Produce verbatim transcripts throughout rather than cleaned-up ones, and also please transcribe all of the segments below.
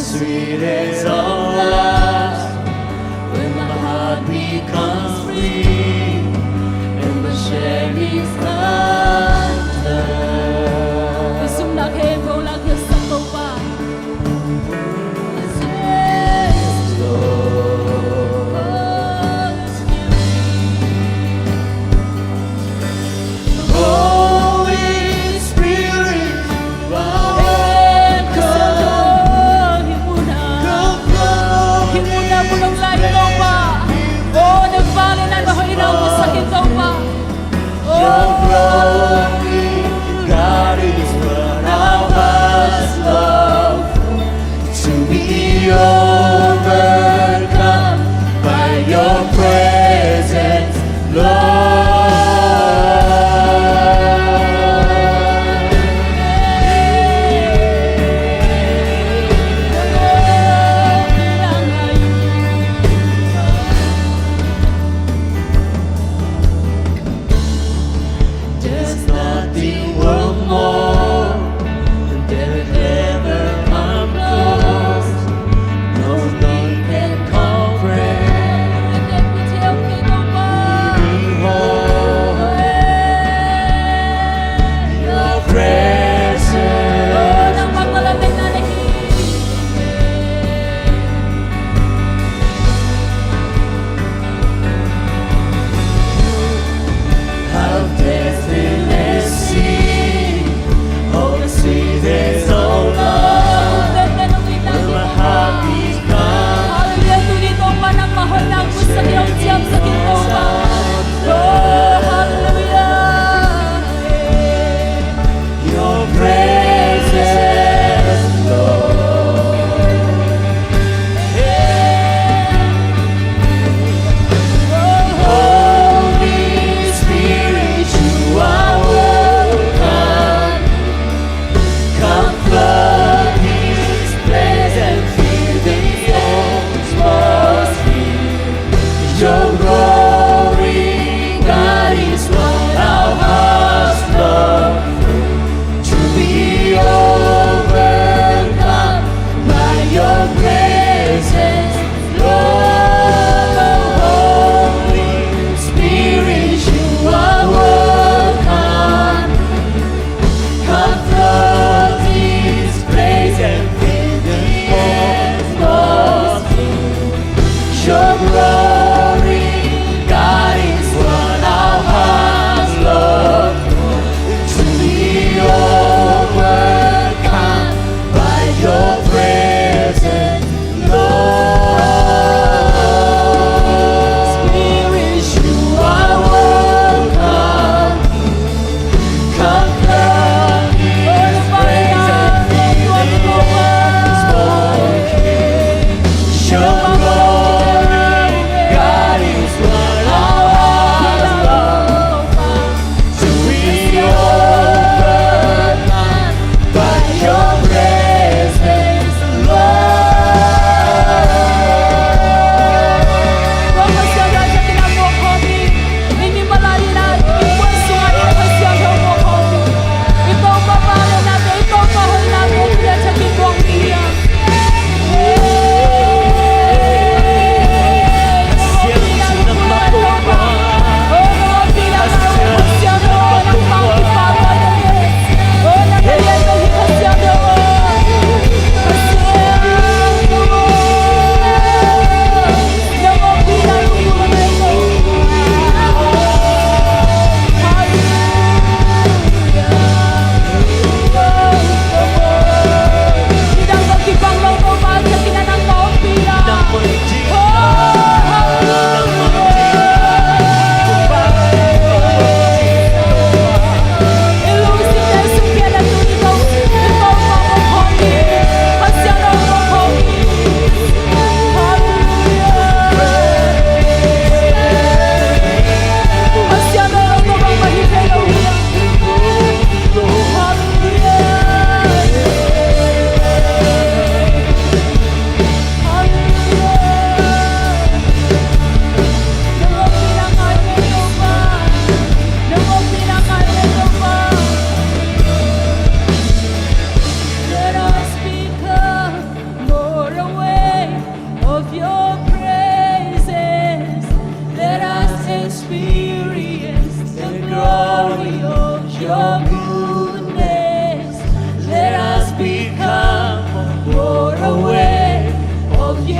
Sweet as all life, when my heart becomes free and my shame is undone. Tua zumna khempeuh lak hiatsak Topa. Yes, Lord. Holy Spirit, you are welcome. Come flow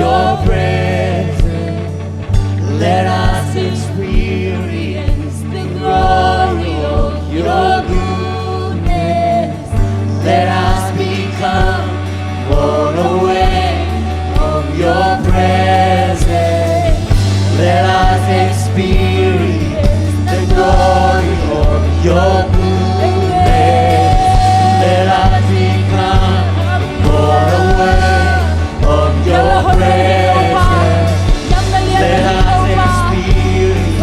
your presence. Let us experience the glory of your goodness. Let us become more aware of your presence. Let us experience the glory of your goodness. Let us become more aware of your presence. Let us experience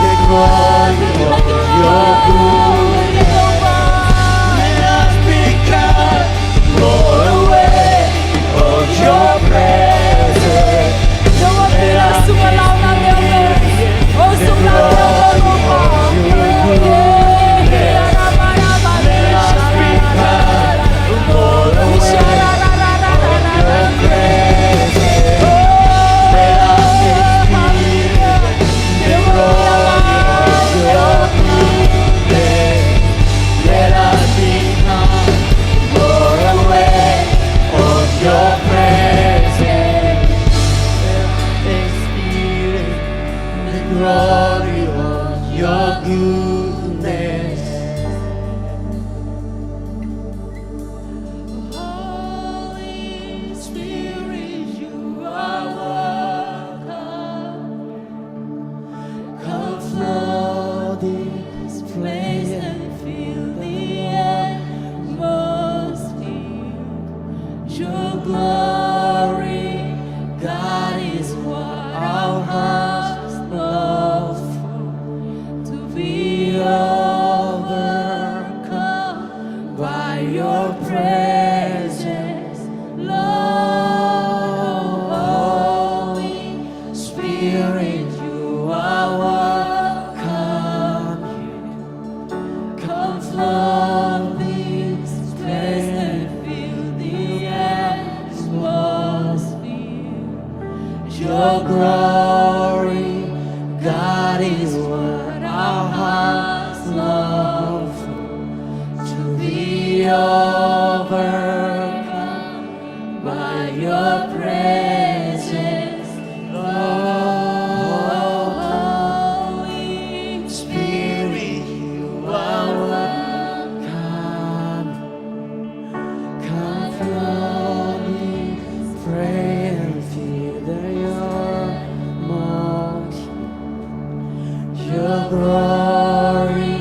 the glory of your goodness. Let us become more aware of your presence. Let us experience the glory of your goodness. Let us become more aware of your presence. Let us experience the glory of your goodness. Let us become more aware of your presence. Let us experience the glory of your goodness. Holy Spirit, you are welcome. Come flood this place and fill the atmosphere. Your glory, God, is what our hearts long for. To be overcome by your presence, Lord. Holy Spirit, you are welcome here. Come flood this place and fill the atmosphere. Your glory, God, is what our hearts long for. To be overcome by your presence, Lord. Holy Spirit, you are welcome. Come flood this place and fill the atmosphere. Your glory,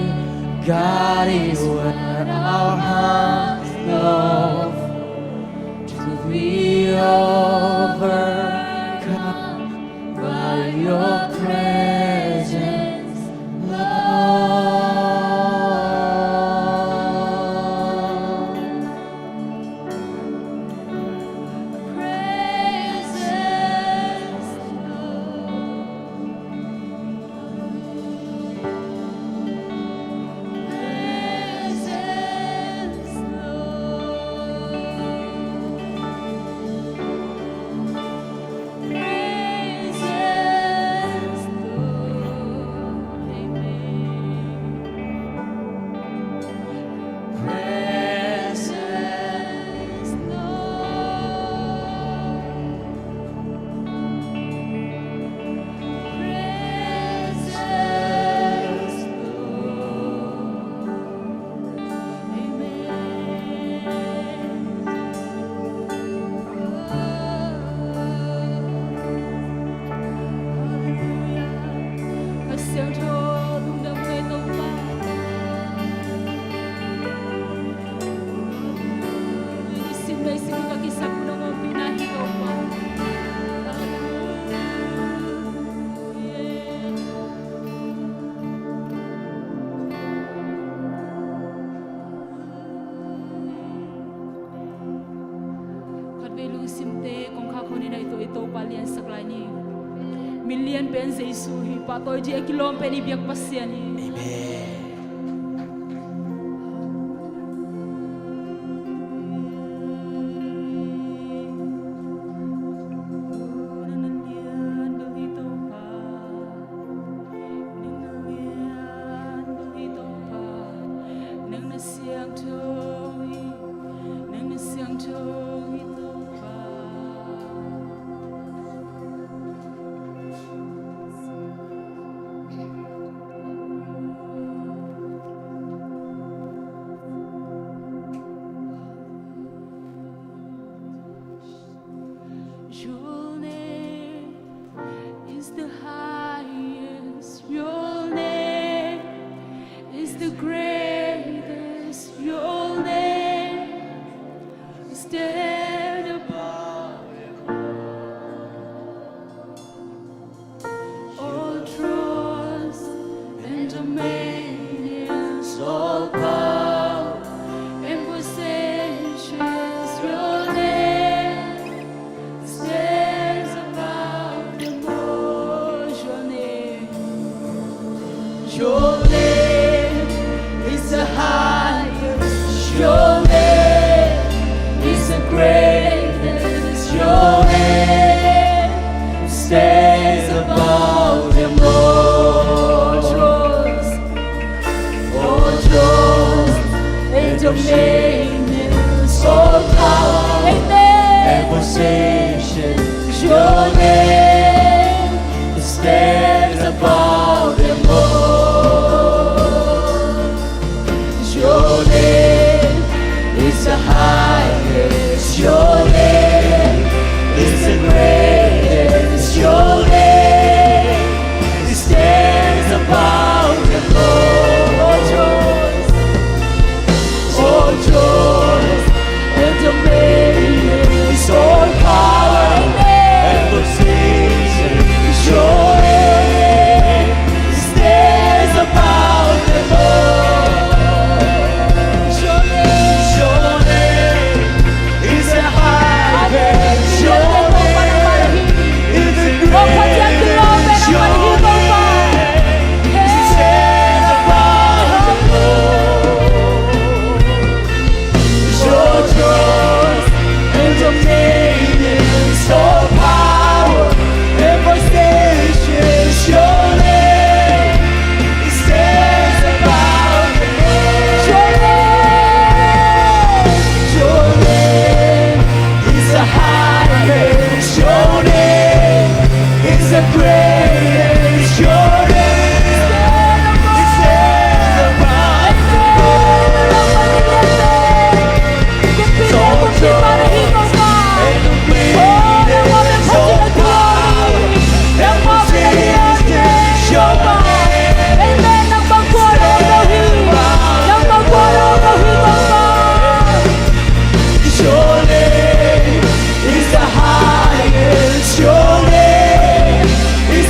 God, is what our hearts long for. To be overcome by your presence, Lord. Presence, Lord. Presence, Lord. Presence, Lord. Amen. Presence, Lord. Presence, Lord. Amen. Halleluia. Ka siangtho lungdam ngai Topa. Nisim leisim ka kisap nong ompihna hi Topa. Halleluia. Khatvei lungsimte kongkhak honin a i tuah i Topa liansak lai ni. Mi lian pen Jesu hi, pahtawi ding a kilawm pen i biak Pasian hi. Amen. Nang na lian bel hi Topa. Nang na lian bel hi Topa. Nang na siangtho hi. Nang na siangtho hi Topa. Great is your name. It stands above. Your name is the highest. Your name is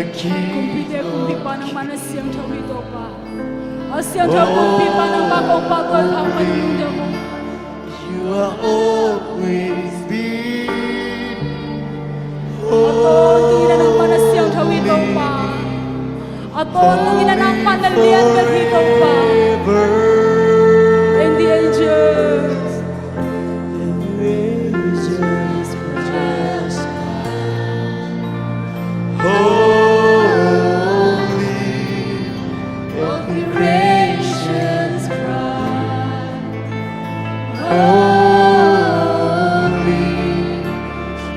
Kumpite kumpipa nangmah na siangtho hi Topa. A siangtho kumpipa nangmah kong pahtawi kha, ka lungdam uh. You are always been. A tawntungin a nangmah na siangtho hi Topa. A tawntungin a nangmah na lian bek hi Topa. And the angels. And the angels cry, holy. All creations cry, holy,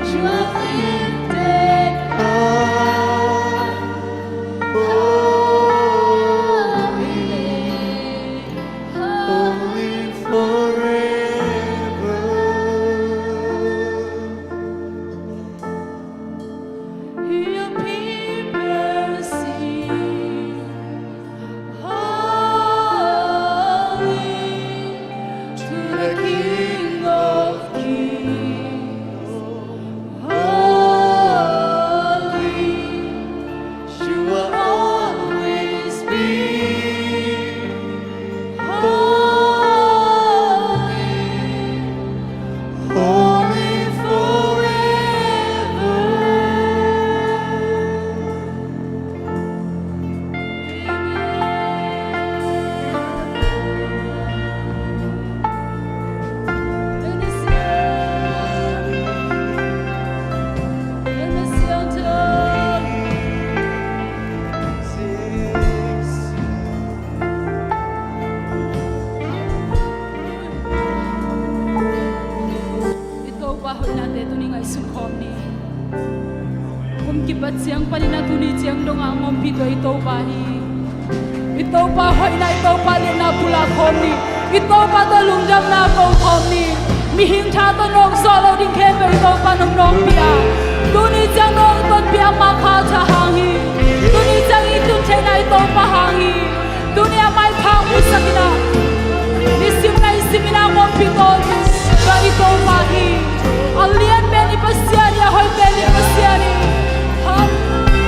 you are lifted high. Holy, holy forever. Your people sing, holy to the King of Kings. Holy, you will always be. Holy, holy forever. I Topa hoihnate tuni ngaihsun khawm ni. Kum kipat ciang panin a tuni ciang dong a hong ompih tua i Topa hi. I Topa hoihna, i Topa lianna pulak khawm ni. I Topa tawh lungdamna ko khawm ni. Mihing tha tawh nawk zawh lo ding khempeuh i Topa nong nawkpih a, tuni ciang nong tonpih a, amah kha tha hang hi. Tuni ciang i tun theihna i Topa hang hi. Tuni a maipha hong musak in a, nisim naisim in a hong ompih tawntung tua i Topa hi. A lian pen i Pasian hi, a hoih pen i Pasian hi. Hallelujah.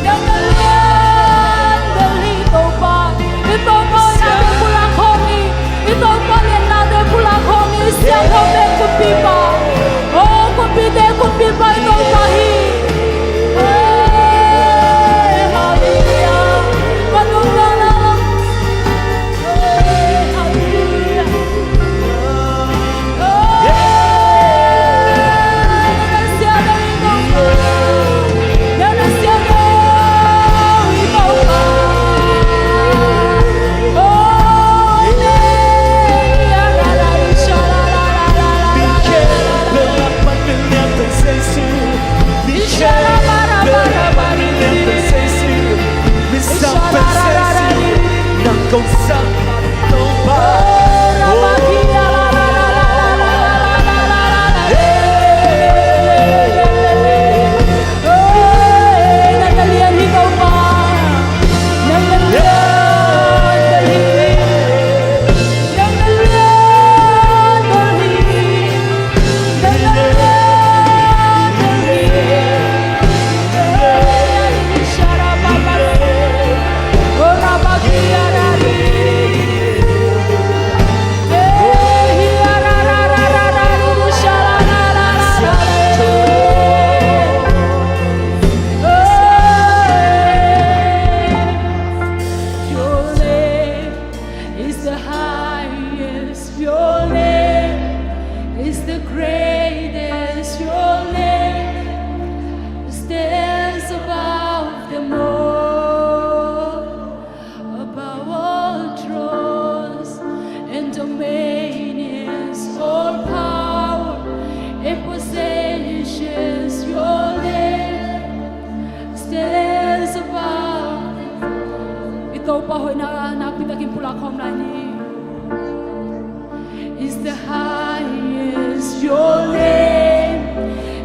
Nang na lian bel hi Topa. I Topa hoihnate pulak khawm ni. I Topa liannate pulak khawm ni. I siangthote kumpipa. O kumpite kumpipa i Topa hi. Hallelujah. Ka lungdam na. Your name is the highest, your name is the greatest, your name stands above them all, above all thrones and dominions, all power and positions, your name stands above. I Topa hoihna nakpi takin pulak khawm lai ni. Is the highest, your name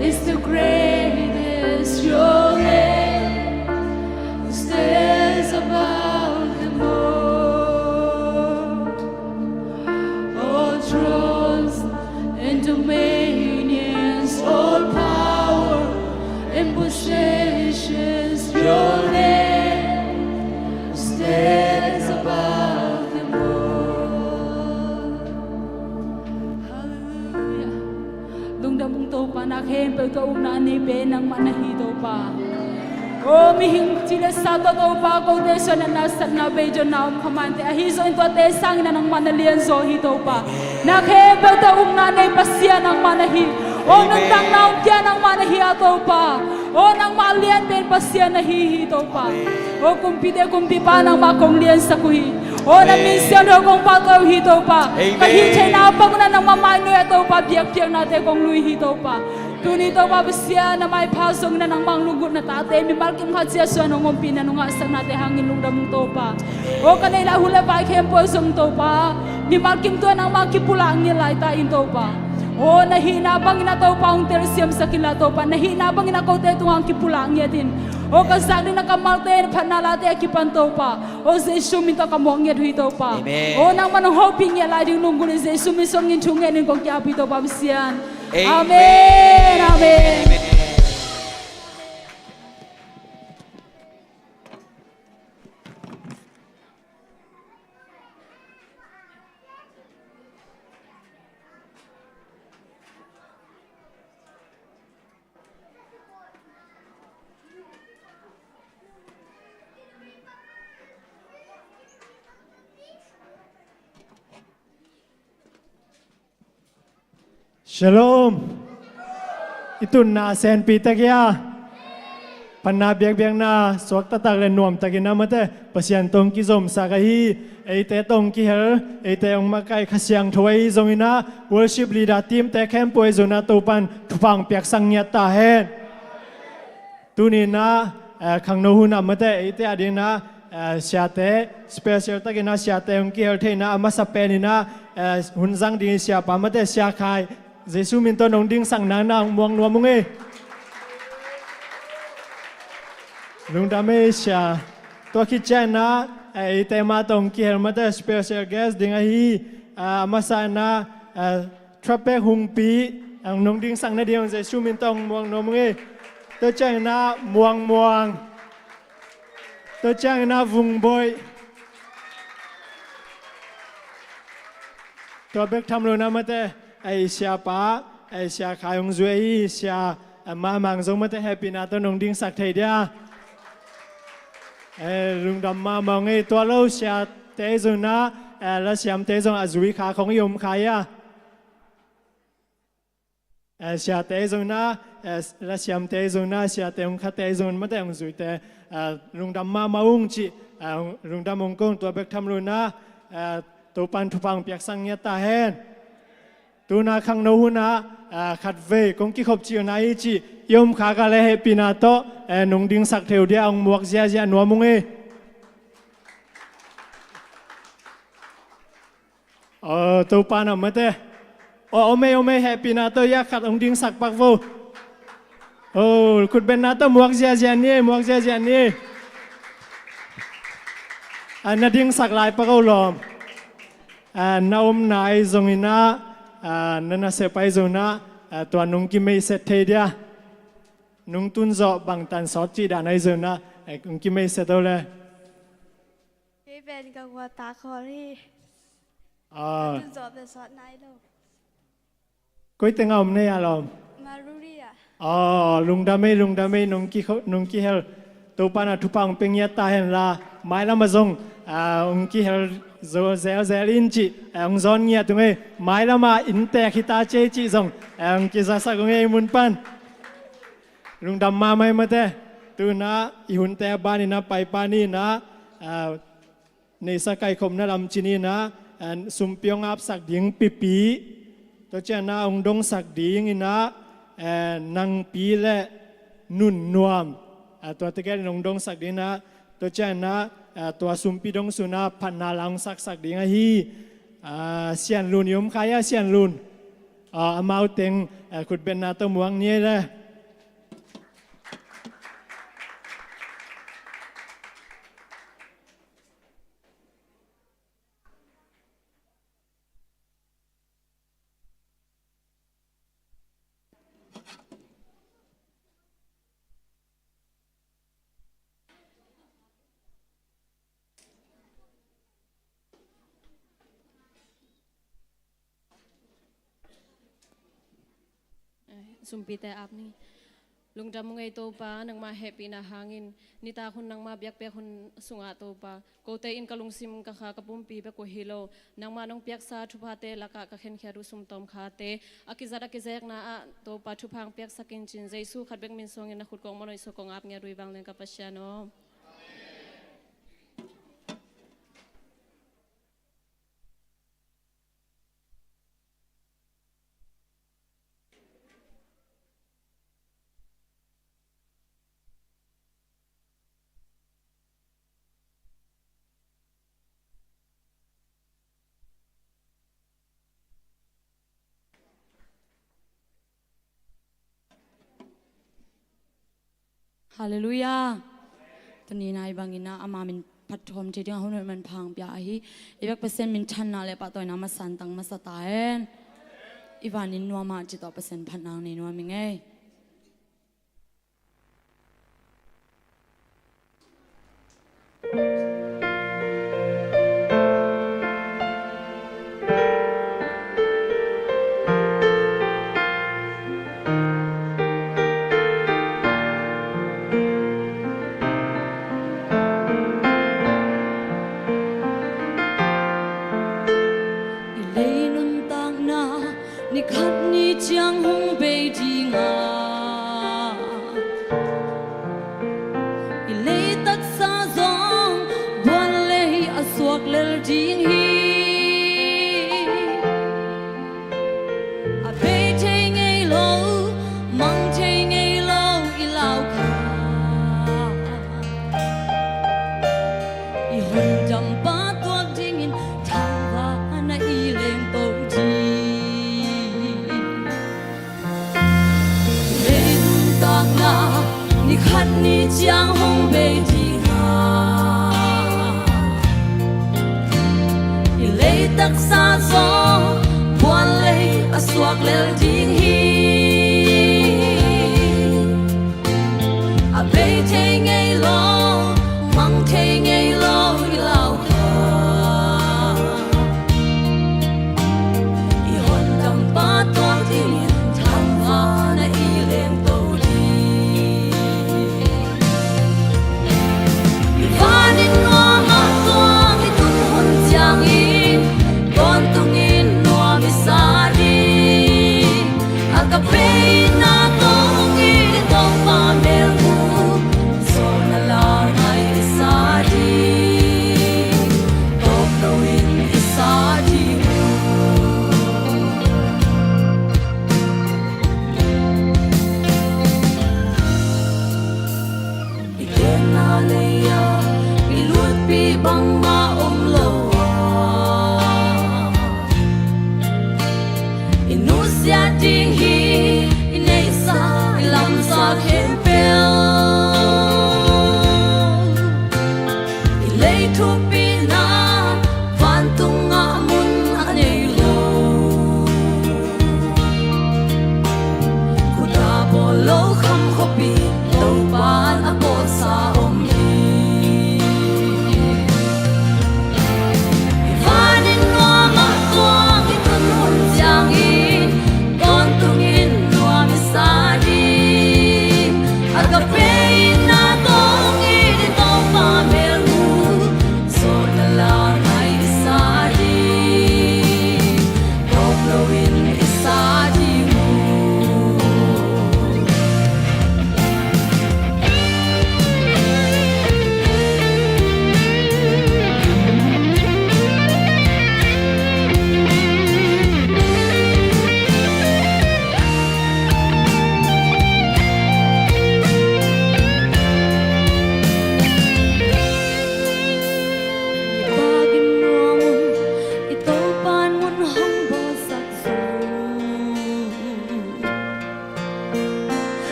is the greatest, your name stands above them all. peuh tawh ukna a nei pen nangmah na hi Topa. O mihing ci le sa tawh Topa kote suan a na satna bei zonna om kha mante ahi zongin tuate sangin a nangmah na lianzaw hi Topa. Na khempeuh tawh ukna a nei Pasian nangmah na hi. O nuntakna om kia nangmah na hi a Topa. O nangmah lian pen Pasian na hi hi Topa. O kumpite kumpipa nangmah kong liansak uh hi. O na min siangtho kong pahtawi uh hi Topa. Ka hih theihna bang un a nangmah mainuai a Topa biakpiaknate kong lui hi Topa. Tuni Topa Pasian na maipha zongin a nangmah hong lunggulhna tate mimal kim khat ciat suan hong ompihna nong ngahsaknate hangin lungdam ung Topa. O ka neih lai hun le vai khempeuh zong Topa mimal kim tua nangmah kipulak ngiat laita in Topa. O na hihna bangin a Topa hong telsiamsak inla Topa na hihna bangin a kote tungah hong kipulak ngiat in. O ka zak ding na kammalte na phatna late a kipan Topa. O Jesu min tawh ka muak ngiat uh hi Topa. O nangmah nong hopih ngiat lai ding lunggulh in Jesu min suangin thu ngen in kong kiap uh hi Topa Pasian. Amen. Amen. Shalom. I tunna a senpi tak hia? Phatna biakpiakna suak taktak le nuam takin a mate Pasian tawh hong kizomsak ahi. Eite tawh hong kihel, eite hong makaih Kha Siangtho ahi zongin a worship leader team te khempeuh ahi zongin a Topan thupha hong piaksak ngiat ta hen. Tuni in ah, eh, khangno hun ah mate eite a ding in ah, eh, siate special takin ah siate hong kihel thei in ah a masa pen in ah, eh, hun zang ding siapa mate Sia Khai Jesu min tawh nong dingsak nang in ah hong muang nuam ung ei. Lungdam ei sia. Tua khit ciangin ah, eh, eite mah tawh hong kihel mate special guest ding ahi, eh, a masa in ah, eh, Trapek Hungpi, ang nong dingsak nading Jesu min tawh hong muang nuam ung ei. Tua ciangin ah Muang Muang. Tua ciangin ah Vung Boih. Tua bek tham lo in ah mate, ei siapa, ei Sia Khai hong zui ahi sia, eh, Mamang zong mate hehpihna tawh nong dingsak thei dia. Eh, lungdam mahmah ung ei. Tua lo siate zong in ah, eh, lasiamte zong a zui kha khong i om kha hia. Eh, siate zong in ah, eh, lasiamte zong in ah, siate hong khate zong in mate hong zuite, eh, lungdam mahmah ung cih, eh, lungdam hong ko ung. Tua bek tham lo in ah, eh, Topan thupha hong piaksak ngiat ta hen. Tu in ah khangno hun ah, eh, khatvei kong kikhop cih uh na hi cih i om kha kha le hehpihna tawh, eh, nong dingsak thei uh dia hong muak ziahziah nuam ung ei. Aw, Topa na mate. Aw, om ei, om ei, hehpihna tawh ya khat hong dingsak pak vo. Aw, khutbetna tawh muak ziahziah ni ei, muak ziahziah ni ei. Ah, na dingsak lai pak o lawm. Ah, na omna ahi zong in ah, ah, na nasep ahi zong in ah, ah, tua nong kimeihset thei dia. Nong tun zawh bangtan sawt cih dan ahi zong in ah, eh, nong kimeihset o le. Kei pen ka gua tak khawl hi. Ah. Tun zawh pen sawt nai lo. Koi teng a om na hia lawm? Maruri ah. Ah, lungdam ei, lungdam ei, nong ki, nong kihel. Topa in ah thupha hong pia ngiat ta hen la. Mailam ah zong, ah, hong kihel zo zelzel in cih, ah, hong zawn ngiat ung ei. Mailam ah inntek hi ta ci ei cih zong, ah, hong kizasak ung ei mun pan. Lungdam mahmah ei mate. Tu in ah i hunte a ban in ah paipa ni in ah, ah, neihsa kaikhopna lam ci ni in ah, eh, sumpi hong apsak ding Pipi. Tua ciangin ah hong dongsak ding in ah, eh, Nangpi le Nunnuam. Eh, tua tegel in hong dongsak ding in ah, tua ciangin ah, eh, tua sumpi dong sung ah phatna la hong saksak ding ahi. Ah, Sianlun i om kha hia, Sianlun? Ah, amau teng, eh, khutbetna tawh muak ni ei le. Sumpite ap ni. Lungdam ung ei Topa, nangmah hehpihna hangin nitak hun nangmah biakpiak hun sungah Topa, kote in ka lungsim ka kha ka pumpi bek uh hi lo, nangmah nong piaksa thuphate lakah ka khenkhiat uh sumtawm khate a kizat a kizekna ah Topa thupha hong piaksak in cin Jesu khat bek min suangin na khut kong mawhnoih sua kong ap ngiat uh hi vanglian ka Pasian aw. Halleluiah. Tuni nai bangin ah ama min phatthawm thei dingah hun hoih manpha hong pia ahi. I bek Pasian minthanna le pahtawina masa tang masa ta hen. I vanin nuam ah cih tawh Pasian phatna hong nei nuam ing ei. I lei nuntakna ni khat ni ciang hong bei ding a, i lei taksa zong buan lei a suak lel ding hi. A bei thei ngei lo, mang thei ngei lo i lau kha i hondampa tuak dingin thangvahna i lengto ding. Lei nuntakna ni khat ni ciang hong bei ding a, i lei taksa zong buan lei a suak lel ding hi. A bei thei ngei lo, mang thei ngei lo i lau kha i hondampa tuak dingin thangvahna i lengto ding. I vanin nuam ah tuang i tun hun ciangin tawntungin nuam i sa ding.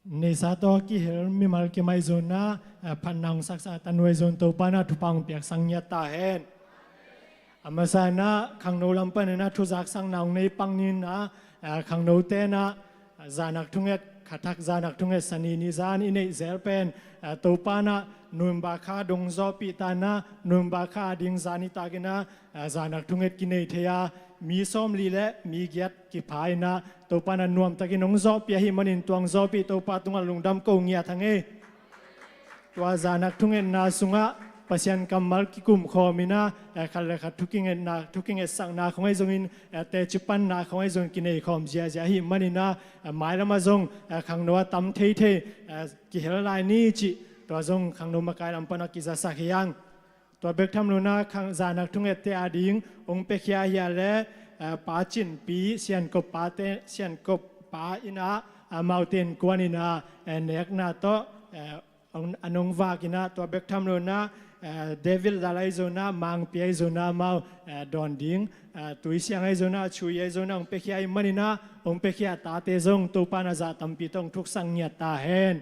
Neihsa tawh kihel mimal kim ahi zongin ah, eh, phatna hong saksak a, tanu ahi zongin Topa in ah thupha hong piaksak ngiat ta hen. A masa in ah khangno lam panin ah thu zaksakna hong nei pak ni in ah, eh, khangnote in ah, eh, zan thak thunget, kha thak zan thak thunget, Sani ni zan i neih zel pen, eh, Topa in ah November kha dong zawhpih ta in ah, November kha a ding zan nitak in ah, eh, zan thak thunget kinei thei a, mi sawmli le mi giat kipha in ah, Topa in ah nuamtakin hong zawhpih ahih manin tua hong zawhpih Topa tungah lungdam ko ngiat hang ei. Tua zan thak thungetna sungah Pasian kammal kikum khawm in ah, eh, khat le khat thu kingetna, thu kingetsakna khawng ahi zongin, eh, teci panna khawng ahi zongin kinei khawm ziazia ahih manin ah, eh, mailam ah zong, eh, khangno a tam theithei, eh, kihel lai ni cih, tua zong khangno makai lam pan ah kizasak hi hang. Tua bek tham lo in ah khang zan thak thungette a ding hong piakhia hi a le, eh, Pa Cin Pi, Siankop pate, Siankop pa in ah, amaute innkuan in ah, eh, nekna tawh, eh, hong, an hong vak in ah, tua bek tham lo in ah, eh, David Zal ahi zongin ah, Mangpi ahi zongin ah, amau, eh, dawn ding, eh, Tuisiang ahi zongin ah, Chui ahi zongin ah, hong piakhia ahih manin ah, hong piakhia tate zong Topa in ah zah tampi tawh hong thuksak ngiat ta hen.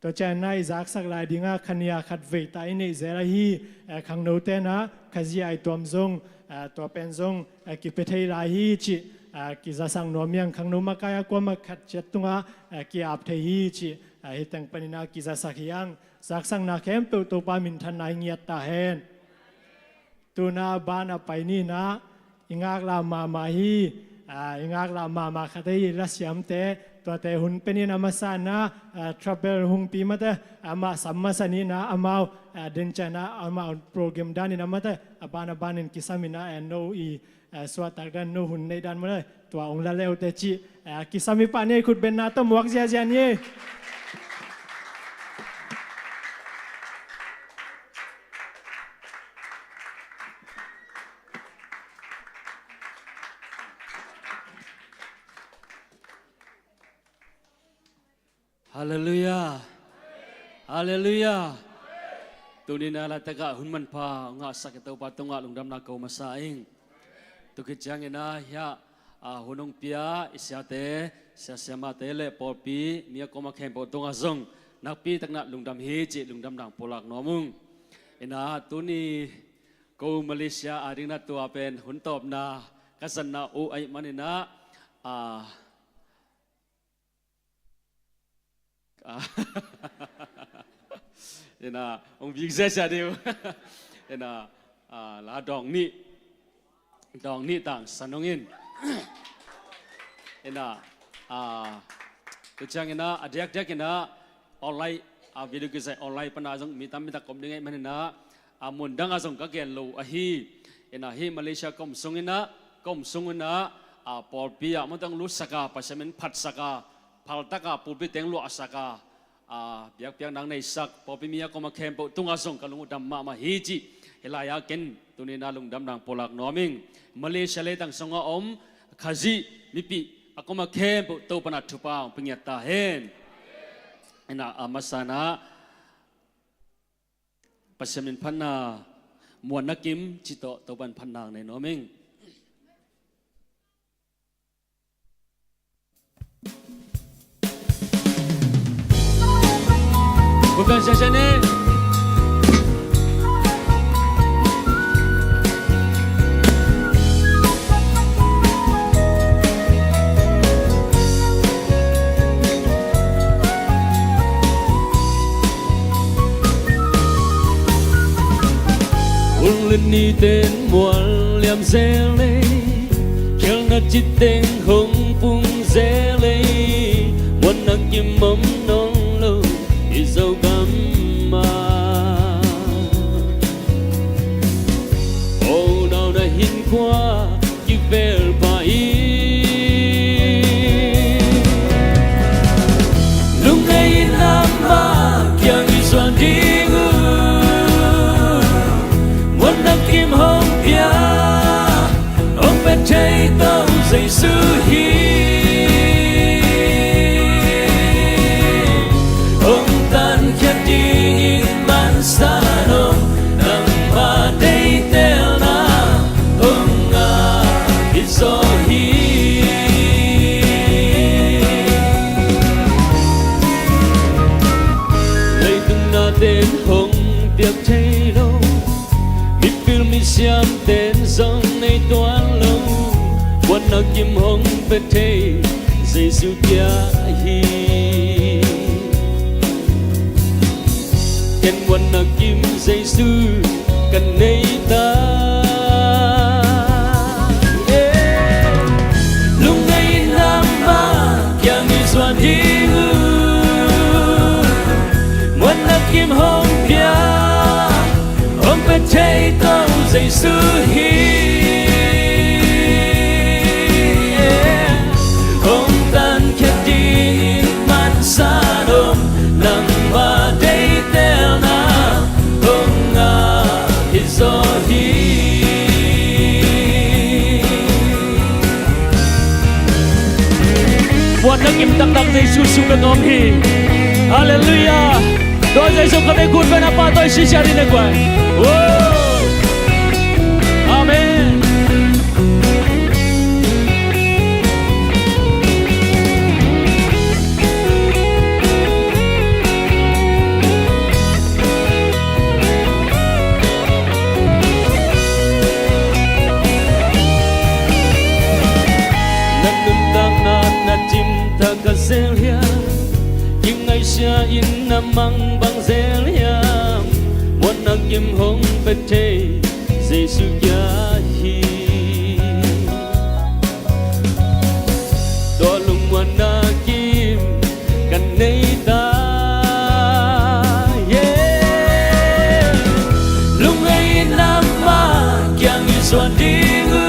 Tua ciangin ah i zaksak lai ding ah, kha nih a khat vei ta i neih zel ahi, eh, khangnote in ah Khazih a i tuam zong, eh, tua pen zong, eh, kipia thei lai hi cih, eh, kizasak nuam hi hang. Khangno makai a kuamah khat ciat tungah, eh, ki-ap thei hi cih, eh, hih teng panin ah kizasak hi hang. Zaksakna khempeuh Topa minthanna hi ngiat ta hen. Tu in ah a ban ah pai ni in ah, i ngaklah mahmah hi, ah, i ngaklah mahmah khat ahi lasiamte, tuate hun pen in a masa in ah, ah, trouble hong pi mate, amah sam masa ni in ah, amau, ah, den ciang in ah, amau program dan in a mate, a ban a ban in kisam in ah, eh, no i, eh, suahtak dan, no hun neih dan mate, tua hong la le uh teh cih, eh, kisam i pah ni, khut benna tawh muak ziazia ni. Halleluiah. Halleluiah. Tuni in ah laitak ah hun manpha ngahsak i Topa tungah lungdamna ko masa ing. Tu khit ciangin ah hiah, ah, hun hong pia i siate, sia siamahte le pawlpi mi a kuamah khempeuh tungah zong nakpi takin ah lungdam hi cih lungdamna pulak nuam ung. In ah tuni ko Malaysia a dingin ah tua pen hun tawpna ka zatna uh ahih manin ah, ah, ah, in ah hong bik ziazia ding uh. In ah, ah, la dawng nih, dawng nih tang san hong in. In ah, ah, tu ciangin ah a diakdiak in ah online, ah, video kizai online pan ah zong mi tampi tak om ding ahih manin ah, ah, mun dang ah zong ka gen lo ahi. In ah hih Malaysia ka om sungin ah, ka om sungin ah, ah, pawlpi ah mawtang lutsak a, Pasian min phatsak a, phaltak a pulpit teng luahsak a, ah, biakpiakna hong neisak pawlpi mi a kuamah khempeuh tungah zong ka lung uh dam mahmah hi cih hih lai ah ken tuni in ah lungdamna pulak nuam ing. Malaysia leitang sungah om Khazih mipih a kuamah khempeuh Topa in ah thupha hong pia ngiat ta hen. In ah, a masa in ah Pasian min phatna, Muanna Kim cih tawh Topa in phatna nei nuam ing. Hun le ni ten mual liam zel lei, khialhna cih teng hong pung zel lei, Muanna Kim om nawn lo i Zogam ah. Aw unau, na hinkhua kivel pah hi. Lungngai in ama kiang i zuan ding uh, Muanna Kim hong pia, hong pia thei Topa Jesu hi. Hong tankhia dingin mansa nong, nangma deihtelna hong ngah hi zaw hi. Kim hong pia thei Jesu kia hi. Ken muanna kim Jesu ka nei ta. Lungngeina mah kiang i zuan ding uh. Muanna kim hong pia, hong pia thei Topa Jesu hi. Hong tankhia ding mansan om, nangma deihtelna hong ngah hi zaw hi. Muanna kim taktak Jesu sung ka om hi. Halleluiah. Tua Jesu ka vei kun pen a pa tua i sisia ding na guai. Amen. Na nuntakna na cimtak ka zel hiam? Kingaihsia in na mangbang zel hiam? Muanna kim hong pia thei Jesu kia hi. Tua lungmuanna kim ka nei ta, yeah. Lungngeina mah kiang i zuan ding uh.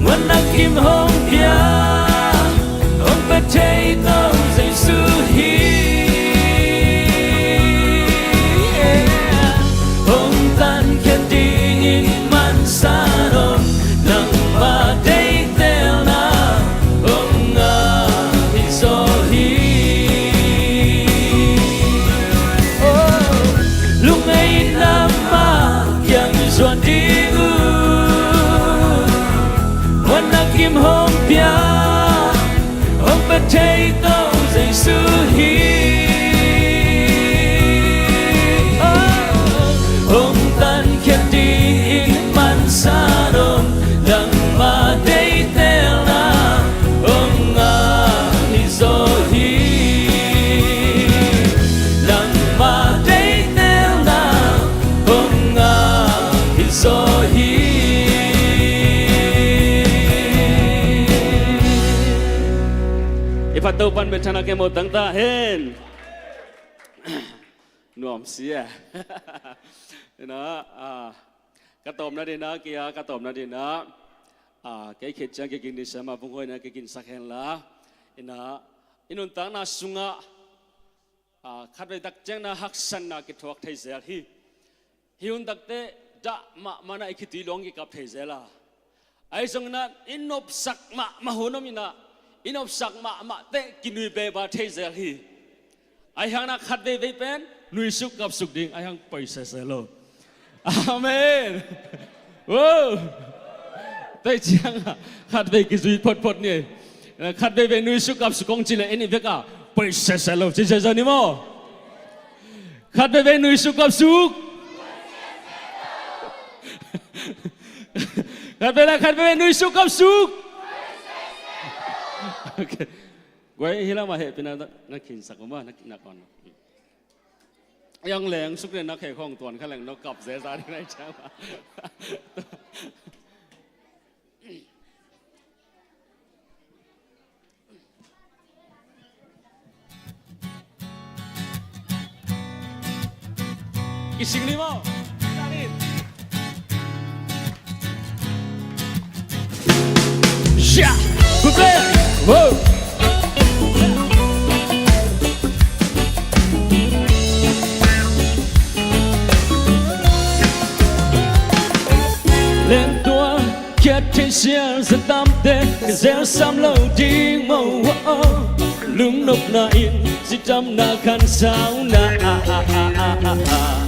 Muanna kim hong pia, hong pia thei Topa Jesu hi. Hong tankhia dingin mansan om, nangma deihtelna hong ngah hi zaw hi. Oh, lungngeina mah kiang i zuan ding uh. Muanna kim hong pia, hong pia thei Topa Jesu hi. Oh, hong tankhia dingin mansan om, nangma deihtelna hong ngah hi zaw hi. Nangma deihtelna hong ngah hi zaw hi. I phat Topa'n bia thanak kei maw tang ta hen. Nuam si e. Ina, ah, ka tawpna dingin ah, kei a ka tawpna dingin ah, ah, kei khit ciang kei kin ni siam a, vung hoih na kei kin sak hen la. Ina, i nuntakna sungah, ah, khatvei tak ciang na haksatna kithuak thei zel hi. Hih hun takte dah mahmah na i khitui luang kikap thei zel a. Ahi zongin ah i nopsak mahmah hun om in ah, i nopsak mahmah teh kinui beba thei zel hi. Ahi hang na khat veivei pen nuisuk kapsuk ding, ahi hang poi sese lo. Amen. Wow. Tei ciang ah khat vei kizui photphot ni. Khat veivei nuisuk kapsuk kong ci le en i vek a poi sese lo ci sese ni maw. Khat veivei nuisuk kapsuk. Khat vei la khat veivei nuisuk kapsuk. Okay. Guai, hi lamah hehpihna na khinsak uh ma, na, na kon. Yang leng suk le na khei khong tuan kha leng no kap zeza ding nai ciang ma. Kising ni maw? Yeah! Good play! Whoa! Lengtual khiat thei sial za tamte ka zel sam lo ding maw, oh, oh. Lungnopna in zitamna khan sauna, ah, ah, ah.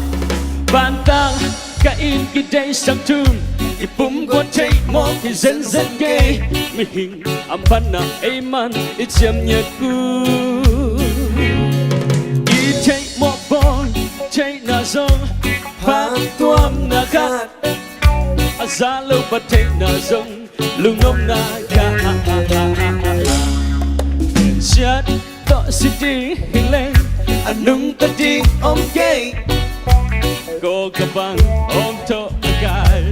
Vantang ka in kideihsak thum i pum guat theih mawk hi zenzen kei. Mihing a manna ei man i ciam ngiat uh. I theih mawh bawl theihna zong phattuamna khat, a za lo pa theihna zong Lungnuam na ka siat tawh si ding hi leng, a nungta ding om kei. Ko ka bang om tawh a kai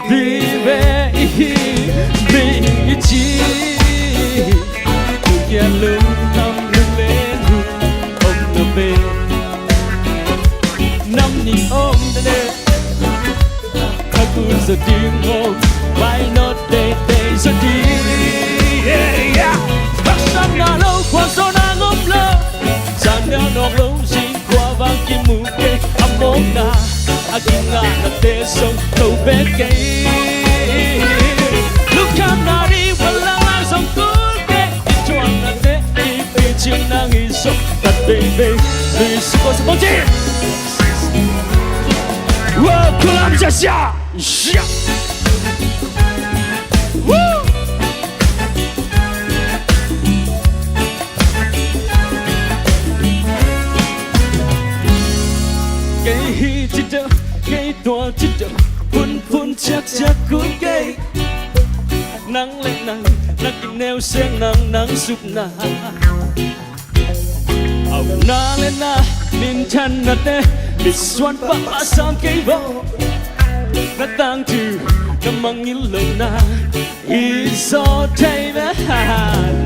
vive i hi mi i ci. Lungkia lungkham lunglen hun om na ve. Nam nih om na ne. Ka kun zo ding maw, mai nawt teitei zo ding. Yeah, yeah. Haksatna lo, khualzawhna ngop lo. Zan nial nawk lo, zing khua vang kimu kei. A mawkna, a kingahnate zong tho bek kei. Lungkhamna ding, vanlanglang zong kul kei. I thuaknate, i picing nang hi zong. Khat veivei, lui suk ko sa pong ci. Wow, kulam sia sia. Sia. Woo! Kei hi ci deuh, kei tua ci deuh, phunphun ciakciak kul kei. Nang le nang, na kineu seng nang, nang supna. Au na le na, minthanna te, misuan pahpah sam kei vo. Na tangthu, na mangngilh lohna, i zaw thei ve.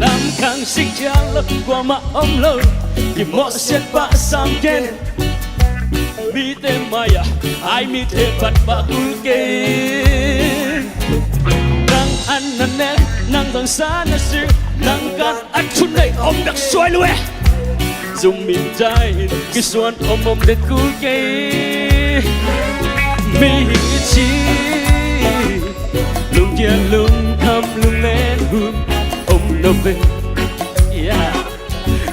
Lamkhang sik khial lo, kuamah om lo, kimawhsiat pah sam ken. Mite mai-ah, ai mite phat pah kul kei. Nang an na nek, nang zong sa na sik, nang kan a thunei om bek suai lo e. Zum in tai in, kisuan om om det kul kei. Mi hi ci, lungkia lungkham lunglen hun om na ve. Yeah.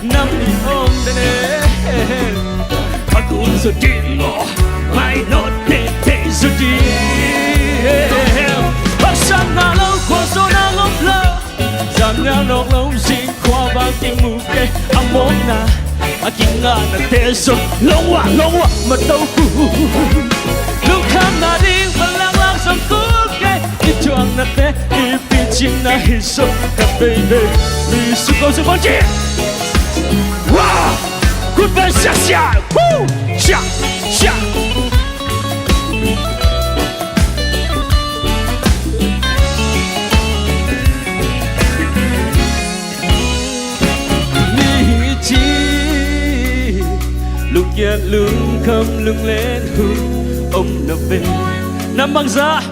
Nam nih om na ne. Ka kun zo ding maw, mai nawt teitei zo ding. Haksatna lo, khualzawhna ngop lo. Zan nial nawk lo, zing khua vang kimu kei. A mawkna, a kingahnate zong long ua, long ua, ma to ku. Lungkhamna ding, vanlanglang zong kul kei. I thuaknate, i picingna hi zong. Khat veivei, lui suk ko sa pong ci. Wow! Khut beng sia sia. Woo! Sia sia. Mi hi ci, lungkia lungkham lunglen hun om na ve. Nam bangzah,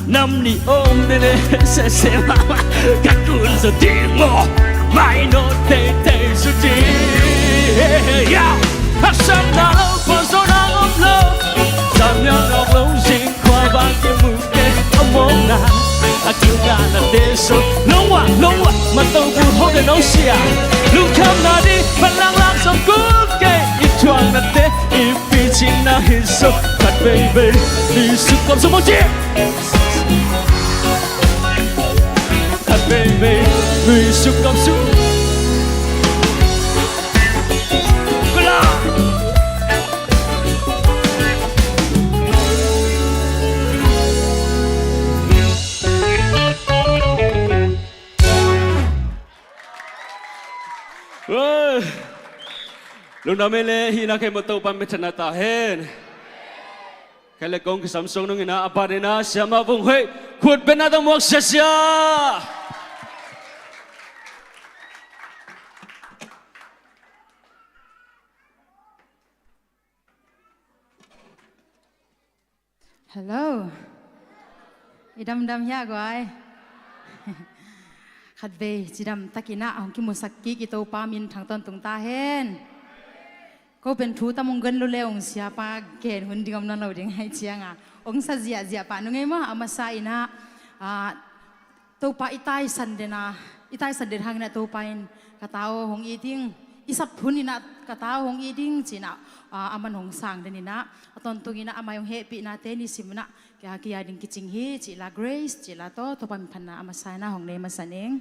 nam nih om na ne, sese mama. Ka kun zo ding maw, mai nawt teitei zo ding. Yeah. Haksatna lo, khualzawhna ngop lo. Zan nial nawk lo, zing khua vang kimu kei. A mawkna, a kingahnate zong long ua, long ua, ma to ku ho de no sia. Lungkhamna ding, vanlanglang zong kul kei. I thuaknate, i picingna hi zong. Khat veivei, lui suk ko sa pong ci. Khat veivei, lui suk ko sa. Kula. Oi. Lungdam ei le, hih na kei maw Topa'n bia thanna ta hen. Kei le kong kisam suak nung in ah, a bat in ah, Siamah Vung Hoih khut bengna tawh muak siasia. Hello. I damdam hia guai? Khatvei cidam takin ah hong kimusak kik i Topa minthang tawntung ta hen. Ko pen thu tam hong gen luleh hong siapa gen hun ding om nawn lo ding ahih ciangin hong sa ziahziah pah nung ei maw, a masa in ah, ah, Topa i taisan den a, i taisan den hangin ah Topa in ka ta aw hong it ing, i sap hun in ah ka ta aw hong it ing ci-in ah, ah, aman hong sang den in ah, a tawntung in ah amah hong hehpihnate nisim in ah kia kia ding kicing hi cih la, grace cih la tawh, Topa minthang a masa in ah hong nei masa ning.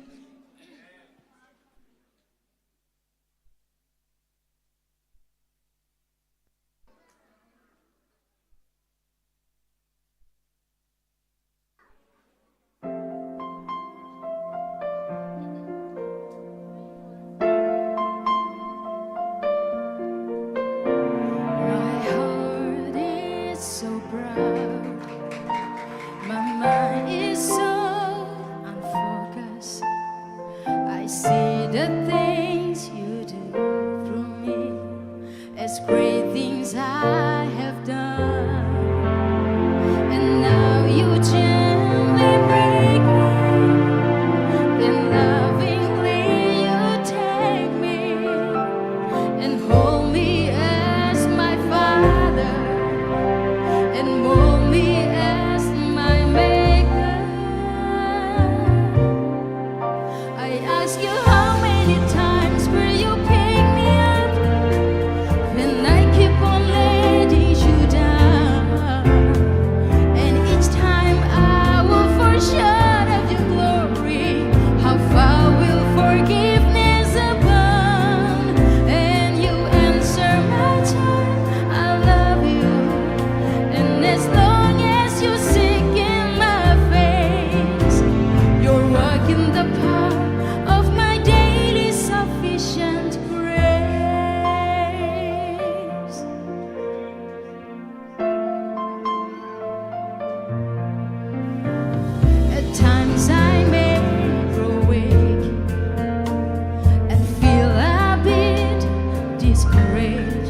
Great,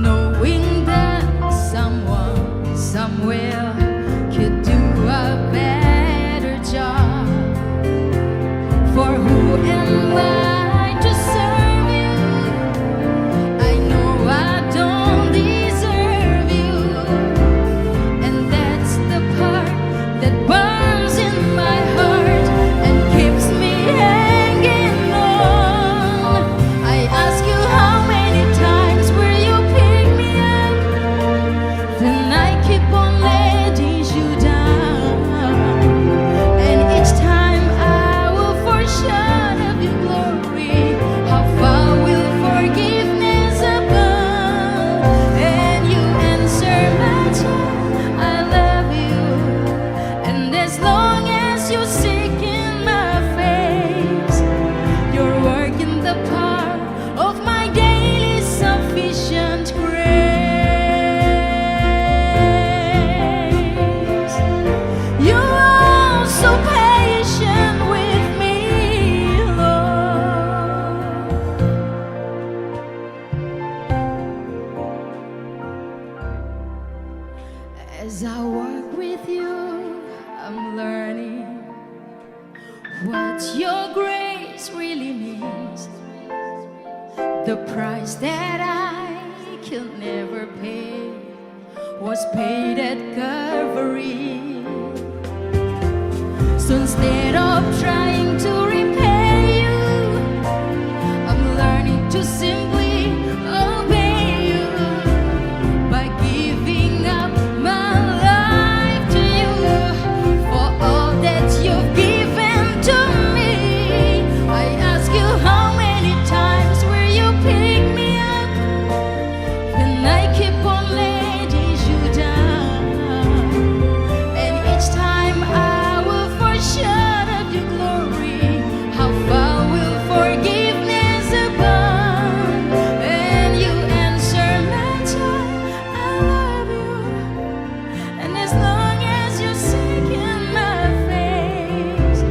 knowing that someone somewhere could do a better job. For who am I to serve you? I know I don't deserve you, and that's the part that burns in my heart and keeps me hanging on. I ask you, how many times will you pick me up? Then I keep on letting you down. And each time I will fall short of your glory. How far will forgiveness abound? And you answer, my child, I love you. And as long as you're seeking my face, you're working the part of my daily sufficient grace. You are so patient with me, Lord. As I walk with you, I'm learning what your grace really means. The price that I could never pay was paid at Calvary. So instead of trying to repay you, I'm learning to simply obey you by giving up my life to you for all that you've given to me. I ask you, how many times will you pick me up? Then I keep on letting you down. And each time I will fall short of your glory. How far will forgiveness abound? And you answer, my child, I love you. And as long as you're seeking my face,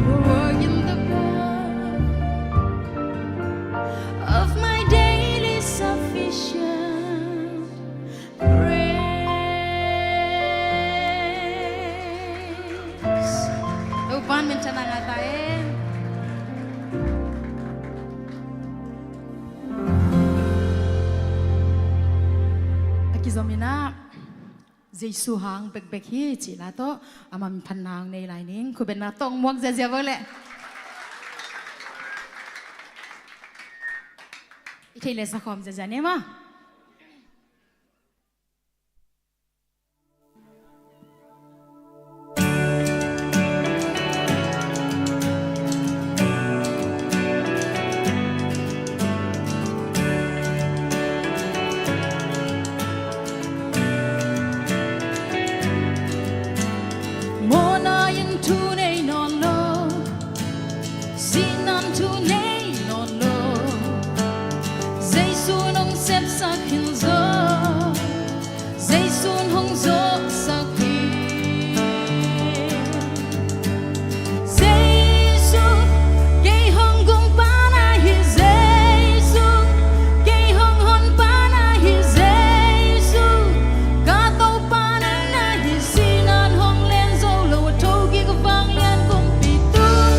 you're working the part of my daily sufficient grace. Topa'n minthanna ngah ta hen. A kizom in ah, Jesu hang bekbek hi cih la tawh, ama min phatna hong nei lai ning. Khut beng na tawh muak ziazia vo leh. I theih leh sakhawm ziazia ni maw. Mawhna in thu nei nawn lo, sihna in thu nei nawn lo. Jesu'n hong sepsak hi zaw, Jesu'n hong zawhsak hi. Jesu, kei hong gumpa na hi. Jesu, kei hong honpa na hi. Jesu, ka Topa nang na hi. Sihna in hong len zo lo, a thokik a vanglian kumpi, tun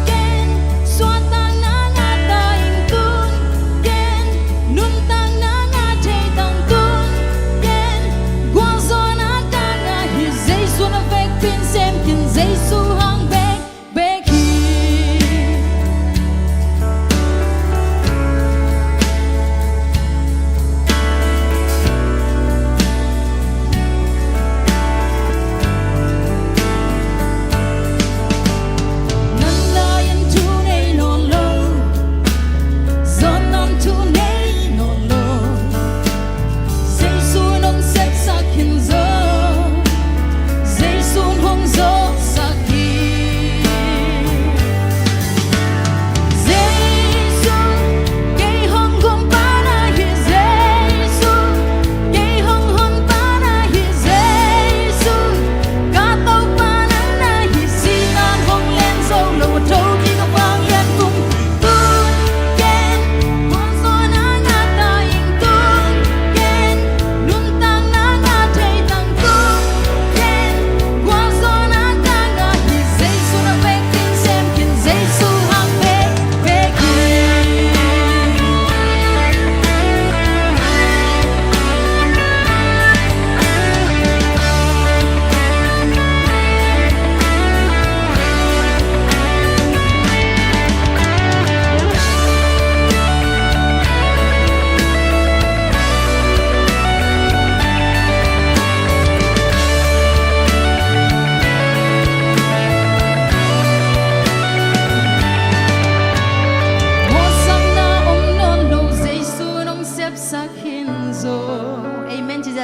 ken suahtakna ngah ta ing. Tun ken nuntakna ngah thei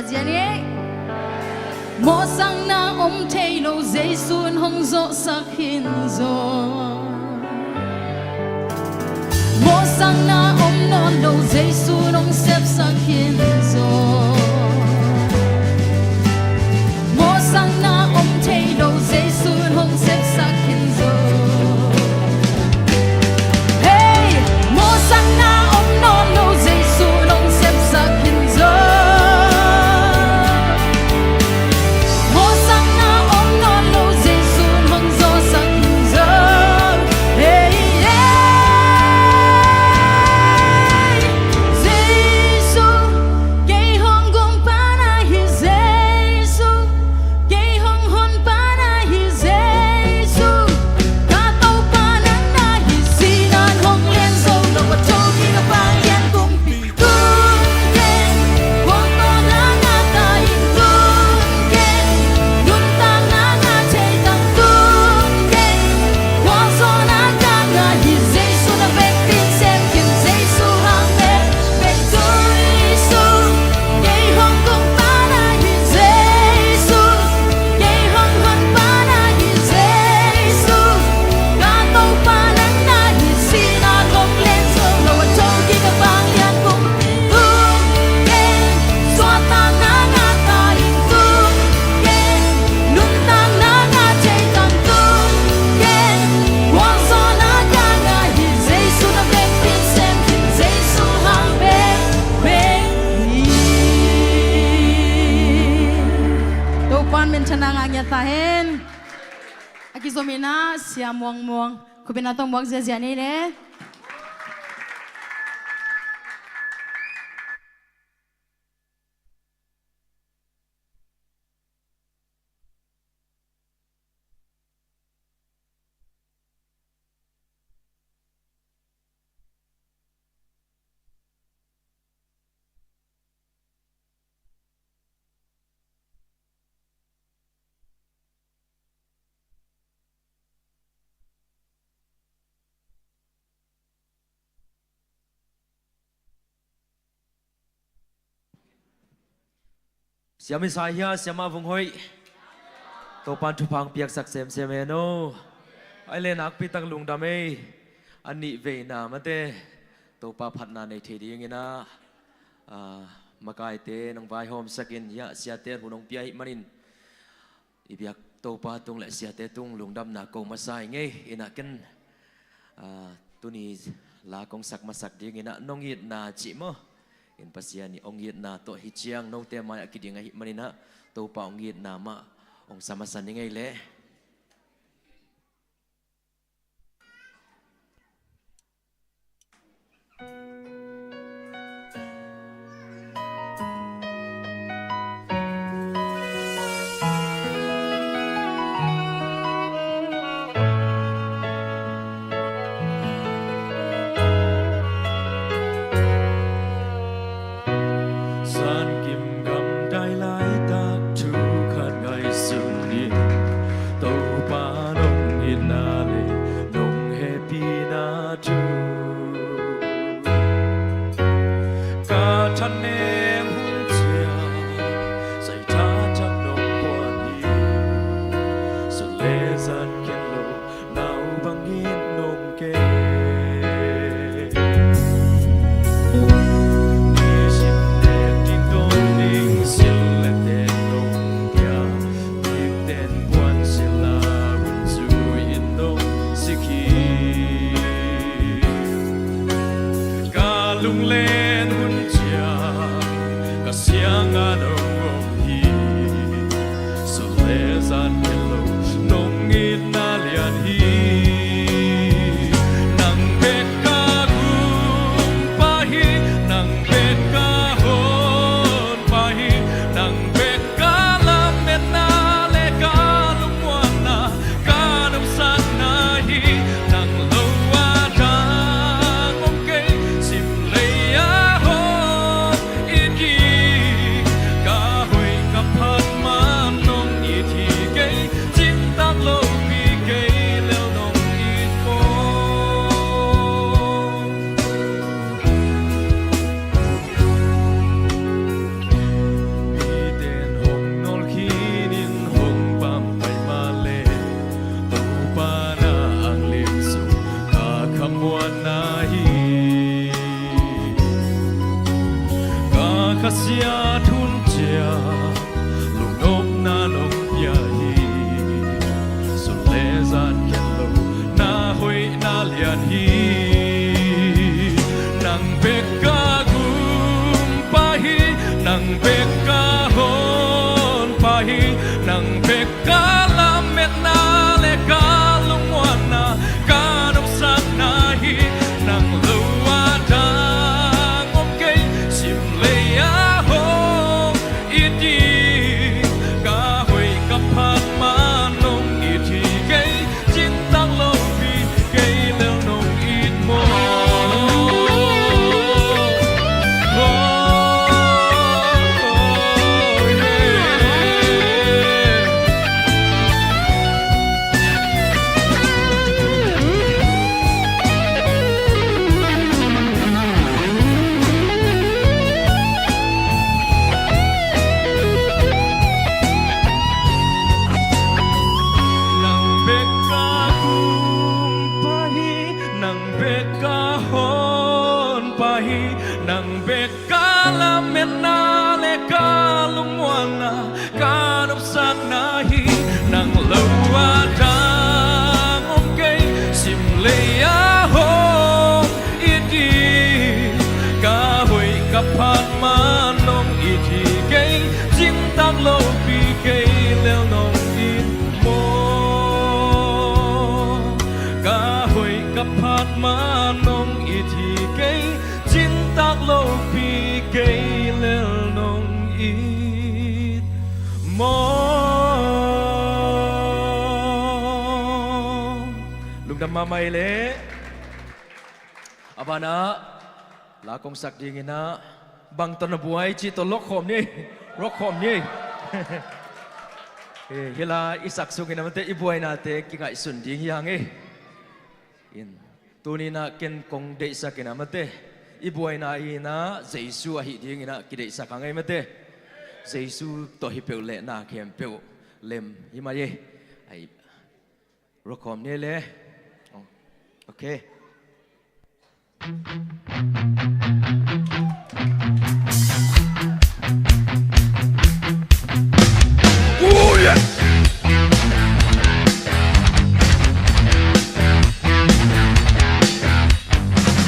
Zian ei. Mawhsakna om thei lo Jesu'n hong zawhsak hi zaw. Mawhsakna om nawn lo Jesu'n hong sepsak hi zaw. Mawhsakna om thei lo Jesu'n hong sepsak hi zaw. Hey, mawhsakna om nawn lo Jesu'n hong sepsak hi zaw. Mawhsakna om nawn lo Jesu'n hong zawhsak hi zaw. Hey, hey. Jesu, kei hong gumpa na hi Jesu. Kei hong honpa na hi Jesu. Ka Topa nang na hi, sinan hong lian zo lo, a tawh kik a vanglian kongpi tung keng. Gualzo na ngah, taing tung keng. Nuntakna ngah, theitang tung keng. Gualzawhna ka ngah hi, Jesu na vekpi-in sem khin, Jesu hang bek. Bek Jesu, kei hong gumpa na hi Jesu, kei hong honpa na hi Jesu, ka Topa nang na hi, sinan hong lian zo lo, a tawh kik a vanglian kongpi tung keng, suahtakna ngah, taing tung keng, nuntakna ngah, theitang tung keng, gualzawhna ka ngah hi, Jesu na vekpi-in sem khin, Jesu hang bek bek hi. Topa'n minthanna ngah ngiat ta hen. A kizom in ah Sia Muang Muang, khupina tawh muak ziazia ni le. Siam i sa hia, siamah Vung Hoih. Topa'n thupha hong piaksak semsem hen aw. Ai le nakpi tak lungdam ei. A nih veina mate Topa phatna nei thei dingin ah, ah, makaite nong vaihawmsak in, hia siate hun hong pia ahih manin i biak Topa tung le siate tung lungdamna ko masa ing ei. In ah ken, ah, tuni la kong sak masak dingin ah Nong Itna cih maw, in Pasian i hong itna tawh hi ciang note mai-ah kiding ahih manin ah Topa hong itna mah hong sa masa ning ei leh. Zankim gamdai laitak thu khat ngaihsun in, Topa nong itna le nong hehpihna thu. Ka thanem hun ciang sai tha thak nong guan hi. Sun le zan khen lo, nau bangin nong kem. Nisim le dingdong ding sil le ten nong pia. Bikten puan sila hun zui in nong sik hi. Ka lunglen hun ciang ka siang ah nong om hi. Sun le zan khen lo, nong itna lian hi. Nang bek ka gumpa hi, nang bek ka honpa hi, nang bek ka lametna le ka lungmuanna, ka nopsakna hi. Nang lo a dang om kei, sim lei a hong it hi. Ka Sia thunciam lungnopna nong pia hi. Sun le zan khen lo na hoihna lian hi. Nang bek ka gumpa hi, nang bek ka honpa hi, nang bek ka lametna le ka lungmuanna, ka nopsakna hi. Nang lo a dang om kei, sim lei a hong it ding. Ka hoih ka phat ma nong it hi kei, cingtak lopi kei lel nong it maw? Nang bek ka gumpa hi, nang bek ka honpa hi, nang bek ka lametna le ka lungmuanna, ka nopsakna hi. Nang lo a dang om kei, sim lei a hong it ding. Ka hoih ka phat ma nong it hi kei, cingtak lopi kei lel nong it maw? Ka hoih ka phat ma nong it hi kei, cingtak lopi kei lel nong it maw? Lungdam mahmah ei leh. A banah la kong sak dingin ah, bang tawh na buai cih tawh lawk khawm ni. Lawk khawm ni. Eh, hi la i sak sungin ah mate, i buainate kingaihsun ding hi hang ei. In, tuni-in ah ken kong deihsak in ah mate, i buaina in ah Jesu ahih dingin ah kideihsak hang ei mate. Jesu tawh hi peuh leh na khempeuh lem hi mah ei. Ai, lawk khawm ni le. Oh, okay. Oh, yeah!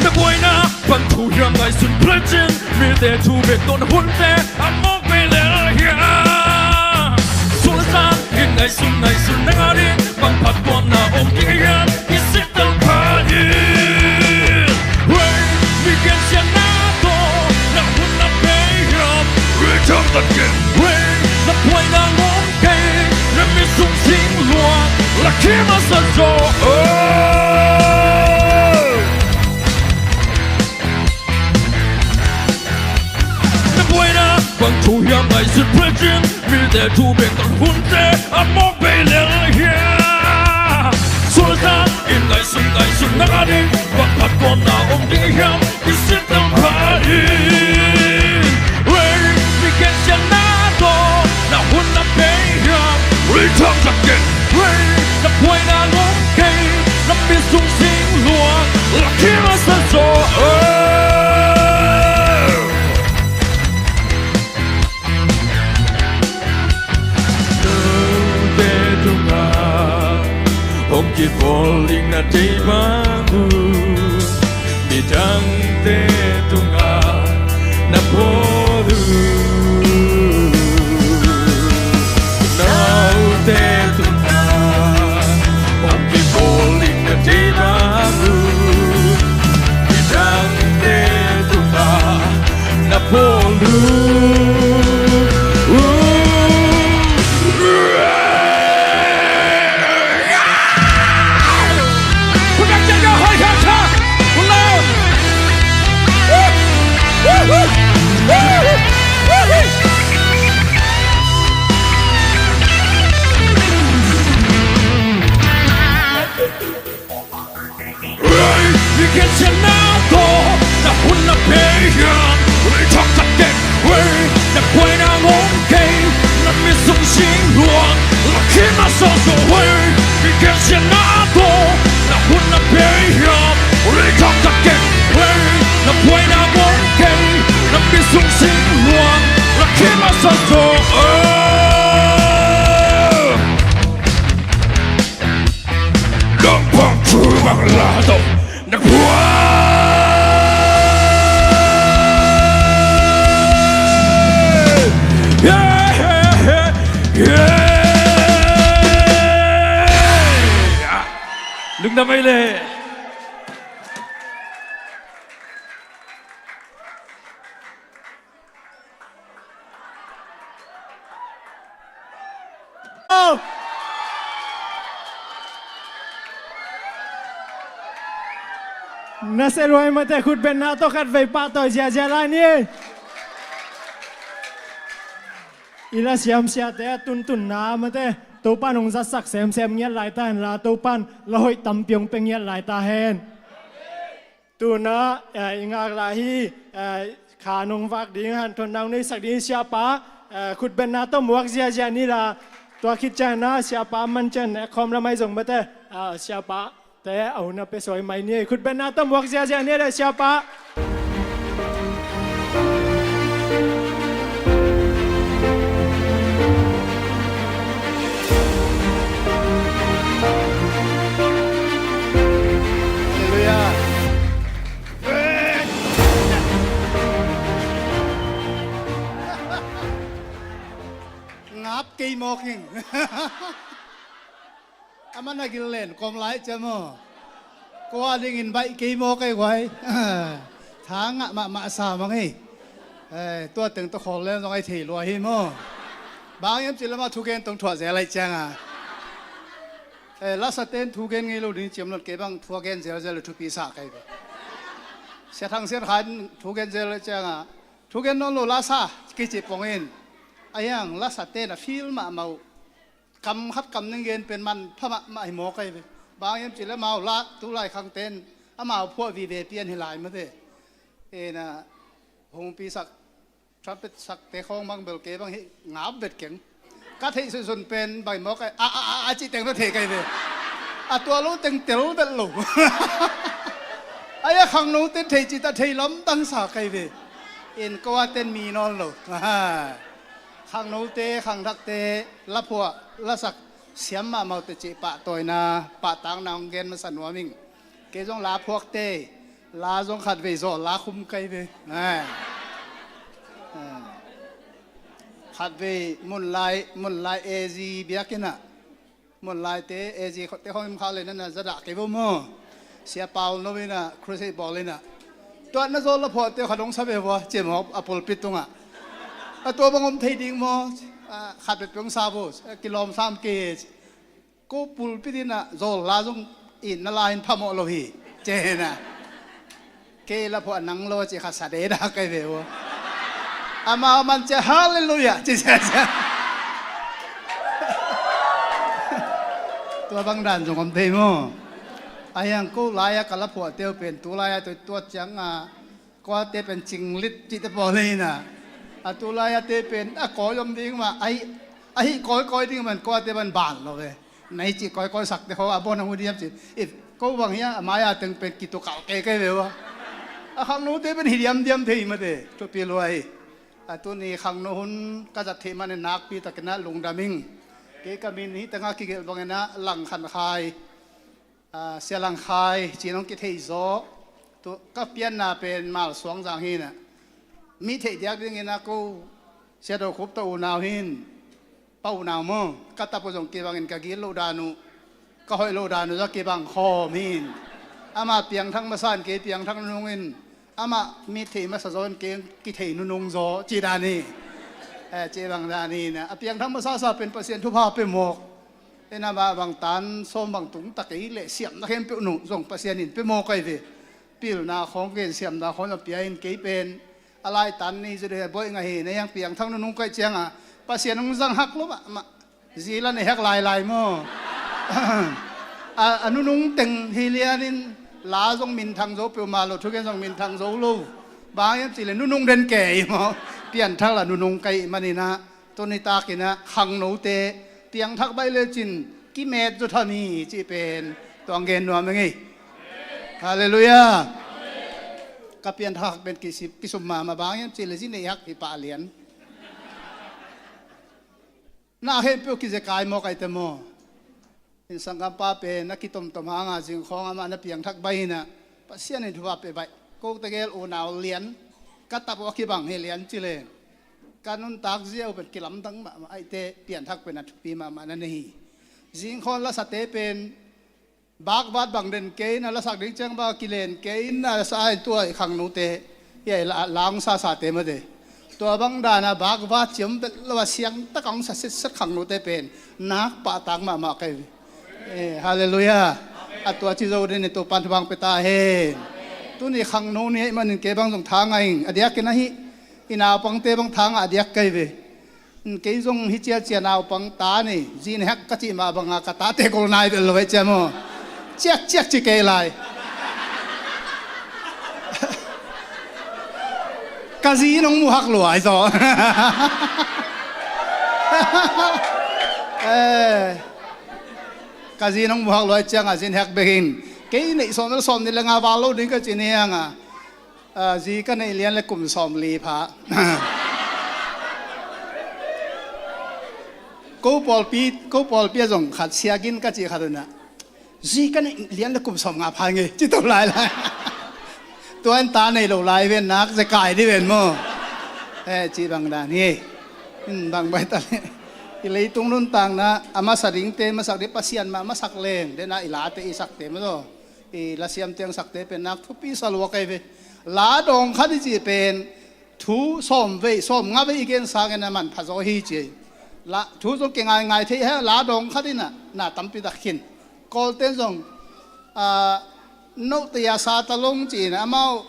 Na buaina bang thu hiam ngaihsun plecin, mite thu bek tawh na hunte a mawk bei lel hiam? Sual zan in ngaihsun ngaihsun na ngah ding, bang phattuamna om ding hiam? I sittel pha in. Hey, mi gensiatna tawh na hun na bei hiam? Return the game. Hey, na buaina ngawng kei, na mit sung sing luang la khia masa zaw. Oh. Na buaina bang thu hiam ngaihsun plecin, mite thu bek tawh hunte a mawk bei lel hiam? Sual zan in ngaihsun ngaihsun na ngah ding, bang phattuamna om ding hiam? I sittel pha in. Hey, mi gensiatna tawh na hun na bei hiam? Return the game. Hey, na buaina ngawng kei, na mit sung sing luang la khia masa zaw. Oh. Note tungah hong kibawl ding na deih bang uh, midangte tungah na bawl uh. Note tungah hong kibawl ding na deih bang uh, midangte tungah na bawl uh. Put that down, your high, high, high. Pull out. Woo! Woo! Woo! Woo! Sa so, eh. Lungpang thu bang la to. Na pua. Yeah, yeah, yeah, yeah. Lungdam ei le. Na seluai mate khutbetna tawh khat vei pahtawi ziazia lai ni. I la siamsiate a tuntunna mate Topa nong zatsak semsem ngiat lai ta hen la Topan la hoih tampi hong pia ngiat lai ta hen. Tuna, eh, i ngak lai hi, eh, kha nong vak ding hanthotna hong neisak ding siapa, eh, khutbetna tawh muak ziazia ni la, tua khit ciangin ah siapa man ciangin ah khawm lamai zong mate, ah, siapa te a hun a pia suai mai ni, khutbetna tawh muak ziazia ni le siapa. Halleluiah. Ngap kei mawk ing. A man a gil len kawm lai cia maw? Kua dingin baih kei mawk ei guai. Tha ngah mahmah sa mang ei. Eh, tua teng tawh khawl leng zong ai thei lua hi maw? Bang hiam cih lama thugen tong thuah zel ai cianga. Eh, lasa ten thugen ngei lo ding ciam lot kei bang thugen zelzel le thupi sa kai ve. Sia Thang Sian Khan thugen zel ai cianga. Thugen nawn lo lasa kici pong in. A hiang lasa ten a fil mahmah uh. Kam khat kam ning gen pen man pha mahmah hi maw kai ve. Bang hiam cih le amau la tu lai khang ten amau phuah vive pian hi lai mate. Ena hong pi sak, trumpet sak te khawng bang bel kei bang hi ngap vet keng. Ka theih sunsun pen bai maw kai a a a a cih teng na thei kai ve. A tua lo teng tel vet lo. Ai a khangno ten thei cih ta thei lam dang sa kai ve. In ko a ten mi nawn lo. Khangnote, khangthakte, laphuah, lasak, siam mahmah uh teci pahtawina, pahtakna hong gen masa nuam ing. Kei zong laphuakte, la zong khatvei zawh la khum kai ve. Ai. Ai. Khatvei munlai, munlai A Z biakinn ah. Munlaite A Z khotte khawng im khak le nana zadah kei vo maw? Sia Paul no ina crusade bawl ina. Tua na zawl laphuahte khat hong sa ve vua, ciam hawp a pulpit tungah. A tua bang om thei ding maw? A, khat peuhpeuh hong sa vo, a kilawm sam kei. Ko pulpit ina zawl la zong in na la in phamawh lo hi. Cihna. Kei laphuah nang lo ci kha sa deda kai ve ua. Amau man cia halleluiah ci cia cia. Tua bang dan zong om thei maw? A hiang ko lai-a ka laphuah teu pen tu lai-a tuat cianga kuate pen cinglit cihte pawl hi na. A tu lai-a te pen a kawi om ding mah ahi, ahi kawikawi ding man kuate man ban lo ve. Nai cih kawikawi sakte kho a bawn a hu diam cih. If ko bang hiang a mai-a teng pen kitukal kei kei ve ua. A khangnote pen hi diamdiam thei mate thupi lua hi. A tuni khangno hun ka zat theih manin nakpi takin ah lungdam ing. Kei ka min hi tengah kigelh bangin ah Lang Khan Khai, a, Sia Lang Khai cih nong kithei zaw. Tu ka pianna pen Mal Suang Zang hi na. Mi theih diak dingin ah ko Sia Do Khup tawh unau hin. Pa unau maw, ka tapa zong kibangin ka gil loh dan uh, ka hoih loh dan uh zong kibang khawm hin. Amah piangthak masa in kei piangthak nunung in, amah mi thei masa zaw in kei kithei nunung zaw cih dan hi. Eh, cih bang dan hi na. A piangthak masa sa pen Pasian thupha pe mawk. Ina mah bang tan sawm bang tung ta kei leh siamna khempeuh nung zong Pasian in pe mawk ai ve. Pilna khawng gen siamna khawng a pia in kei pen a laitan ni zu de boih ngah hi na hiang piangthak nunung kaih cianga Pasian hong zang hak lo mah mah. Zi la nei hak lailai maw? A, a nunung teng hi lianin la zong minthang zo peuhmah lo thugen zong minthang zo lo. Bang hiam cih le nunung den kei maw? Pianthak la nunung kaih maninah tuni takinah khangnote piangthak baih lecin kimet zo tham hi cih pen tuang gen nuam eng ei. Halleluiah. Ka pianthak pen kisip, kisum mahmah bang hiam cih le zi nei hak hi pah lian. Na khempeuh kizekai mawk aite maw? In sanggampa pen na kitomtom hanga zingkhawng amah na piangthak baih inah Pasian in thupha pia baih. Kote gel unau lian ka tap uh a kibang hi lian cileng ka nuntak zia uh pen kilamdang mahmah aite pianthak pen a thupi mahmah na nei hi. Zingkhawn lasate pen bakvat bang den kei na lasak ding ciang bang kilen kei na sa ai tua i khangnute hi ai la hong sasate mate. Tua bang dana bakvat ciam bel lo a siangtak a hong sa sitset khangnute pen nak pahtak mahmah kei ve. Halleluiah. A tua ci zo den i Topan thupha pia ta hen. Tuni khangno ni ahih manin kei bang zong tha ngah ing a diakin ahi i naupangte bang tha ngah a diak kei ve. Kei zong hi ciacia naupang ta ni zin hek ka cih mah banga ka tate gol nai bel lo hei cia maw? Ciakciak ci kei lai. Ka zi nong muhak luai zaw. Ka zi nong muhak luai cianga zin hek bekin kei neih sawm el sawm ni le nga val lo ding ka ci nianga. Zi ka neih lian le kum sawm li pha. Ko pawlpi ko pawlpi a zong khat siagin ka cih khat unah zi ka neih lian le kum sawm nga pha ngei ci to lai lai. Tua in ta nei lo lai ven nak zekai di ven maw? Ci bang dan hi. Bang bai ta le i leitung nuntakna a masa dingte masak ding Pasian mah masak leng dena i late i sakte maw? I lasiam tiang sakte pen nak thupi sa lua kei ve. La dawng khat i cih pen thu sawm vei sawm nga vei i gen sangin a manpha zaw hi ci. Thu zong kingaingai thei he la dawng khat inah na tampi tak khin. Kawlten zong note a sa talong ci inah amau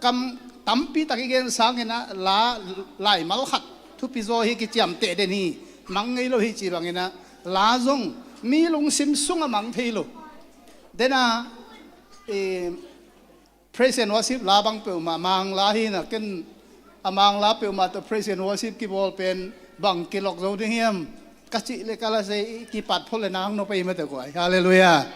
kam tampi tak i gen sanginah la laimal khat thupi zaw hi kiciamteh den hi. Mang ngei lo hi ci banginah la zong mi lungsim sungah mang thei lo. Dena praise and worship la bang peuhmah mangla hinah ken a mangla peuhmah tawh praise and worship kibawl pen bang kilok zo ding hiam? Ka cih le ka la sei kipat phot le nang no pei mate kuai. Halleluiah.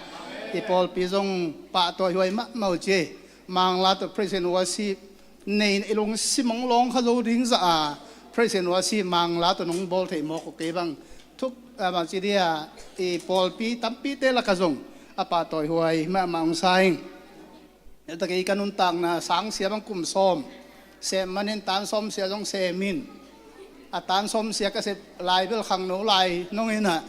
I pawlpi zong pahtawi huai mahmah uh ci. Mangla tawh praise and worship nei i lungsim hong lawng kha zo ding zah a praise and worship mangla tawh nong bawl thei mawk uh kei bang thuk a bang ci dia i pawlpi tampite laka zong a pahtawi huai mahmah hong sa ing. Ata kei ka nuntakna sangsia bang kum sawm sem manin tan sawm sia zong semin a tan sawm sia ka sep lai bel khangno lai nong inah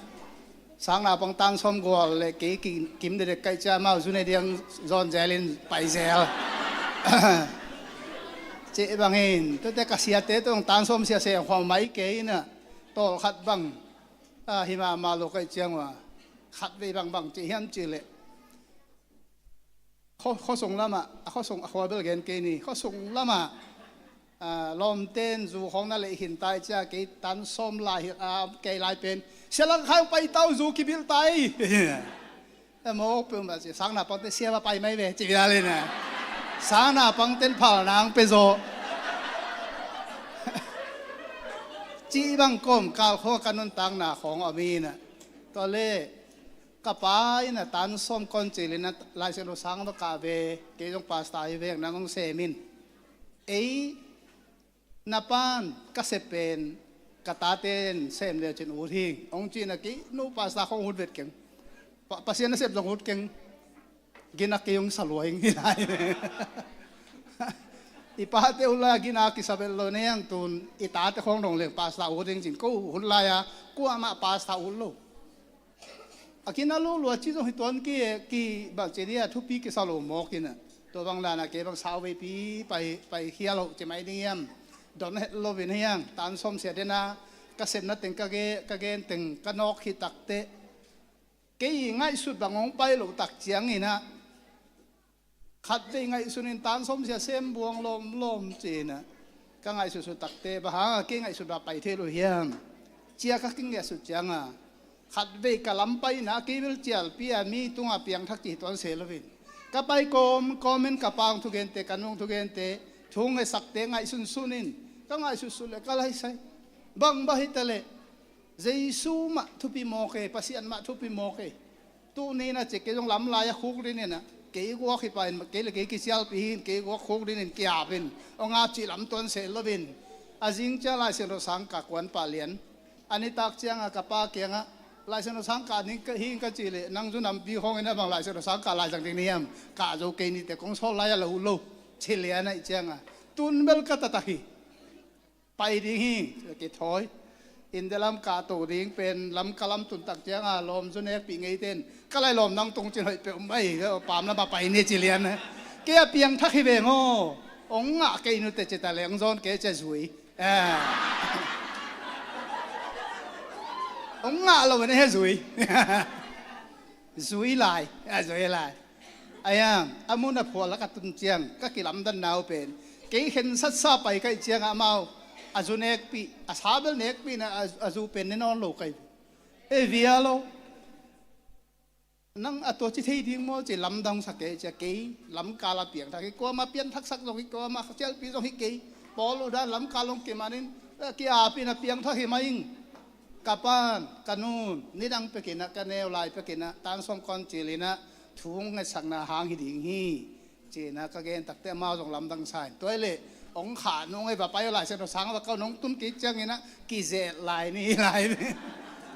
sang naupang tan sawm gual le kei kim dedek kaih cia mau zu ne diang zawn zelin pai zel. Ceh bangin tute ka siate tong tan sawm sia sem khawm mai kei inah tawl khat bang hi mahmah lo kaih ciang uh a khat vei bang bang cih hiam cih leh khuasung lamah a khuasung a khua bel gen kei ni khuasung lamah lawmten zu khawng na leih khin tai cia kei tan sawm lai hi a kei lai pen sialang khai pai tau zu kibilh tai. Mawk peuhmah ci sang naupangte sia va pai mai ve ci vial inah sang naupangten phal nang pe zaw. Cih bang kawm kalkhua ka nuntakna khawng a om inah tua le ka pa inah tan sawm kawn cilin a laisian uh sang va kah ve kei zong pasta hi vek nang hong semin ei na pan ka sep pen ka taten sem leucin ut hing hong cinah kei nu pasta khong ut vet keng. Pasian na sep zong ut keng. Gina kei hong sa lua hing hi lai. I pate uh lai gina kisa vet lo ne ang tun i tate khong dong leng pasta ut hing cin ko hun lai a kuamah pasta ut lo. A kina lo lua ci zong hi tuan ki e ki bang ci dia thupi kisa lo mawk inah tua bang lana kei bang sau veipi pai pai khia lo ci mai ding hiam? Don het lo vin hiang tan sawm sia dena ka sepna teng ka gen teng ka nawk hi takte kei ngaihsut bang hong pai lo tak cianginah khat vei ngaihsun in tan sawm sia sem buang lawmlawm cinah ka ngaihsut sut takte bang hanga kei ngaihsut bang pai thei lo hiam? Cia ka kingiahsut cianga khat vei ka lam paina kei bel cialpi a mi tunga piangthak cih tuan se lovin ka pai kawm kawmin ka pang thugente ka nung thugente thu ngesakte ngaihsun sunin ka ngaihsut sut le ka laisai bang bah hi ta leh Jesu mah thupi mawk e Pasian mah thupi mawk e. Tuhnina cik kei zong lamlai a khuk dinin ah kei guak hi pain kei le kei kicialpi hin kei guak khuk dinin kiapin aw ngap cih lam tuan seh lovin a zing cia Lai Siangtho sang ka kuan pah lian A nitak ciangah ka pa kiangah, "Laisiangtho sang kah ning ka hing," ka cih leh, "Nang zu nampi khawngin a bang Laisiangtho sang kah lai zang ding na hiam? Kah zo kei ni teh, kong sawl lai a lo uh lo," ci lian ahih ciangah, tun bel ka taktak hi. Pai ding hi, kithawi. India lam kahto ding pen Lamka lam tun tak ciangah lawm zu nekpih ngei ten, "Ka lai lawm nang tung cin hoih peuh mai, pam lamah pai ni," ci lian. Kei a piangthak hi veng aw. Hong ngah kei nu teh ci ta leh hong zawn kei cia zui. Eh. Hong ngah lo na he zui. Zui lai, a zui lai. Ahi hang, a mun a phual a ka tun ciang, ka kilamdanna uh pen, kei khensatsa pai ka hih ciangah amau a zu nekpih, a sa bel nekpihna a, a zu pen ne nawn lo ka hi. E via lo. Nang a tua ci thei ding maw ci lamdang sak kei cia, kei Lamka la piangthak hi, kuama pianthaksak zong hi, kuama cialpi zong hi kei. Paul uh dan Lamka long kimanin, eh, ki-apin a piangthak hi mah ing. Ka pan, ka nun, nidang pekinah, ka neu lai pekinah, tan sawm kawn cilinah, thu hong ngetsakna hang hi ding hi. Cinah ka gen takteh amau zong lamdang sa in. Tua hi leh, hong khah nung ei va pai aw, Laisiangtho sang va kah nong tun kik cianginah, kizet lai ni lai ni.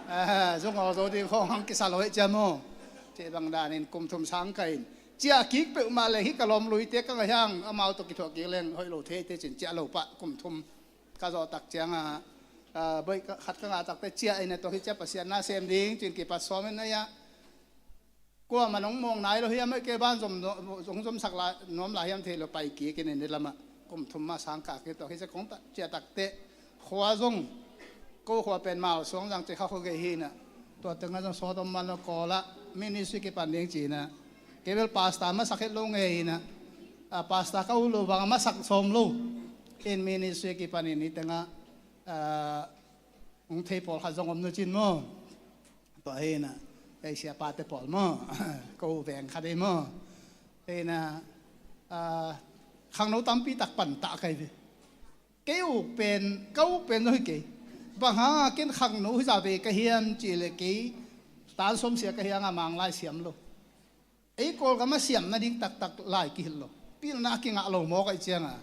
Ah, zong aw zo ding khawng hang kisa lo hei cia maw. Cih bang danin kum thum sang ka in. Ciah kik peuhmah leh hih ka lawm luite ka ngaih hang, amau tawh kithuah kik leng hoih lo thei te cin ciah lo pah kum thum. Ka zawh tak ciangah, ah, bawi ka, khat ka ngah takteh ciah in a tawh hi cia Pasian na sem ding, cin kipat sawm in a ia. Kuamah nong mawng nai lo hiam, aih kei ban zom, zong zomsak lai, nuam lai hiam thei lo pai kik in in lamah. Kum thum mah sang kah kik tawh hi cia kong ta, ciah takteh. Khua zong, ko khua pen Mausuang zang ci kha khua gei hi na. Tua tengah zong sawt om man lo Kawl ah, ministry kipan ding cina. Kei bel pastor masak het lo ngei hi na. Ah, pastor ka ut lo bang a masak sawm lo. In ministry kipan in hi tengah, ah, hong thei pawl khat zong om nu cin maw. Tua hi na, ei siapate pawl maw. Ko veng khat hi maw. Hi na, ah, khangno tampi tak pan ta ka hi ve. Kei uk pen, ka uk pen zong hi kei. Bang hanga ken khangno hi za ve ka hiam cih leh kei tan sawm sia ka hi hanga Manglai siam lo. Ei Kawlgam a siamna ding taktak lai kihilh lo. Pilna a kingah lo mawk ahih cianga.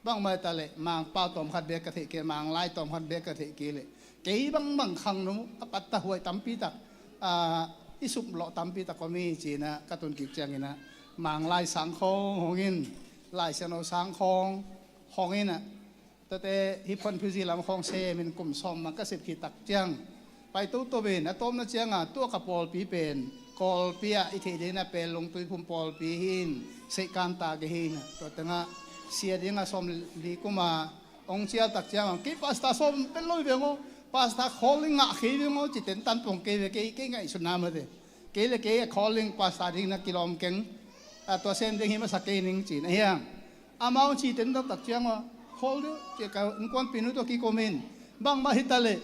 Bangmah hi ta leh, Mangpau tawmkhat bek ka theih kei, Manglai tawmkhat bek ka theih kei leh. Kei bangbang khangno a patta huai tampi tak, ah, i suplawh tampi tak om hi cina ka tun kik ciangina. Manglai sang khawng hong in, Laisiangtho sang khawng hong in a. Tuate hih Phuanphiuzi lam khawng semin kum sawm mang ka sep khit tak ciang. Pai toto in a tawpna cianga tua ka pawlpi pen Kawlpi ah i theih dingin a pen Lungtui phum pawlpi hi in Seihkan ta kei hi in a. Tua tengah sia dinga sawm li kuma hong cial tak cianga kei pastor sawm pen lo hi veng aw. Pastor khawl ding ngah kei veng aw ci tentan pong kei ve kei, kei ngaihsutna mate. Kei le kei a calling pastor ding na kilawm keng. A tua sem ding hi masa kei ning cin a hiang. Amau ci ten taktak ciang aw. Khawl ding ci ka innkuanpinu tawh kikum in. Bangmah hi ta leh.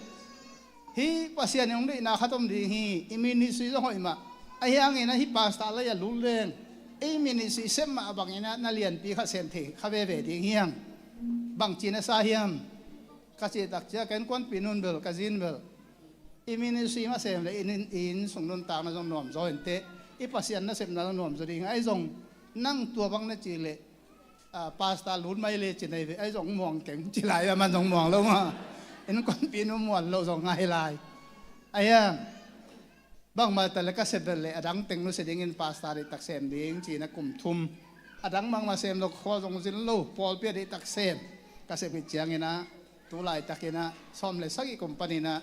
Hih Pasian in hong deihna khat om ding hi. I ministry zong hoih mah. A hiangin a hih pastor lei a lut leng. Ei ministry sem mah bangin a na lianpi khat sem thei kha veve ding hiang. Bang cin a sa hiam. Ka cih tak cia ka innkuanpinu in bel, ka zin bel. I ministry mah sem le, i inn, i inn sung nuntakna zong nuam zaw inteh, i Pasian nasepna zong nuam zaw ding. Ahi zong, nang tua bang na cih leh, ah, pastor lut mai le ci nei ve, ahi zong muang keng, ci lai a man zong muang lo ma. Innkuanpinu muan lo zong ngai lai. Ahi a, bangmah ta le ka sep bel le, a dang teng nusia dingin pastor deihtak sem ding, cina kum thum. A dang bangmah sem lo, khua zong zin lo, pawlpi a deihtak sem. Ka sep hi ciangina, tu laitakinah sawm le sagih kum paninah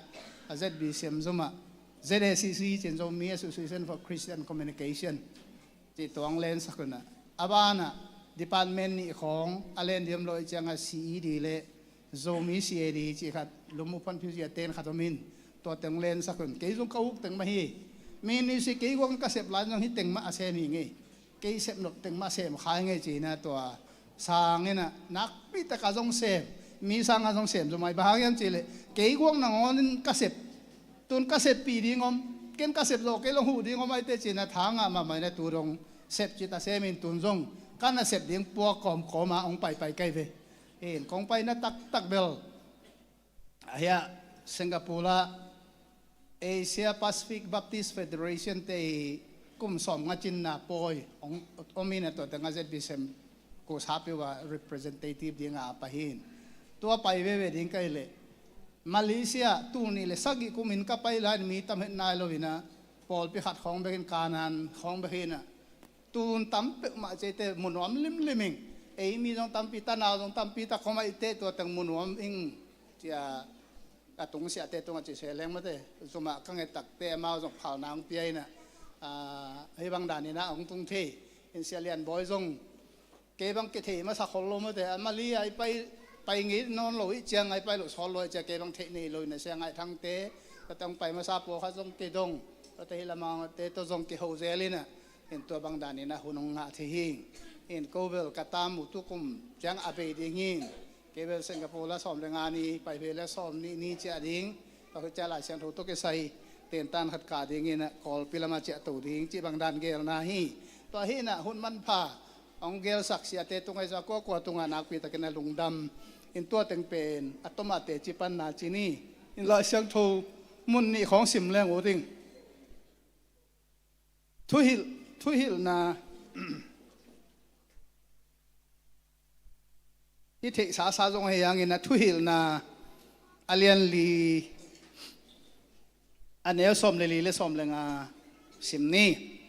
a Z B C M zumah Z A C C cin Zomi Association for Christian Communication cih tuang lensak unah a banah department nih khawng a len diam lo i ciangah C E D le Zomi C A D cih khat lum upan phiuzia ten khat om in tua teng lensak un kei zong ka uk teng mah hi. Ministry kei guang ka sep lai zong hi teng mah a sem hi ngei. Kei sep nop teng mah sem khai ngei cina tua sang inah nakpi taka zong sem, mi sanga zong sem zomai bang hang hiam cihleh kei guang nangawnin ka sep, tun ka seppih ding om, ken ka sep zawh kei long huh ding om aite cina thangah mahmah inah tu dong sep cita semin tun zong ka nasep ding puak kawmkawma hong paipai kai ve. In kong paina taktak bel Ahiah Singapore ah Asia Pacific Baptist Federation te i kum sawm nga cinna pawi om in a tua tengah Z B C M ku sapiu a representative dinga a pai hi in. Tua pai veve ding ka hi leh Malaysia tul nih le sagih kumin ka pai lai-in mi tam het nai lo-in ah, pawlpi khat khawng bekin, Kanaan khawng bekin ah, tun tam peuhmah ciate mu nuam limlim ing. Ei mi zong tampi ta, nau zong tampi ta, khuamah i teh tua teng mu nuam ing, ci-a ka tungsiahte tungah ci se leng mate. Zumah ka nget takte amau zong phalna hong pia in ah, hih bang danin ah hong tung thei in. Sia Lian Bawi zong kei bang kithei masa khol lo mate. A Malaysia i pai, pai ngei nawn lo ih ciang, a i pai loh sawt lo ih ciang, kei bang theih nei lo in ah, Sia Ngaih Thangte, tua teng pai masa pawlkhat zong kidong, tuate hih lamangte tawh zong kiho zel in ah, in tua bang danin ah hun hong ngah thei hi. In ko bel ka tam uh tukum ciang a bei ding hi. Kei bel Singapore la sawm le nga ni, pai ve le sawm nih ni ciah ding. Tua khit ciang Lai Siangtho tawh kisai tentan khat kah dingin ah Kawlpi lamah ciahto ding cih bang dan gelna hi. Tua hi in ah hun manpha hong gelsak siate tungah, i zong a kuakua tungah nakpi takin ah lungdam. In tua teng pen a tom a teci panna ci ni. In Lai Siangtho mun nih khawng sim leng uh ding. Thuhilh, thuhilhna i theihsa sa zong ahi hangin ah, Thuhilhna a lian li, a neu sawm le li le sawm le nga sim ni.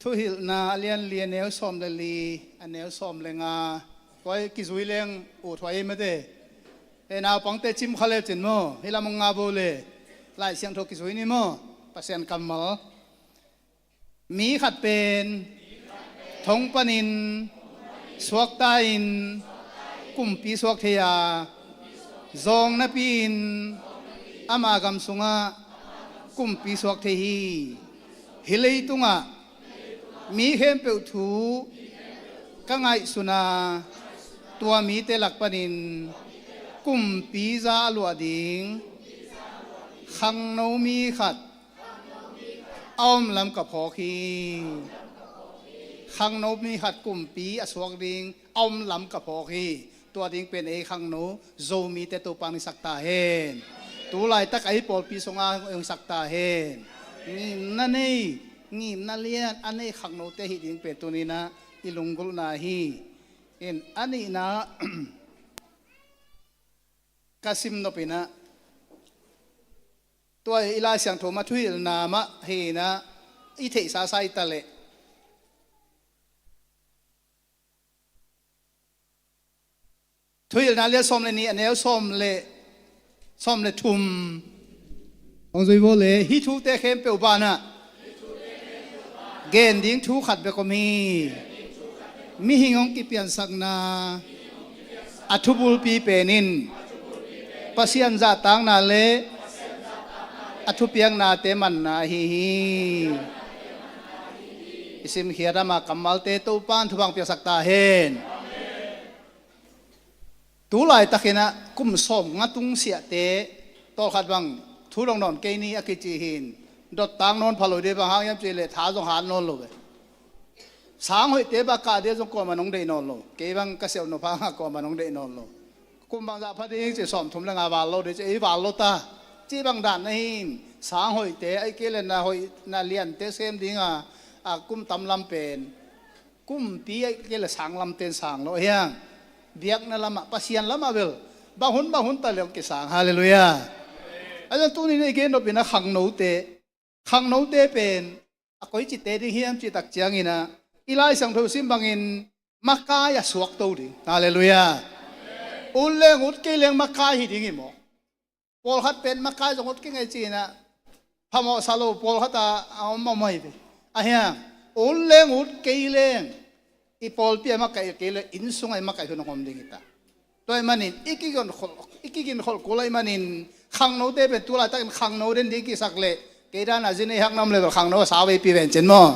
Thuhilhna a lian li, a neu sawm le li, a neu sawm le nga. Tua i kizui leng uh thuai mate. E, naupangte cim kha le cin maw, hih lam hong ngah bo le. Lai Siangtho kizui ni maw. Pasian kammal. Mi khat pen thong panin suakta-in kumpi suak thei a, zawng napi-in ama gam sungah kumpi suak thei hi. Hih leitungah mi khempeuh thu ka ngaihsun a, tua mite lak panin kumpi za a luah ding khangno mi khat a om lam ka phawk hi. Khangno mi khat kumpi a suak ding a om lam ka phawk hi. Tua ding pen ei khangno Zomite Topa'n hong hisak ta hen. Tu laitak a i pawlpi sungah hong hisak ta hen. Ngimna nei, ngimna lian a nei khangnote hih ding pen tuni-in ah i lunggulhna hi. In a nihna ka sim nop in ah, tua i Lai Siangtho mah thuhilhna mah hi in ah, i theihsa sa i ta leh, Thuhilhna lian sawm le nih, a neu sawm le, sawm le thum. Hong zui bo le, hih thute khempeuh banah gen ding thu khat bek om hi. Mihing hong kipiansakna a thubulpi pen in Pasian zahtakna le a thupiaknate manna ahi hi. I simkhiat ama kammalte Topa'n thupha hong piaksak ta hen. Tu laitakin ah kum sawm nga tung siate, tawlkhat bang thu dong nawn kei ni a kici hi in, dottak nawn pha lo ding, bang hang hiam cih leh tha zong hat nawn lo ve. Sang hoihte bang kah ding zong kuamah nong deih nawn lo. Kei bang ka siauh nop hangah kuamah nong deih nawn lo. Kum bangzah pha ding ci, sawmthum le nga val lo ding ci, ei val lo ta, cih bang dan na hi in, sang hoihte ahih kei leh na hoih na liante sem ding a, a kum tam lam pen, kumpi ahih kei leh sang lamte in sang lo hi hang. Biakna lamah, Pasian lamah bel bang hun bang hun ta leh hong kisang. Halleluiah. A zong tuni-in i gen nop in ah khangnote, khangnote pen a koici te ding hiam cih tak ciangin ah, i Lai Siangtho sim bangin makai a suakto ding. Halleluiah. Ut leng ut, kei leng makai hi ding hi maw. Pawlkhat pen makai zong ut kei ngei ci-in ah phamawhsa lo pawlkhat a om mahmah hi ve. Ahi hang, ut leng ut, kei leng i pawlpi a makaih kei leh inn sungah i makaih hun hong om ding hi ta. Tua ahih manin i kiginkholh, i kiginkholh kul ahih manin khangnote pen tu laitakin khangno den ding kisak leh, kei dan a zi nei hakna om leh bel khangno a sau veipi ven cin maw.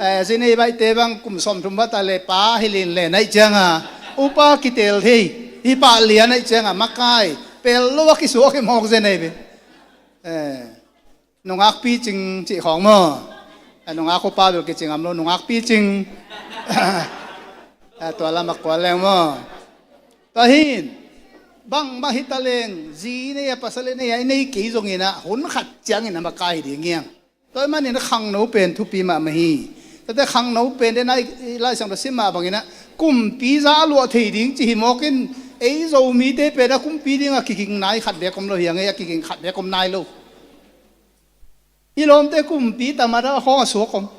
Eh, zi nei baihte bang kum sawmthum va ta leh pa hi lin leh na hih ciang a, upa kiteel thei, hih pa lian na hih ciang a makai pel lo a kisuak hi mawk zen ahi ve. Eh, nungak picing cih khawng maw. Eh, nungak upa bel kicing ngam lo, nungak picing. Eh, tua lam a kuan leng maw. Tua hi in, bangmah hi ta leng, zi nei a, pasal nei a, i nei kei zongin ah hun khat ciangin a makai hi ding hi hang. Tua ahih manin khangno pen thupi mahmah hi. Tuate khangno pen den a i, i Lai Siangtho sim mah bangin ah kumpi za a luah thei ding ci hi mawk in, Ei Zomite pen a kumpi dingah kiging nai khat bek om lo hi hang ei, a kiging khat bek om nai lo. I lawmte kumpi tamada khawng a suak om.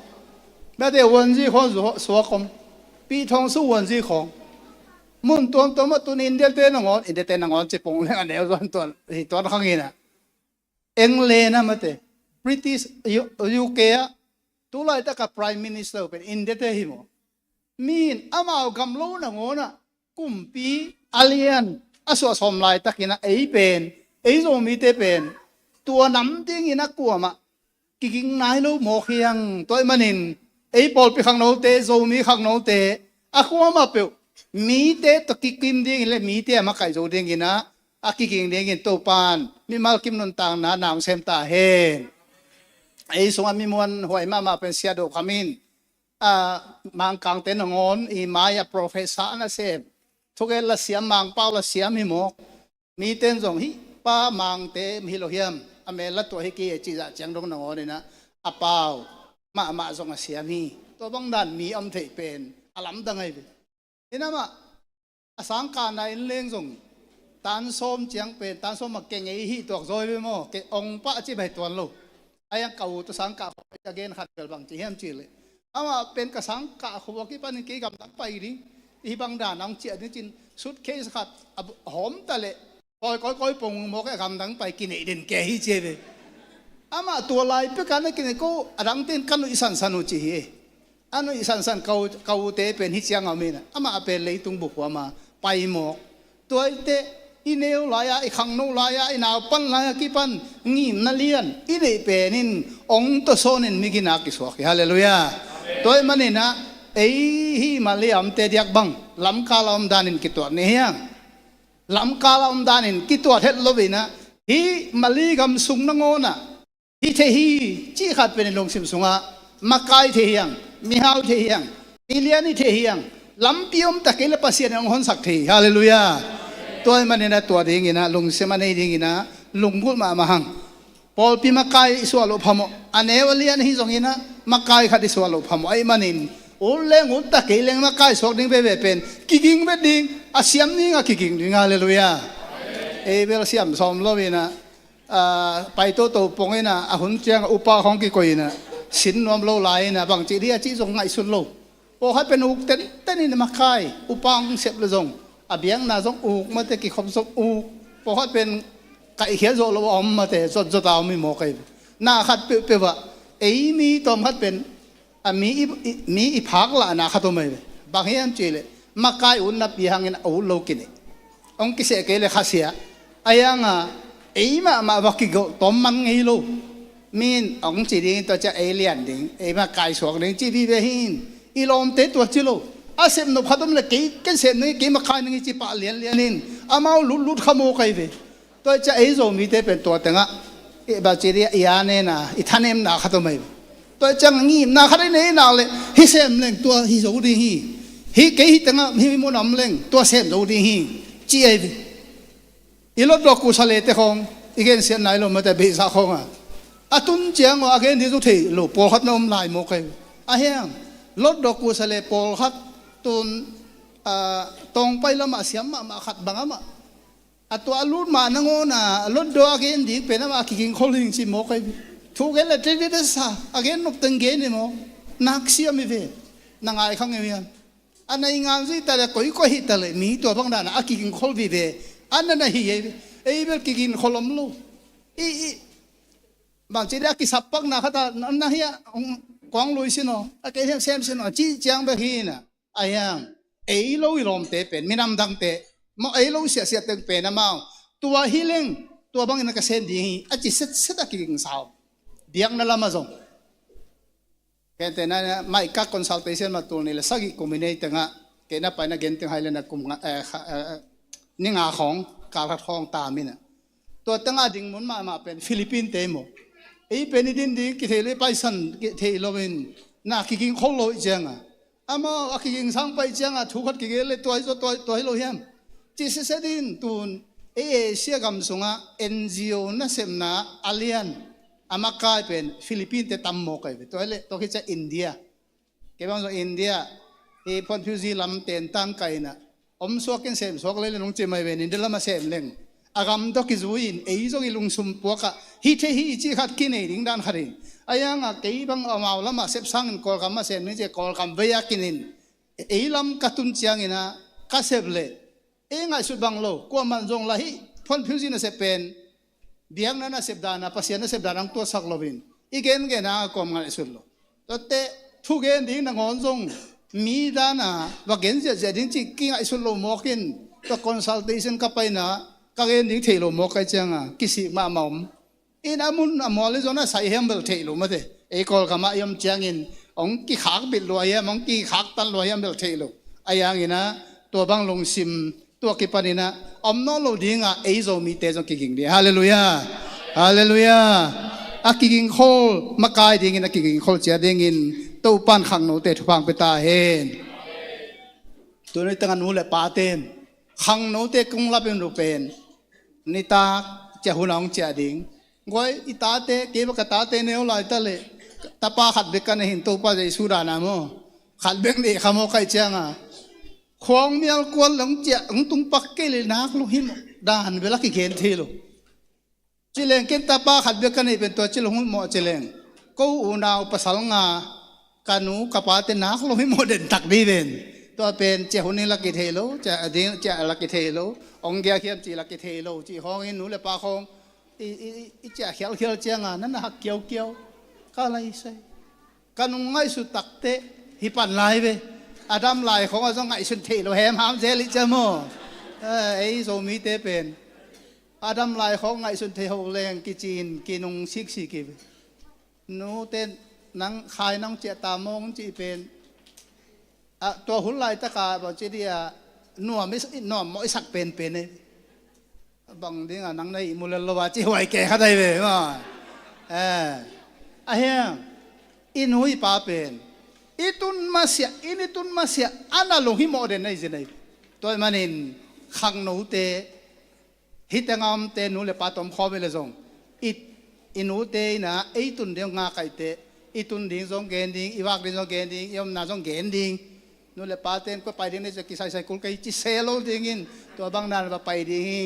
Mate uanzi khawng zu- suak om. Pihthawng su uanzi khawng. Mun tuamtuam ah tun India te nangawn, India te nangawn ci pong leng a neu zuan tuan hi tuan khang inah. England ah mate, British, U- U K ah, tulaitak a Prime Minister pen India te hi maw. Min amau gam lo nangawn ah kumpi a lian a suah sawm laitakin ah ei pen, ei Zomite pen tua nam dingin a kuamah kiging nai lo mawk hi hang. Tua ahih manin ei pawlpi khangnote, Zomi khangnote a kuamah peuh mite tawh kikim dingin le mite a makaih zo dingin ah a kiging dingin Topan mimal kim nuntakna na hong sem ta hen. Ei sungah mi muanhuai mahmah pen Sia Do Kham in, a, Mangkangte nangawn i mai-ah professor na sem, thugen la siam, Mangpau la siam hi mawk. Miten zong hih pa Mangte hi lo hiam, a mel la tuah hi kei e cih zah ciang dong nangawn inah a pau mahmah zong a siam hi. Tua bang dan mi om theih pen a lamdang ahi ve. Inah mah a sangkahna in leng zong tan sawm ciang pen, tan sawm a keng ei hih tuak zawi ve maw, keng ong pah ci bai tuan lo. A hiang ka u tawh sangkah khawh a gen khat bel bang ci hiam cih leh, amah pen ka sangkah khawh a kipanin kei gamdang pai ding, hih bang dan a hong ciah ding cin suitcase khat a hawm ta leh, kawikawi pong mawk a gamdang pai kineih den kei hi ci ve. Amah tua lai pekah na kineih ko, a dangte in ka nuih sansan uh ci hi. A nuih sansan ka u- ka ute pen hih ciang a om inah, amah pen leitung bukhuam a pai mawk. Tua hi teh i neu lai-ah, i khangno lai-ah, i naupan lai-ah kipan ngimna lian i neih pen in ong tawh sawnin mi gina kisuak hi. Halleluiah. Tua ahih manin ah ei hih Malay a omte diak bang lamkal a om danin kituat ni hiang. Lamkal a om danin kituat het lo inah hih Malay gam sung nangawn ah hi thei hi cih khat pen i lungsim sungah makai thei hiang, mihau thei hiang, milian hi thei hiang, lampi om ta kei le Pasian in hong honsak thei hi. Halleluiah. Tua ahih manin ah tua dingin ah lungsim a nei dingin ah lunggulh mahmah hang. Pawlpi makai i suah loh phamawh, a neu a lian ahi zongin ah makai khat i suah loh phamawh ahih manin ut leng ut ta kei leng makai suak ding veve pen kiging vet ding, a siam ding a kiging ding. Halleluiah. Ei bel siam sawm lo inah, a, pai toto pong inah, a hun ciang a upa khawng kikoih inah, sin nuam lo lai inah bang cih dih a cih zong ngaihsun lo. Pawlkhat pen uk tenten inah makai, upa hong sep le zong a biakna zong uk mate, kikhop zong uk. Pawlkhat pen kaihkhiat zawh lo a om mate, zotzot a om hi mawk ahi ve. Na khat peuhpeuh ah ei mi tawm khat pen a mi i, i, mi i phak lahna khat om ahi ve. Bang hiam cih leh makai ut napi hangin a ut lo kineih. Hong kiseh kei le khasia. A hiang a ei mahmah va kigolh tawm man ngei lo. Min hong ci ding, tua ciah ei lian ding, ei makai suak ding ci vive hi in. I lawmte tua ci lo. A sepnop khat om le kei ken sep ning, kei makai ning ci pah lianlian in amau lutlut kha mawk ahi ve. Tua ciah ei Zomite pen tua tengah i bacteria i a nena i thanemna khat om ahi ve. Tua ciang ngimna khat i nei nak le hih sem leng tua hi zo ding hi. Hih kei hih tengah hih mun om leng tua sem zo ding hi ci ahi ve. I lotdok kuhsa lete khawng i gensiat nai lo mate, beihzah khawng a a tun ciang aw a gen ding zong thei lo pawlkhat na om lai mawk ahi ve. A hiang lotdok kuhsa le pawlkhat tun, a, tawngpai lamah siam mahmah khat bang amah a tua a lut mah nangawn a lotdok a gen ding pen amah a kiging khol hing ci mawk ahi ve. Thu gen le tete sa a gen nop teng gen hi maw. Nak siam hi ve. Na ngai khang hi hiam? A na i ngan zui ta le koikoi hi ta le mi tua bang dan a kiging khol vive. A na na hi ei, ei bel kiging khol om lo. I, i, bang ci dia kisap pakna khat a na, na hi a, ong, kong lui sin aw, a kei hiam sem sin aw, ci ciang bek hi na. A hiang, ei lo i lawmte pen, minam dangte, maw ei lo siahsiah teng pen amau tua hi leng, tua bangin a ka sem ding hi a ci setset a kiging sau. Biakna lam a zong. Kei te na, na, mai ka consultation mah tul nih le sagih kum i nei tengah, kei na pai na gen teng hai le na kum nga, eh, kha, eh, ni nga khawng, kal khat khawng tam inah. Tua tengah ding mun mahmah pen Philippine te maw. Ei pen i din ding kithei lo, i paisan kithei lo in, na kiging khol lo i ciang a. Amau a kiging sang pai ciang a thu khat kigen le tua hi zaw, tua, tua hi lo hiam? Ci sese din tun, ei Asia gam sungah N G O nasepna a lian, a makai pen Philippine te tam mawk ahi ve. Tua hi le, tua khit ciah India. Kei bang zong India, i phuanphiuzi lam tentan ka inah, Om suak in sem suak lei le nong ci mai ve, nin de lam a sem leng a gam tawh kizui in ei zong i lungsum puak ah hi thei hi cih khat kinei ding dan khat hi. A yang a kei bang amau lam a sep sangin Kawlgam a sem ning ci, Kawlgam vei a kinin ei lam ka tun ciangin ah ka sep leh ei ngaihsut bang lo, kuaman zong lah hih phone phiu zin a sep pen biakna nasep dan a, Pasian nasep dan a hong tuatsak loin i gengen a kawm ngaihsut lo. Tuate thugen ding nangawn zong mi dan a va gen ziahziah ding cih kingaihsut lo mawk in, tua consultation ka paina ka gen ding theih lo mawk kai ciang a kisik mahmah om. In a mun a mual in zong na sai hiam bel theih lo mate. Ei Kawlgam ah i om ciangin hong kikhak bit lua hiam, hong kikhak tan lua hiam bel theih lo. A yang in ah tua bang lungsim tua kipan in ah om nawn lo ding a, ei Zomite zong kiging ding. Halleluiah. Halleluiah. A kiging khol makai dingin, a kiging khol ciat dingin Topa'n khangnote thupha hong pia ta hen. Tuni tangah nu le pate'n khangnote kong lap in uh pen nitak ciah hun a hong ciah ding. Guai, i tate, kei bang ka tate neu lai ta leh tapa khat bek ka nei hi in, Topa Jesu dan a maw, khat bek nei kha maw kai ciang a, khuang mial kuan leng ciah hong tung pak kei leh nak lo hi maw dan bel a kigen thei lo. Ci leng ken tapa khat bek ka neih pen tua ci lo hi maw ci leng, ko unau pasal nga, ka nu ka pate nak lo hi maw den tak dih ven. Tua pen ciah hun in la kithei lo, ciah a ding ciah la kithei lo, hong giak hiam cih la kithei lo, cih khawng in nu le pa khawng i, i, i, i ciah khialkhial ciang a na na hak kiaukiau. Ka lai sai, ka nung ngaihsut takte hi pan lai ve. A dam lai khawng a zong ngaihsun theih lo hemham zel i ciah maw. Eh, ei Zomite pen a dam lai khawng ngaihsun thei ho leng kici in kinung siksik hi ve. Nute, nang khai nang ciah ta mawng cih pen, ah, tua hun laitak a bang ci dih a, nuam i, nuam mawh i sak penpen ei. Bang ding a nang na ihmu lel lo a ci huai kei khat ahi ve maw. Eh, a hiang i nu i pa pen i tun masiah, i ni tun masiah a na lunghimawh den ahi zin ahi. Tua ahih manin khangnote, hih teng a omte nu le pa tomkhawm hi leh zong i, i nute in ah ei tun ding ngak ahih teh, i tun ding zong gen ding, i vak ding zong gen ding, i omna zong gen ding. Nu le pate in kua pai ding na hih ciang kisaisai kul kei ci se lo dingin, tua bang dan va pai ding hi.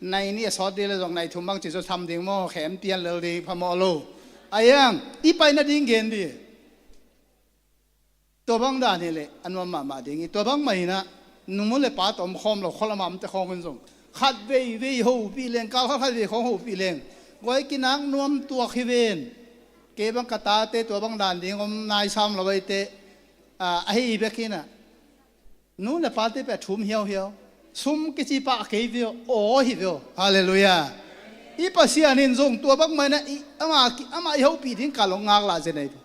Nai nih a sawt ding leh zong nai thum bang ci zaw tham ding maw, khem pian lel ding phamawh lo. A hiang i pai nading gen ding. Tua bang dan hi leh a nuam mahmah ding hi. Tua bang mah in ah nu le pa tomkhawm lo, khualam a omte khawng in zong khat veivei hopih leng, kal khat khat vei khawng hopih leng, guai, kinak nuam tuak hi ven. Kei bang ka tate tua bang dan ding om nai sam lo ahih teh, ah, ahi bek hi in ah nu le pate pen a thum hiauhiau. Sum kici pah kei ve aw, aw hi ve aw. Halleluiah. I Pasian in zong tua bang mah in ah i, amah ki, amah i hopih ding kal hong ngak lah zen ahi ve.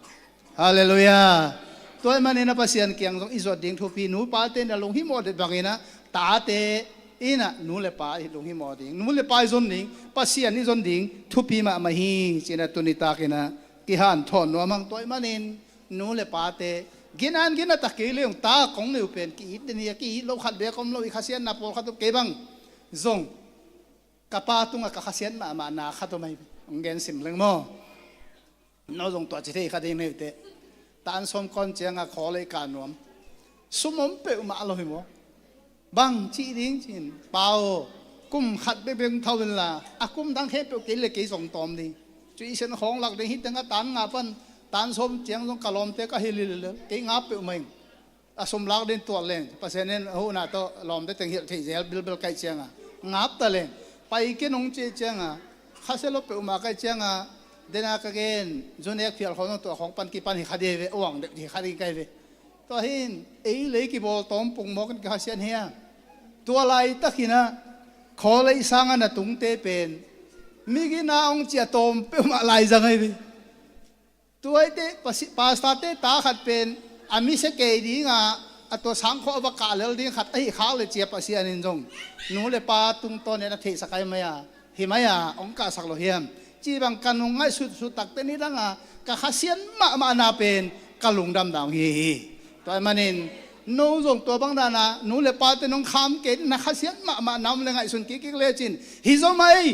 Halleluiah. Tua ahih manin ah Pasian kiang zong i zuat ding thupi, nu pate in a lunghimawh den bangin ah tate in ah nu le pa i lunghimawh ding, nu le pa i zon ding, Pasian i zon ding thupi mahmah hi ci-in ah tuni takin ah kihanthawn nuam hang. Tua ahih manin nu le pate, gin an gin a tak kei leh zong ta kong nei uh pen ki-it den hi a, ki-it lo khat bek om lo, i khasiatna pawlkhat om, kei bang zong ka pa tungah ka khasiat mahmahna khat om ahi ve. Hong gen sim leng maw. No zong tua ci thei kha ding na hi uh teh. Tan sawm kawn ciang a khaw lei ka nuam. Sum om peuhmah lo hi maw. Bang cih ding ci-in, pa aw, kum khat bekbek hong tho inla, a kum dang khempeuh kei le kei zong tawm ding. Tuition khawng lak ding, hih teng a tan nga pan tan sawm ciang zong ka lawmte ka hilh hilh lel, kei ngap peuhmah ing. A sum lak ding tuat leng, Pasian in a huhna tawh lawmte teng hilh theih zel bilbel ka hih ciang a, ngap ta leng. Pai kei nung cih ciang a, khasia lo peuhmah ka hih ciang a, den a ka gen, zu nek phial khawng zong tua khawng pan kipan hi kha ding hi ve, uang deuh hi kha ding ka hi ve. Tua hi in ei lei kibawl tawm pung mawk in ka khasiat hi a. Tua laitakin ah khaw lei sang a na tungte pen mi gina hong ciah tawm peuhmah lai zang ahi ve. Tua ahih teh pasi-, pastor-te ta khat pen a mise kei ding a, a tua sangkhua a va kah lel ding khat ahi khak leh ci-a Pasian in zong nu le pa tungtawn in a theihsak ahi mai a, hi mai a, hong kahsak lo hiam? Cih bang ka nung ngaihsutsut takte nidang a ka khasiat mahmahna pen ka lungdamna hong hi hi. Tua ahih manin no zong tua bang dan a nu le pate nong kham kei, na khasiat mahmahna om leh ngaihsun kikkik lecin, hi zaw mai,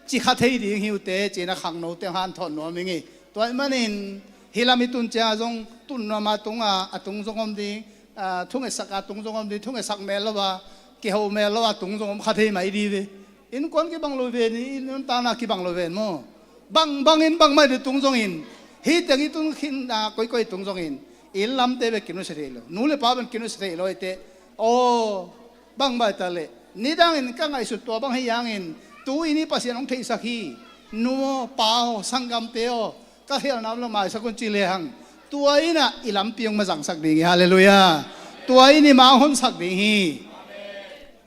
ci kha thei ding hi uh teh ci-in a khangnote hong hanthawn nuam ing hi. Tua ahih manin hih lam i tun ciang a zong tun nuam a tung a, a tung zong om ding, a, thungetsak a tung zong om ding, thungetsak mel lo a, Kiho mel lo a tung zong om kha thei mai di ve. Innkuan kibang lo ve ni, i nuntakna kibang lo ve maw? Bang bangin bangmah i tung zongin, hih teng i tun khin a koikoi tung zongin, inn lamte ve kinusia thei lo, nu le pa pen kinusia thei lo i te. Aw, bangmah i ta leh nidangin ka ngaihsut tua bang hi hangin, tu-in i Pasian hong theihsak hi. Nu aw, pa aw, sanggamte aw, ka khialhna om lo maisak un ci lehang, tua innah i lampi hong mazangsak ding hi. Halleluiah. Tua in i ma hong honsak ding hi.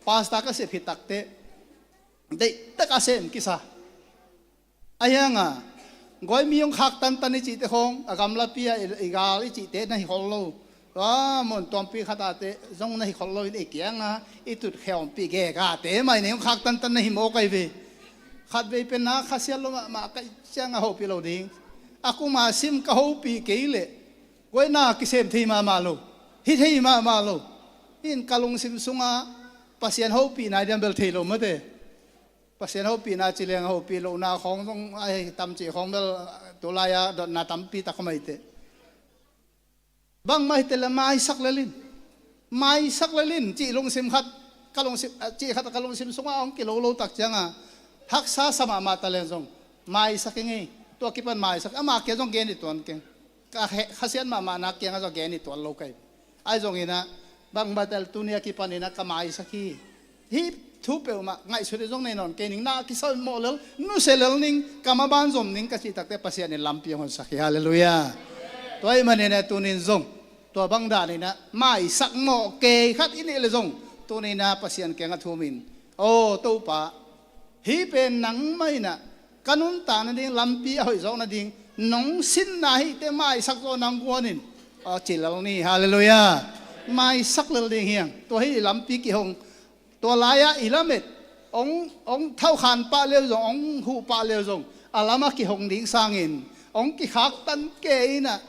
Pastor ka sep hi takteh, deihtak a sem kisa. A hianga, guai mi hong khak tantan i cihte khong, a gamlapi a i, i gal i cihte na hi khol lo. Tua mun tuampi khat a te zong na hi khol lo in, i kianga i tut kheumpih gekate mai nei hong khak tantan na hi mawk ai ve. Khatvei pen na khasiat lo mahmah ka hih cianga hopih lo ding. A kuma sim ka hopih kei leh, guai na kisem thei mahmah lo, hi thei mahmah lo. In ka lungsim sungah Pasian hopih nai diam bel thei lo mate. Pasian hopihna ci leng hopih lohna khong zong a hi tam cih khong bel, tulai-a dotna tampi tak om ai teh. Bangmah hi te le maisak lel in, maisak lel in cih lungsim khat, ka lungsim, ah, cih khat ka lungsim sungah hong kilo lo tak cianga, haksa sa mahmah ta leng zong maisak i ngei. Tua kipan maisak, ama kia zong gen i tuan keng. Ka he, khasiat mahmahna kiangah zong gen i tuan lo kai. Ahi zonginah, bangmah ta le tuni a kipaninah ka maisak hi. Hih thu peuhmah ngaihsut i zong nei nawn kei ning, na kisawimawh lel, nusia lel ning, ka maban zom ning ka cih takteh Pasian in lampi hong honsak hi. Halleluiah. Tua ahih maninah tunin zong tua bang daninah maisak mawh kei khat i neih le zong, tuninah Pasian kiangah thumin, aw Topa, hih pen nangmah inah ka nuntak nading lampi a hoih zawk nading nong sinna hihte maisak zawh nang guanin, aw, ci lel ni. Halleluiah. Maisak lel ding hiang. Tua hi lampi kihong. Tua lai-ah i lamet hong, hong thaukhan pah leu zong, hong huh pah leu zong, a lamah kihong ding sangin hong kikhaktan kei inah,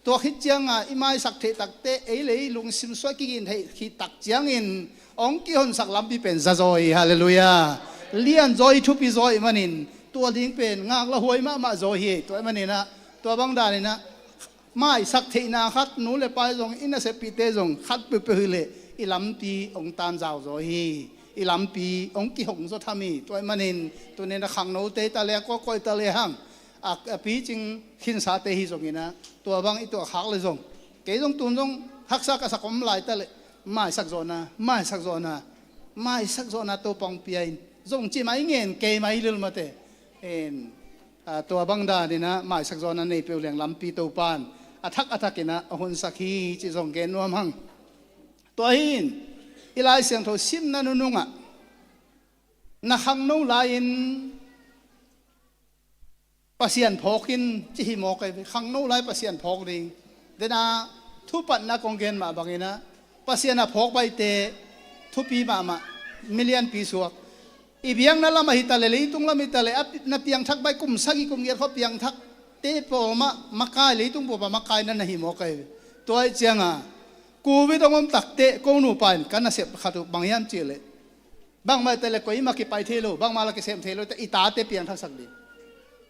tua khit cianga i maisak theih takteh ei le ei lungsim suai kigin theih khit tak ciangin hong kihonsak lampi pen za zaw hi. Halleluiah. Lian zaw hi, thupi zaw hi manin tua ding pen ngaklah huai mahmah zaw hi. Tua hi maninah, tua bang daninah maisak theihna khat, nu le pa zong, i naseppihte zong khat peuhpeuh hileh i lampi hong tanzau zaw hi. I lampi hong kihong zaw tham hi. Tua hi manin tuninah khangnote hi ta le, a kawikawi ta le hang, a, a picing khinsate hi zonginah, tua bang i tuah khak le zong, kei zong tun zong haksa ka sak om lai ta le, maisak zawhna, maisak zawhna, maisak zawhna Topa hong pia in zong ci mai ngen kei mai lil mate. En, a, tua bang daninah maisak zawhna nei peuh leng lampi Topan a thak a thakinah a honsak hi cih zong gen nuam hang. Tua hi in, i Lai Siangtho simna nunungah, na khangno lai-in Pasian phawk in ci hi mawk ai ve. Khangno lai Pasian phawk ding. Dena thupatna kong gen mah banginah, Pasian a phawk baihte thupi mahmah, milianpi suak. I biakna lam ahi ta le, leitung lam ahi ta le, a pi-, na piangthak baih kum sagih kum giat khawng piangthakte pawl mah makai, leitung pawl mah makai na na hi mawk ai ve. Tua ahi cianga, Covid hong om takteh ko nupa in ka nasep khat uh bang hiam cih leh, bangmah ta le koimah kipai thei lo, bangmah la kisem thei lo, i tate piangthaksak ding.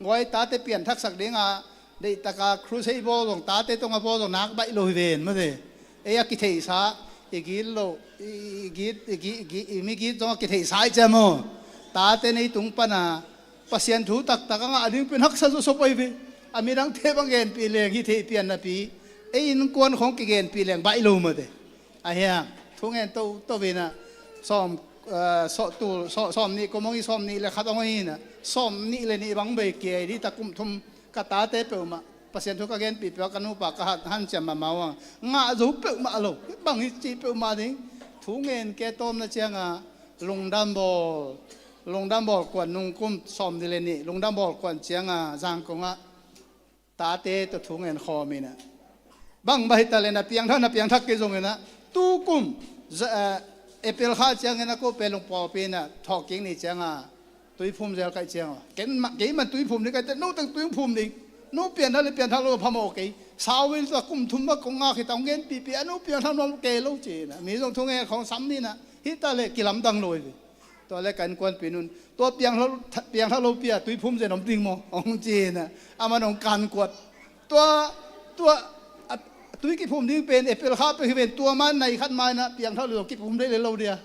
Guai, tate piangthaksak dinga deihtaka crusade bawl zong, tate tungah bawl zong nak baih lo hi ven mate. Ei a kitheihsa, i git loh, i, i git, i git, i git, i migit zong a kitheihsa i ciam aw. Tate nei tung pana Pasian thu taktak a ngah ding pen haksa zawsop ahi ve. A midangte bang genpih leng hi thei pian napi, ei innkuan khong kigenpih leng baih lo mate. A hiang, thungen toto inah, sawm, eh, sawh tul, sawh, sawm nih kum hong hi, sawm nih le khat hong hi inah, sawm nih le nih bang bei kia hi dih ta, kum thum ka tate peuhmah Pasian thu ka genpih peuh a, ka nupa ka han, hanciam mahmah uh a, ngah zo peuhmah lo, bang hi cih peuhmah ding. Thungen ke tawmna cianga, lungdam bawl, lungdam bawl kuan nung kum sawm nih le nih, lungdam bawl kuan cianga Zangkongah tate tawh thungen khawm inah, bangmah hi ta le na piangthak, na piangthak kei zonginah, tukum, za-, eh, April kha ciangin a ko pelung pawlpi inah thawhkik ni cianga tuiphum zel kaih cianga, ken ma-, kei man tuiphum ni kaih teh, no teng tuiphum ding. No piangthak le piangthak lo phamawh kei. Sau in tua kum thum mah kong ngak hi ta, hong genpihpih a, no piangthak nuam kei lo ci inah, mi zong thungen khawm sam inah, hi ta le kilamdang lo hi ve. Tua le ka innkuanpih nun, tua piangthak, piangthak lopi a tuiphum zen om ding maw, hong ci inah, aman hong kankuat. Tua, tua, a, tui kiphum ding pen April kha peuh hi ven, tua ma nai khat ma inah piangthak lo kiphum dei le lo dia.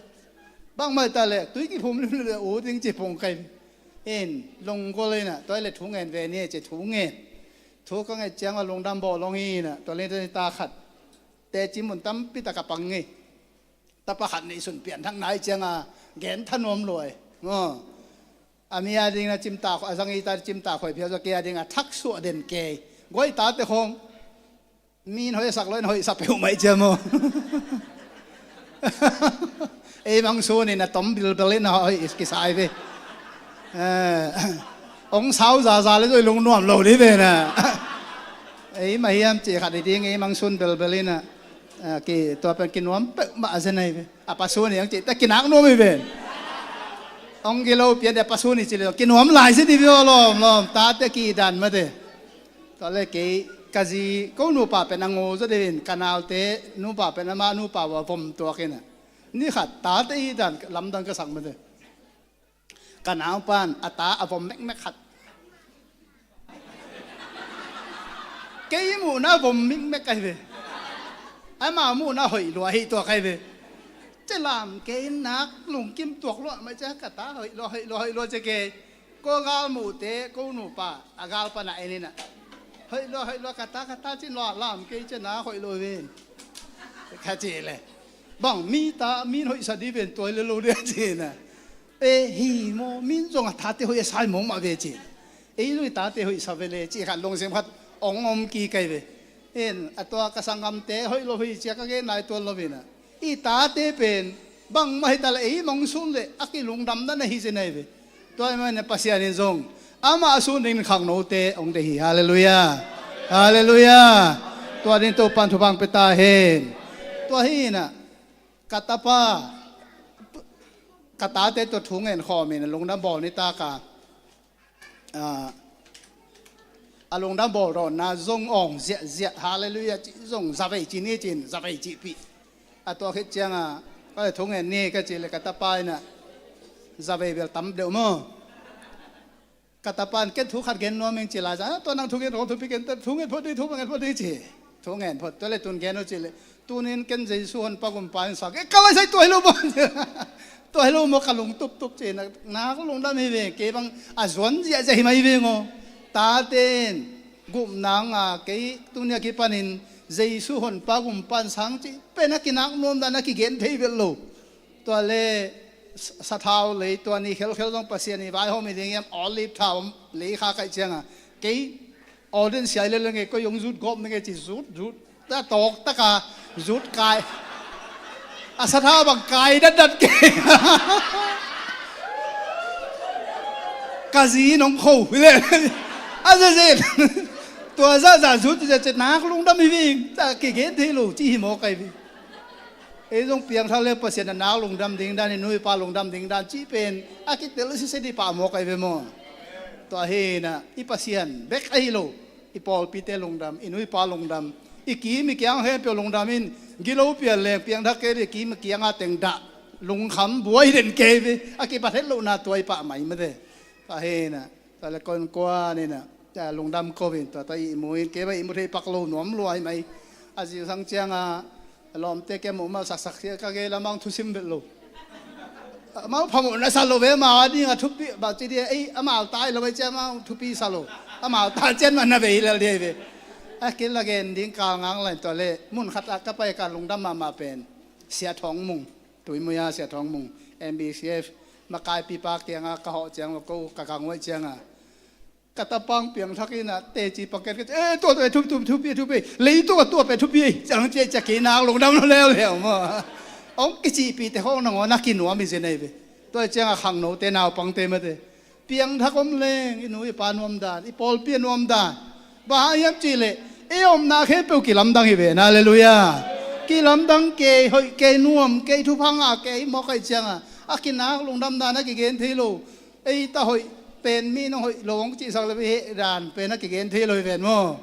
Bangmah ta le tui kiphum limlim le u ding ci pong kai. In lunggol inah tua le thu ngen ve ni ci thu ngen. Thu ka nget ciang a lungdam bawl long hi inah tua le ta khat. Teci mun tampi tak a pang hi. Tapa khat neih sun pianthak nai ciang a gen thanuam luai. Maw. A mi a ding na cimta khoi, a zang i ta cimta khoi phiau zaw kei a ding a thak suah den kei. Guai tate khong. Min hoih sak lo in hoih sa peuh mai cia maw. Ei mangsun in a tom bilbel in a hoih kisai ve. Ong sau zaza le zoi lungnuam lo li ve na. Ei mahiam ci khat i ding ei mangsun belbel in a. Ki tua pen kinuam peuh mah a zen ai ve. A pasun i ang ci ta kinak nuam i ve. Ong gilo pian de pasun i ci le kinuam lai zen i ve aw lawm lawm tate ki dan mate. Tua le kei ka zi ko nupa pen a ngo zaw deuhin ka naute nupa pen ama nupa ua vom tuak in a. Ni khat tate i dan lamdang ka sak mate. Ka naupan a ta a vom mekmek khat. Kei muhna vom mekmek ai ve. Ama muhna hoih lua hih tuak ai ve. Cia lam kei nak lungkim tuak lua mai cia ka ta hoih lua hoih lua hoih lua cia kei. Ko gal muhte ko nupa a gal pana en ina. Hoih lua hoih lua ka ta ka ta cin lua lam kei cia na hoih lua ven. Ka ci le. Bang mi ta min hoih sa di ven tuai le lo dia cina. E hi maw min zong a tate hoih a sai mawng mah ve ci. Ei zong i tate hoih sa ve le ci khat lungsim khat ong om ki kai ve. En a tua ka sanggamte hoih lo hoih cia ka gen nai tuan lo vina. I tate pen bangmah hi ta le ei mong sun le a kilungdam dan a hi zen ai ve. Tua i mah in Pasian in zong amah a sun ding khangnote ong deih hi. Halleluiah. Halleluiah. Tua ding Topan thupha ong pia ta hen. Tua hi inah ka tapa ka tate tua thu ngen khawm in a lungdam bawl ni taka a lungdam bawl rawnna zong awng ziahziah halleluiah cih zong zavei ci ni cin zavei cihpih. A tua khit cianga ka le thu ngen ni ka ci le ka tapa inah zavei bel tam deuh maw. Ka tapan ken thu khat gen nuam ing ci lai zan tua nang thu ngen kong thupi ken thu ngen phot ding thu ngen phot ding ci. Thu ngen phot tua le tun gen uh ci le tunin ken Jesu honpa gumpa in sak e ka lai sai tua hi lo maw. Tua hi lo maw ka lung tuptup ci nak lungdam hi ve kei bang a zuan ziahziah hi mai hi ve ngaw. Taten gupna nga kei tunia kipanin Jesu honpa gumpa in sang ci pen a kinak nuam dan a kigen thei vel lo. Tua le sathau lei tua ni khelkhel zong Pasian i vaihawm i ding hiam olive thau lei kha kaih cianga kei audience siai le lenge koi hong zut gawp nenge ci zut zut ta tawk taka zut kai a sathau bang kai datdat kei. Ka zi nong kho hi le a zezet tua zahzah zut zezet nak lungdam hi ving ta kigen thei lo ci hi maw kai ving. Ei zong piangthak le Pasian a nak lungdam ding dan i nuipa lungdam ding dan cih pen a kitel sise dih pah mawk ai ve maw. Tua hi inah i Pasian bek ahi lo i pawlpite lungdam i nuipa lungdam i kim i kiang khempeuh lungdam in gilo pian leng piangthak kei i kim i kianga teng dah lungkham buai den kei ve a kipat het lohna tua i pah mai mate. Tua hi inah tua le kon kuan inah lungdam ko in tua ta ihmu in kei ba ihmu thei pak lo nuam luai mai. A zingsang cianga lawmte ke muh ma saksak sia ka gei lamang thusim vet lo. Amau phamawh na sa lo ve amau a ding a thupi bak ci dia ei amau tai lo ve cia amau thupi sa lo. Amau tai cian man na ve hi lel dia hi ve. A kin la gen ding kal ngang lain tua le mun khat a ka pai ka lungdam mahmah pen Sia Thawng Mung. Tuimui a Sia Thawng Mung M B C F makai pipa kianga ka hawh ciang lo ko ka kangwai cianga. Ka tapang piangthak inah teci paket ka ci e tua tua thupi thupi thupi lei tua tua pe thupi ei ciang cia cia kei nak lungdam lo leuleu maw. Ong kicihpihte hong nangaw na kinuam i zenei ve. Tua cianga khangnote naupangte mate piangthak om leng i nu i pa nuam dan i pawlpi a nuam dan. Bang hang hiam cihleh ei omna khempeuh kilamdang hi ve na halleluiah. Kilamdang kei hoih kei nuam kei thupha ngah kei mawk aih cianga a kinak lungdam dan a kigen thei lo. Ei ta hoih pen mi nong hoih lo hong cihsak le heh dan pen a kigen thei lo hi ven maw.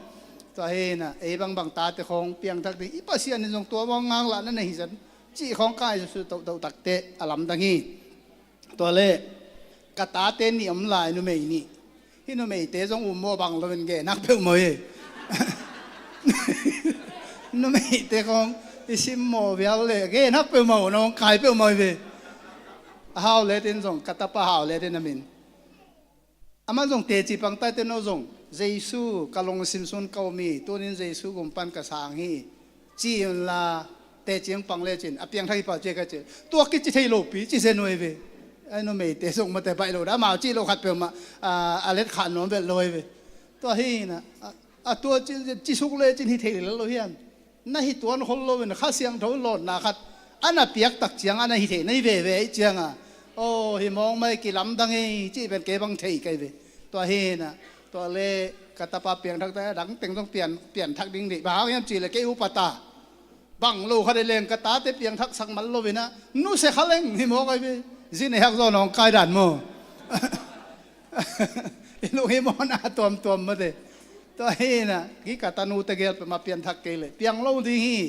Tua hi inah ei bangbang tate khawng piangthak ding i Pasian in zong tua bang ngak lah na nei hi zan cih khawng kai su tohtoh takte a lamdang hi. Tua le ka tate nih om lai numei nih. Hih numeite zong um maw bang lo in genak peuhmah hi. Numeite khawng i sim maw vial le genak peuhmah uh nong kai peuhmah hi ve. A hau letin zong, ka tapa hau letin a min. Amah zong teci pang taite no zong, Jesu ka lungsim sung ka um hi, tunin Jesu gum pan ka sang hi, ci unla, teci hong pang lecin a piangthak hi pah ci ka ci. Tua kici thei lopi ci zen uh hi ve. Ai, numeite zong mate baih lo dah, amau cih lo khat peuhmah a, a let khah nuam vet lo hi ve. Tua hi na, a, a tua ci, ci suk lecin hi thei lel lo hiam? Na hi tuan khol loin Kha Siangtho lawnna khat a na piak tak ciang a na hi thei na hi veve ahih cianga, aw, hi mawng mai, kilamdang ei cih pen kei bang thei ka hi ve. Tua hi na, tua le ka tapa piangthak ta, a dang teng zong pian, pianthak ding deih, bang hang hiam cih le kei upa ta, bang lo khat hi leng ka tate piangthak sak man loin a, nusia kha leng hi mawk ahi ve. Zin ei hak zaw nawng kai dan maw? I lunghimawh na tuamtuam mate. Tua hi na, hih ka tanute gel peuhmah pianthak kei leh piang lo ding hi,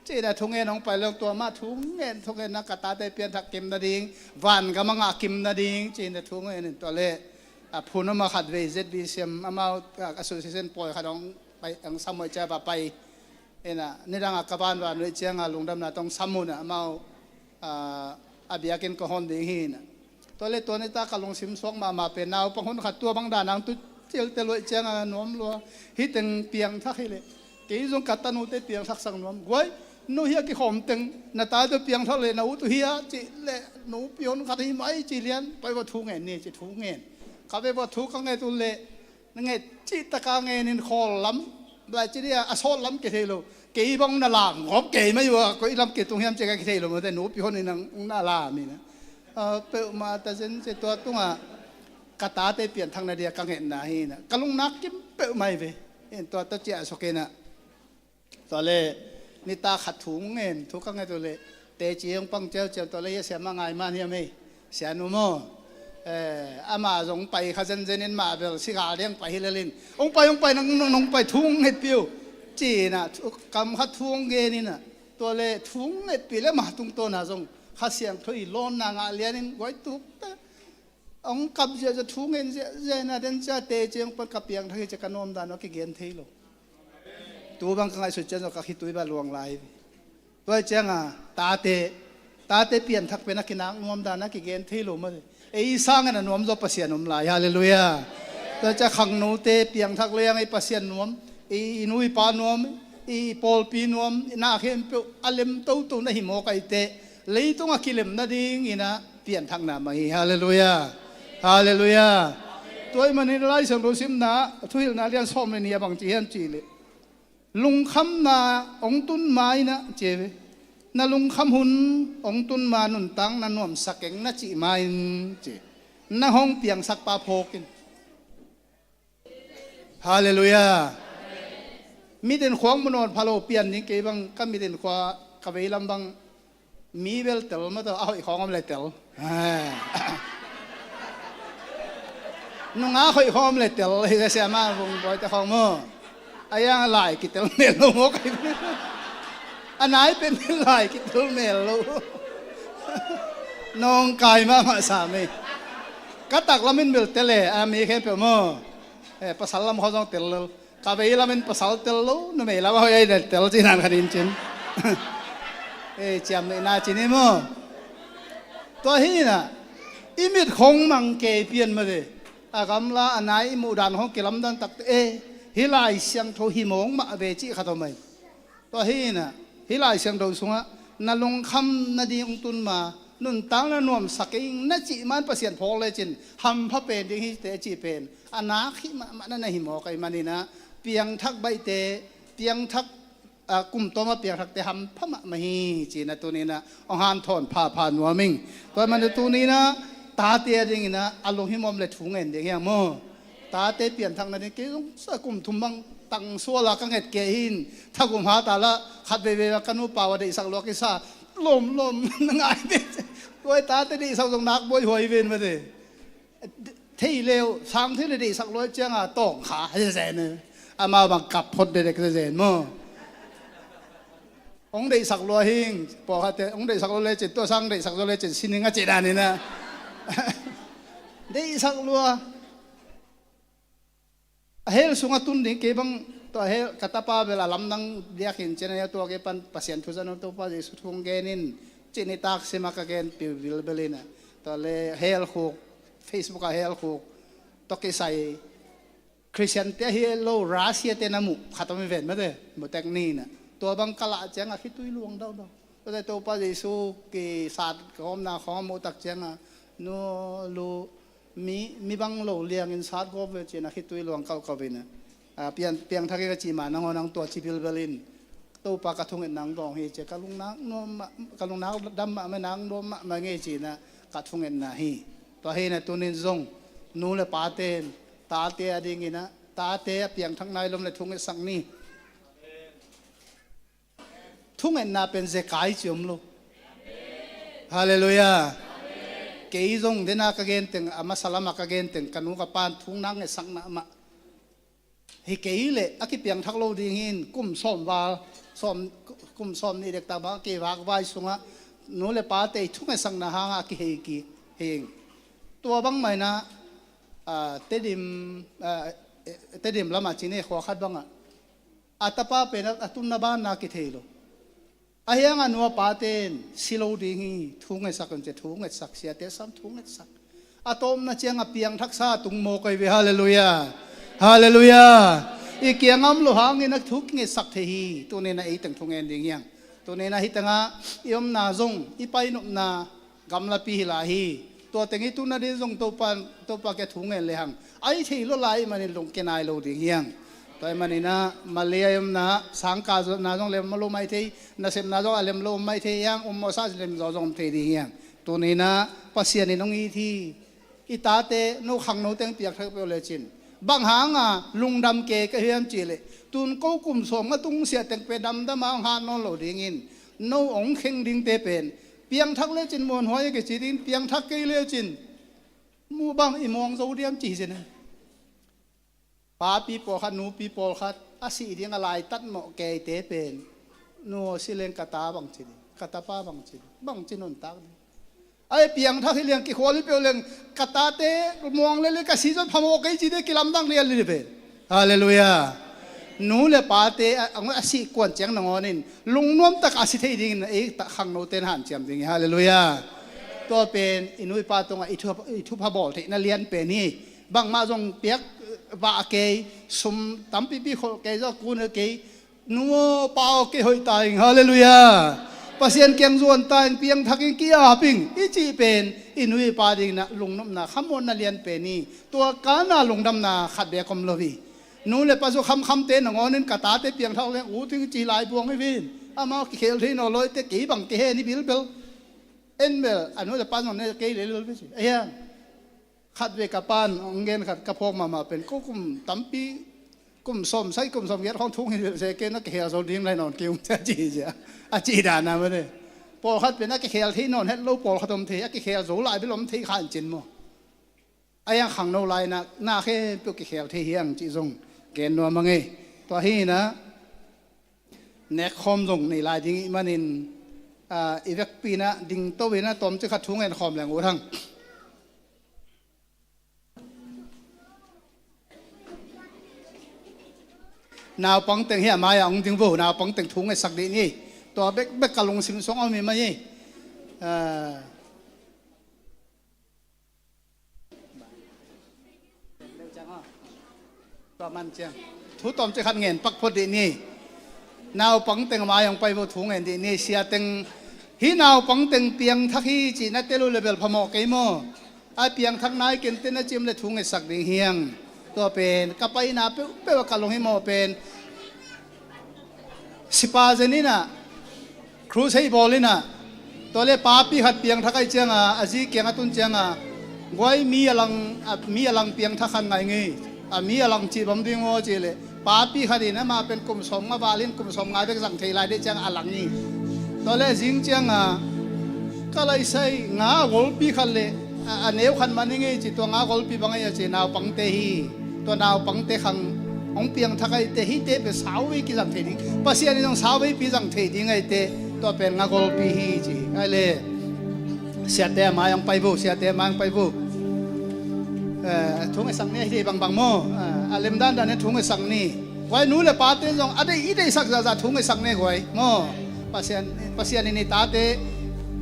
ci-in a thungen hong pai leng, tua mah thungen, thungen na ka tate pianthak kim nading, vangam a ngah kim nading, ci-in a thungen in. Tua le a phun om a, khatvei Z B C M amau, a, association pawi khat hong pai, hong sam uh ahih ciang va pai. Ina, nidang a ka vanvan uh ahih cianga lungdamna tawh hong sam uh na, amau, a, a biakinn ka hon ding hi na. Tua le tua nitak ka lungsim suak mahmah pen naupang hun khat tua bang dan hong tu ciltel uh ahih cianga nuam lua. Hih teng piangthak hi leh kei zong ka tanute piangthak sak nuam. Guai, nu hi a kikhawm teng na tate piangthak leh na ut uh hi a, cih leh nupi hun khat hi mai ci lian, pai va thu ngen ni ci thu ngen. Ka ve va thu ka nget uh leh na nget cih taka ngenin khawl lam, lai ci dia, a sawt lam kithei lo. Kei bang na lam ngawp kei mai uh a, koi lam kitung hiam ci ka kithei lo mate, nupi hun in na lam hi na. A, peuhmah ta zen ci, tua tungah ka tate pianthakna dia ka ngetna hi na, ka lungnak kim peuhmah hi ve. In tua ta ciah suk hi na. Tua le nitak khat thu ngen, thu ka nget uh leh teci hong pang ciauciau, tua le hia siama ngai man hiam ei? Sianu maw? Eh, amah zong pai kha zenzen in, mah bel si gal ding pai hi lel in, hong pai, hong pai, nang, nang, nang pai, thu hong ngetpih uh, ci-in a, thu, kam khat thu hong gen in a, tua le thu hong ngetpih le mah tungtawn a zong Kha Siangtho i lawnna ngah lian in guai tuk ta. Hong kap ziahziah, thu ngen ziahziah in a, den cia teci hong pan ka piangthak hi ci ka nuam dan uh a kigen thei lo. Tu bang ka ngaihsut ciang zong ka khitui bang luang lai hi. Tua hi cianga tate, tate pianthak pen a kinak nuam dan a kigen thei lo mate. Ei sangin a nuam zaw Pasian om lai. Halleluiah. Tua hi cia khangnote piangthak leng ei Pasian nuam, i, i nu i pa nuam, i pawlpi nuam, i na khempeuh a lem toto na hi mawk ahih teh, leitung a kilem nadingin a pianthakna mah hi. Halleluiah. Halleluiah. Tua ahih manin Lai Siangtho simna, Thuhilhna lian sawm le nih a bang ci hiam cih leh, lungkhamna hong tun ma-in a, ci ve. Na lungkham hun hong tun ma, nuntak na nuamsa keng na cih ma-in, ci. Na hong piangsak pa phawk in. Halleluiah. Mit in khuang mu nawn pha lo pian ding, kei bang ka mit in khua ka veilam bang mi bel tel mah tawh, a hoih khawng om le tel. Nungak hoih khawng om le tel, hi ka siama vung bawite khawng maw. A yang lai kitel mel lo maw kai. A nai pen lai kitel mel lo. Nong kai mahmah sa mei. Ka taklam in bel tel e, a mi khempeuh maw. Eh, pasal lam khawng zong tel lo. Ka veilam in pasal tel lo, numei lam a hoih a i tel ci nan khan in cin. Eh, ciam neihna cin hi maw. Tua hi na, i mit khawng mang kei pian mate. A gamla a nai i muh dan khawng kilamdan takte, eh, hih Lai Siangtho hi mawng mah ve cih khat om ai. Tua hi na, hih Lai Siangtho sungah na lungkham nading hong tun ma, nuntak na nuamsa keng na cih ma-in Pasian phawk lecin hampha pen ding hi teh, a cih pen a nak hi mahmah na na hi mawk ahih manin a, piangthak baihte, piangthak, a, kum tawm a piangthakte hampha mahmah hi ci-in a tuni-in a hong hanthawn phapha nuam ing. Tua ahih manin a tuni-in a tate a dingin a, a lunghimawh le thu ngen ding hi hang maw. Tate pianthak nading, kei zong sa kum thum bang tang sual a ka nget kei hi in, thakum hat a lah khat veivei a ka nupa uh a deihsak lua kisa, lawmlawm na ngai ve. Tua hi, tate deihsak zong nak buaihuai hi ven mate. Thei leu, sang thei le deihsak lua ciang a tawng kha zezen. Amau bang kap phot dedek zezen maw. Hong deihsak lua hing, pawlkhatte hong deihsak lua lecin, tua sang deihsak lua lecin, sining a cih danin a. Deihsak lua. A hell sungah tun ding, kei bang tua hell, ka tapa bel a lamdang diakin cin a, tua kei pan Pasian thu zang, Topa Jesu thu hong gen in, cih nitak sim a ka gen pilpil bel in a. Tua le helkhuk, Facebook ah helkhuk tawh kisai Khristian te hi lo, Russia te na muh khat om hi ven mate, mutek ni na. Tua bang ka lah ciangah khitui luang daudau. Tua te Topa Jesu kisat ka omna khawng a muh tak ciangah nu lu mi, mi bang lo liangin sat gawp ve cin a khitui luang kauh kauh in a, a, pian, piangthak in ka ci ma nangawn ang tua ci bilbel in Topa ka thungetna ang dawng hi ci a, ka lungnak nuam mah, ka lungnak dam mahmah, nak nuam mahmah ngei ci in a, ka thungetna hi. Tua hi in a tunin zong nu le pate in tate a dingin a, tate a piangthak nai lom le thungetsak ni. Thungetna pen zekai ci om lo. Halleluiah. Kei zong dena ka genteng, a masa lama ka genteng, ka nu ka pan thungetna ngetsak mahmah. Hi kei leh a kipiangthak lo ding hi in kum sawm val, sawm, kum sawm nih dektak bang a kivak vai sungah nu le pate i thungetsakna hangah a kihei kik hi ing. Tua bang mah in a, a, Tedim, a, e, Tedim lamah ci ni, khua khat bangah a tapa pen a, a tunna banna kithei lo. Ahi hangah nu a pate in si lo ding hi, thu ngetsak un ci a, thu ngetsak, siate sam thu ngetsak. A tawpna ciangah piangthaksa tung mawk ahi ve, halleluiah. Halleluiah. I kiangah om lo hangin a thu kingetsak thei hi. Tunin a ei teng thungen ding hi hang. Tunin a hi tengah i omna zong, i painopna gamlapi hi lai hi. Tua teng i tun nading zong Topa, Topa kiang thu ngen le hang. A i thei lo lai manin lungkia nai lo ding hi hang. Tua hi manin a Malay a i omna, sangkah zong na zong lem lo mai thei, nasepna zong a lem lo mai thei hi hang, um mawhsa lem zaw zong om thei ding hi hang. Tunin a Pasian in hong it hi. I tate, no khangno teng piangthak peuh lecin, bang hanga lungdam kei ka hiam cih leh, tun ko kum sawm nga tungsiah teng pen damdam a hong hat nawn lo dingin, no hong kheng dingte pen piangthak lecin muanhuai a kici dingin, piangthak kei lecin mu bang i muang zo diam ci hi zen. Papi pawlkhat, nupi pawlkhat a sih ding a laitat mawh keite pen nu aw si leng ka ta bang ci ding, ka tapa bang ci ding, bang ci nuntak ding. Ai piangthak hi liang, kikhual hi peuh leng, ka tate muang lele ka si zon phamawh kei ci ding, kilamdang lian li pen. Halleluiah. Nu le pate a, a, a sih kuan ciang nangawn in lungnuam tak a si thei dingin ei ta khangnote in hanciam ding hi. Halleluiah. Tua pen i nu i pa tungah i thu, i thupha bawl theihna lian pen hi. Bangmah zong piak, eh, vah kei, sum tampipi kholh kei, zong kun kei, nu aw pa aw kei hoih ta ing, halleluiah. Pasian kiang zuan ta ing, piangthak ing, ki-ap ing i cih pen i nu i pa dingin a lungnopna, khamuanna lian pen hi. Tua kana lungdamna khat beek om lo hi. Nu le pa zu khamkhamte nangawn in ka tate piangthak leng ut ing ci lai buang hi vin. Amau kikhel thei nawn lo, eite kei bang kihen hi bilbel. En bel a nu le pa zong ne kei lel bel besi. Ahiang. Khatvei ka pan hong gen khat ka phawk mahmah pen, ko kum tampi, kum sawm sagih, kum sawm giat khawng thu ngen se kei, na kikhel zo ding lai nawn kei ung cia ci hi cia. A cih dan a mate. Pawlkhat pen a kikhel thei nawn het lo pawlkhat om thei, a kikhel zo lai bel om thei kha in cin maw. A hiang khangno lai na, na khempeuh kikhel thei hi hang cih zong gen nuam a ngei. Tua hi na, nekkhawm zong nei lai ding ih manin, a, i vekpi na dingto in a tawmcik khat thu ngen khawm leng ut hang. Naupang teng hi a mai-ah hong ding vo, naupang teng thu ngetsak dih ni. Tua bekbek ka lungsim sung a om hi mai hi. Ah. Tua man ciang thu tawmcik khat ngen pak phot dih ni. Naupang teng a mai-ah hong pai vo, thu ngen dih ni. Sia teng, hih naupang teng piangthak hi cih na tel uh le bel phamawh kei maw? A piangthak nai kei inteh na ci om le thu ngetsak ding hi hang. Tua pen ka paina peuhpeuh a ka lunghimawh pen, sipa zen in ah, crusade bawl in ah, tua le papi khat piangthak ahih ciangin a zi kiang a tun ciangin a, guai mi a lang, a mi a lang piangthak khat ngai ngei. A mi a lang cih bang ding aw cih leh, papi khat in amah pen kum sawmnga val in kum sawmnga bek zang thei lai dih ciang a lang hi. Tua le zing ciangin a, ka laisai nga a golpi khat le a, a neu khat man hi ngei ci, tua nga a golpi bang ahi a ci, naupangte hi. Tua naupangte khang hong piangthak ahih teh hihte pen sauvei kizang thei ding, Pasian in zong sauveipi zang thei ding ahih teh, tua pen nga a golpi hi ci. Ai le, siate a mai-ah hong pai vo, siate a mai-ah hong pai vo. Eh, thu ngetsak ni, a hi thei bangbang maw? Eh, a lemdandan in thu ngetsak ni. Guai, nu le pate zong a deih, i deihsak zahzah thu ngetsak ni guai maw? Pasian, Pasian in i tate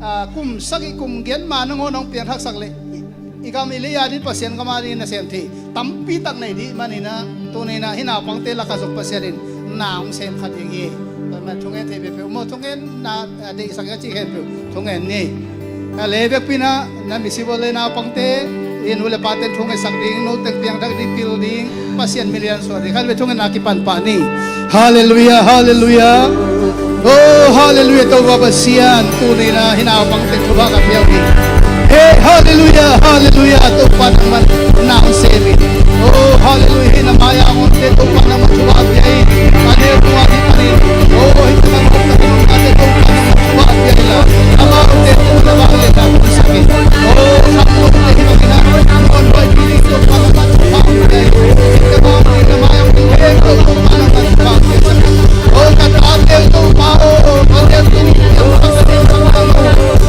ah, kum sagih kum giat ma nangawn hong piangthaksak leh i, i gam i lei ading Pasian gam ading nasem thei tampi tak nei dih manin ah, tuni-in ah hih naupangte lakah zong Pasian in na hong sem kha ding hi. Tua manin thungen thei peuhpeuh maw, thungen na, ah, deihsak a cih khempeuh thungen ni. A lei bekpi-in ah na misi vua le naupangte, i nu le pate thungetsak ding, note piangthak ding, pil ding, Pasian milian suah ding. Khat vei thungen na kipan pah ni. Halleluiah, halleluiah. Oh, halleluiah, Topa Pasian, tuni-in ah hih naupangte thupha ka pia hi. Hey, halleluiah, halleluiah, Topa nangman na hong sem in. Oh, halleluiah, hih na mai-ah a omte Topa nangman thupha pia in. A neu tung a hih panin. Oh, hih tengah a omte Topa nangman thupha pia in la. Amaute tu na vang le na hong sak in. Oh, khangnote hih bangin ah, Topa nangman thupha pia in. Hih tengah a omte na mai-ah a omte Topa nangman thupha pia in. Oh, ka tate uh Topa, oh, ka tate uh,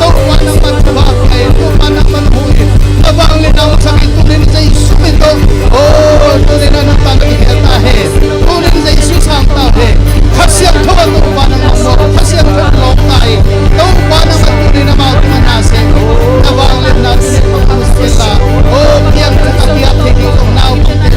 Topa nangman thupha pia in, Topa nangman hu in. Na vang le na hong sak in, tuni-in Jesu min tawh. Oh, tuni-in na nuntakna kikhel ta hen. Tuni-in Jesu sang ta hen. Kha Siangtho ah Topa nangman muak, Kha Siangtho in lawng ta in. Topa nangman tuni-in amau tungah na sem in. Na vang le na hong sak in la. Oh, piangthak a kiat thei ding zong na hong pia in.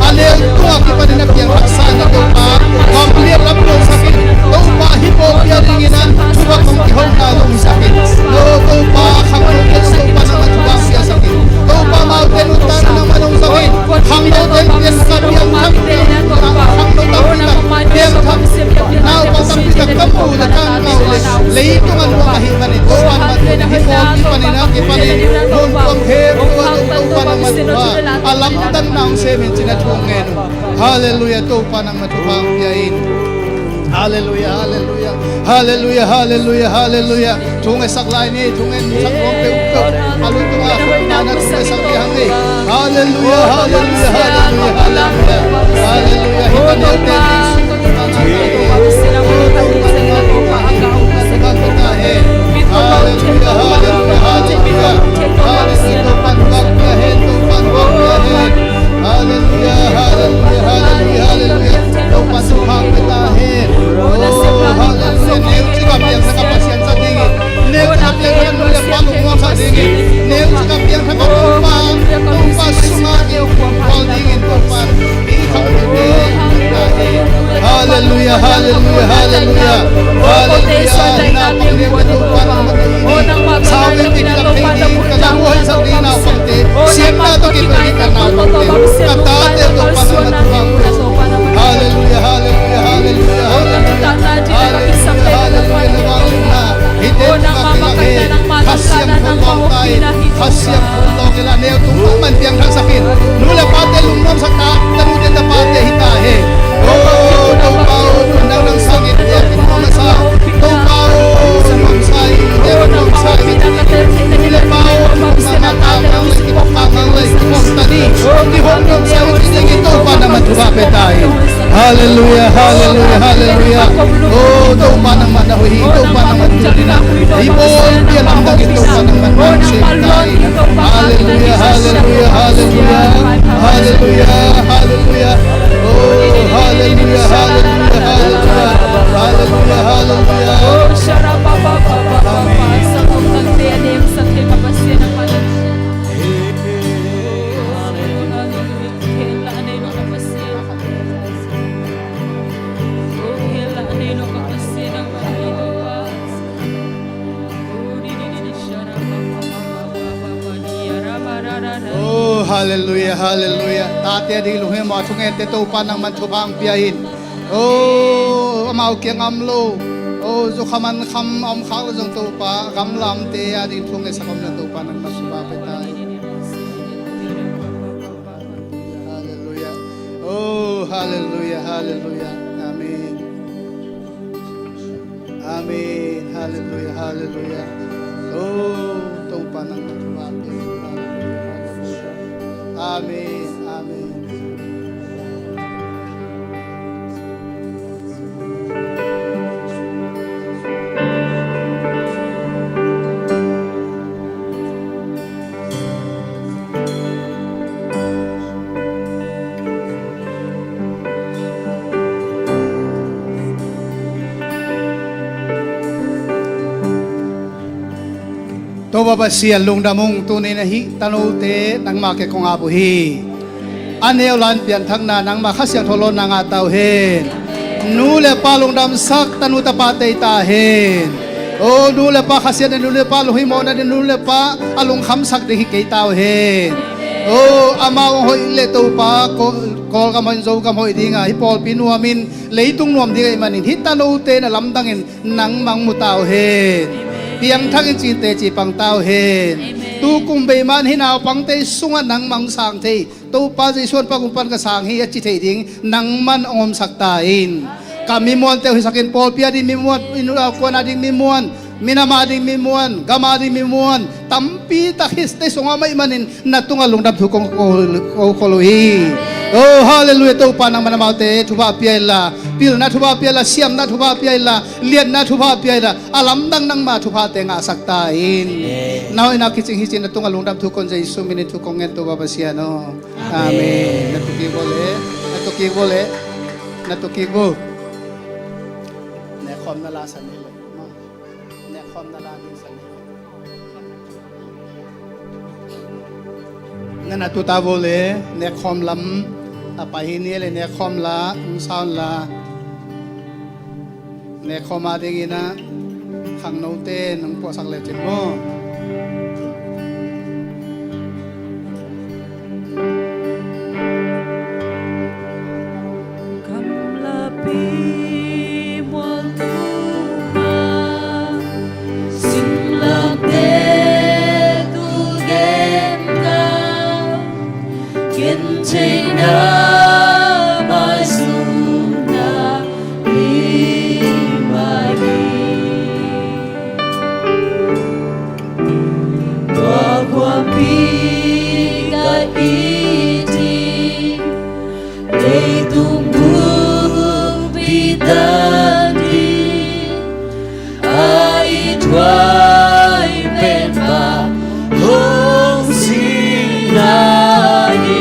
A neu tung a kipanin a piangthak sa na Topa, gam lian lam nuamsak in, Topa hih pawlpi a dingin ah thupha kong kihona zong hisak in. No Topa, khangnote zong Topa nangman thupha piasak in. Topa amaute nuntakna nangman hong zang in. Khangnote pian ka pian khang, khangnote pian ka pian khang, naupang tampi tak ka mu le ka ngau le, leitung a nuam ahih manin Topa nangman hih pawlpi panin a kipanin mun tuam khempeuh ah Topa nangman thupha, a lamdang na hong sem in ci-in a thu hong ngen uh. Halleluiah, Topa nangman thupha hong pia in. Halleluiah, halleluiah. Halleluiah, halleluiah, halleluiah. Thungetsak lai ni, thungetsak nuam peuhpeuh. A lungtang a, a lungtang a thungetsak dih hang ni. Halleluiah, halleluiah, halleluiah, halleluiah. Halleluiah, hih ka neute Jesu. Halleluiah, halleluiah, halleluiah. Halleluiah, Topa nangman thupha pia hen, Topa nangman thupha pia hen. Halleluiah, halleluiah, halleluiah, halleluiah. Topa thupha pia ta hen. Oh, halleluiah. Neu cik a piangthak a Pasian zat dingin, neu cik a piangthak a nu le pa lungnuamsak dingin, neu cik a piangthak a Topa, Topa sungah neu kuampal dingin Topa. Halleluiah, halleluiah, halleluiah. Halleluiah. Naupang lian ka Topa nangman hi. Sau vei, piangthak thei ding, ka zang uh hoihsak ding naupangte siamna tawh kipelh ding ka naupangte, ka tate Topa nangman thupha hong pia. Halleluiah, halleluiah, halleluiah, halleluiah. Halleluiah, halleluiah, na vangliatna. Hihte tungah kilak hen. Kha Siangtho in lawng ta in. Kha Siangtho in lawng in la, neu tung nangman piangthaksak in. Nu le pate lungnuamsak ta, tanute tapate hi ta hen. Oh, Topa aw, nang nang sangin biakinn nuam masa. Topa aw, nuamsa in, biakinn nuamsa in. Nu le pa aw, nuamsa in, tang nang lei, kipok tang nang lei, kipok ta ni. Kihong nuamsa in, ci dingin Topa nangman thupha pia ta in. Halleluiah, halleluiah, halleluiah. Oh, Topa nangman na hoih hi, Topa nangman tuni-in ah hih pawlpi a lamdang in Topa nangman na sem ta in. Halleluiah, halleluiah, halleluiah. Halleluiah, halleluiah. Oh, halleluiah, halleluiah, halleluiah. Halleluiah, halleluiah. Oh, halleluiah, halleluiah. Tate a ding lunghimawh a thungente Topa nangman thupha hong pia in. Oh, amau kiang a om lo, oh, zukham ankham a om khak lo zong Topa, gamla omte a ding thungetsak om lo Topa nangman thupha pia ta in. Halleluiah. Oh, halleluiah, halleluiah. Amen. Amen. Halleluiah, halleluiah. Oh, Topa nangman thupha pia in. Halleluiah, halleluiah. Amen, amen. Pasian lungdam ung, tuni-in ahi tanote nangma kiang kong ap uh hi. A neu lai-in pianthakna nangma Kha Siangtho lawnna ngah ta uh hen. Nu le pa lungdamsak tanu tapate hi ta hen. O nu le pa, Kha Siangtho in nu le pa lunghimawhna ding, nu le pa a lungkhamsak ding hi kei ta uh hen. O amau hong hoih leh Topa, Kawl, Kawlgam hoih in Zogam hoih ding a, hih pawlpi nuam in leitung nuam ding ahih manin hih tanote na lamdang in nangmah hong mu ta uh hen. Piangthak in cihte ci pang ta uh hen. Tu kum bei mah in hih naupangte sungah nangmah hong sang thei, Topa Jesu an pan kum pan ka sang hi a ci thei ding nangman hong omsak ta in. Ka mimuante uh hisak in, pawlpi a ding mimuan, inn uh a kuan a ding mimuan, minam a ding mimuan, gam a ding mimuan tampi tak hihte sungah om ahih manin na tungah lungdam thu kong ko, ko, khol uh hi. O halleluiah, Topa nangman amaute thupha pia inla, pilna thupha pia inla, siamna thupha pia inla, liatna thupha pia inla, a lamdang nangma thuphate ngahsak ta in. Na hoihna kicing hi ci-in na tungah lungdam thu kong, Jesu min in thu kong ngen, Topa Pasian aw. Amen. Na tukik vo le, na tukik vo le, na tukik vo. Nekkhawmna la sa ni le. Nekkhawmna la ding sa ni. Na na tuta vo le, nekkhawm lam a pai hi ni le, nekkhawm la, hong sa un la. Nekkhawm a dingin ah khangnote nong puahsak lecin maw. Gamlapi mualtuma, simlakte tu gen ta, gen theina maizumna limai. Tua khuapi ka it hi, leitung buppi dan ding a it huai pen Topa hong sin na hi.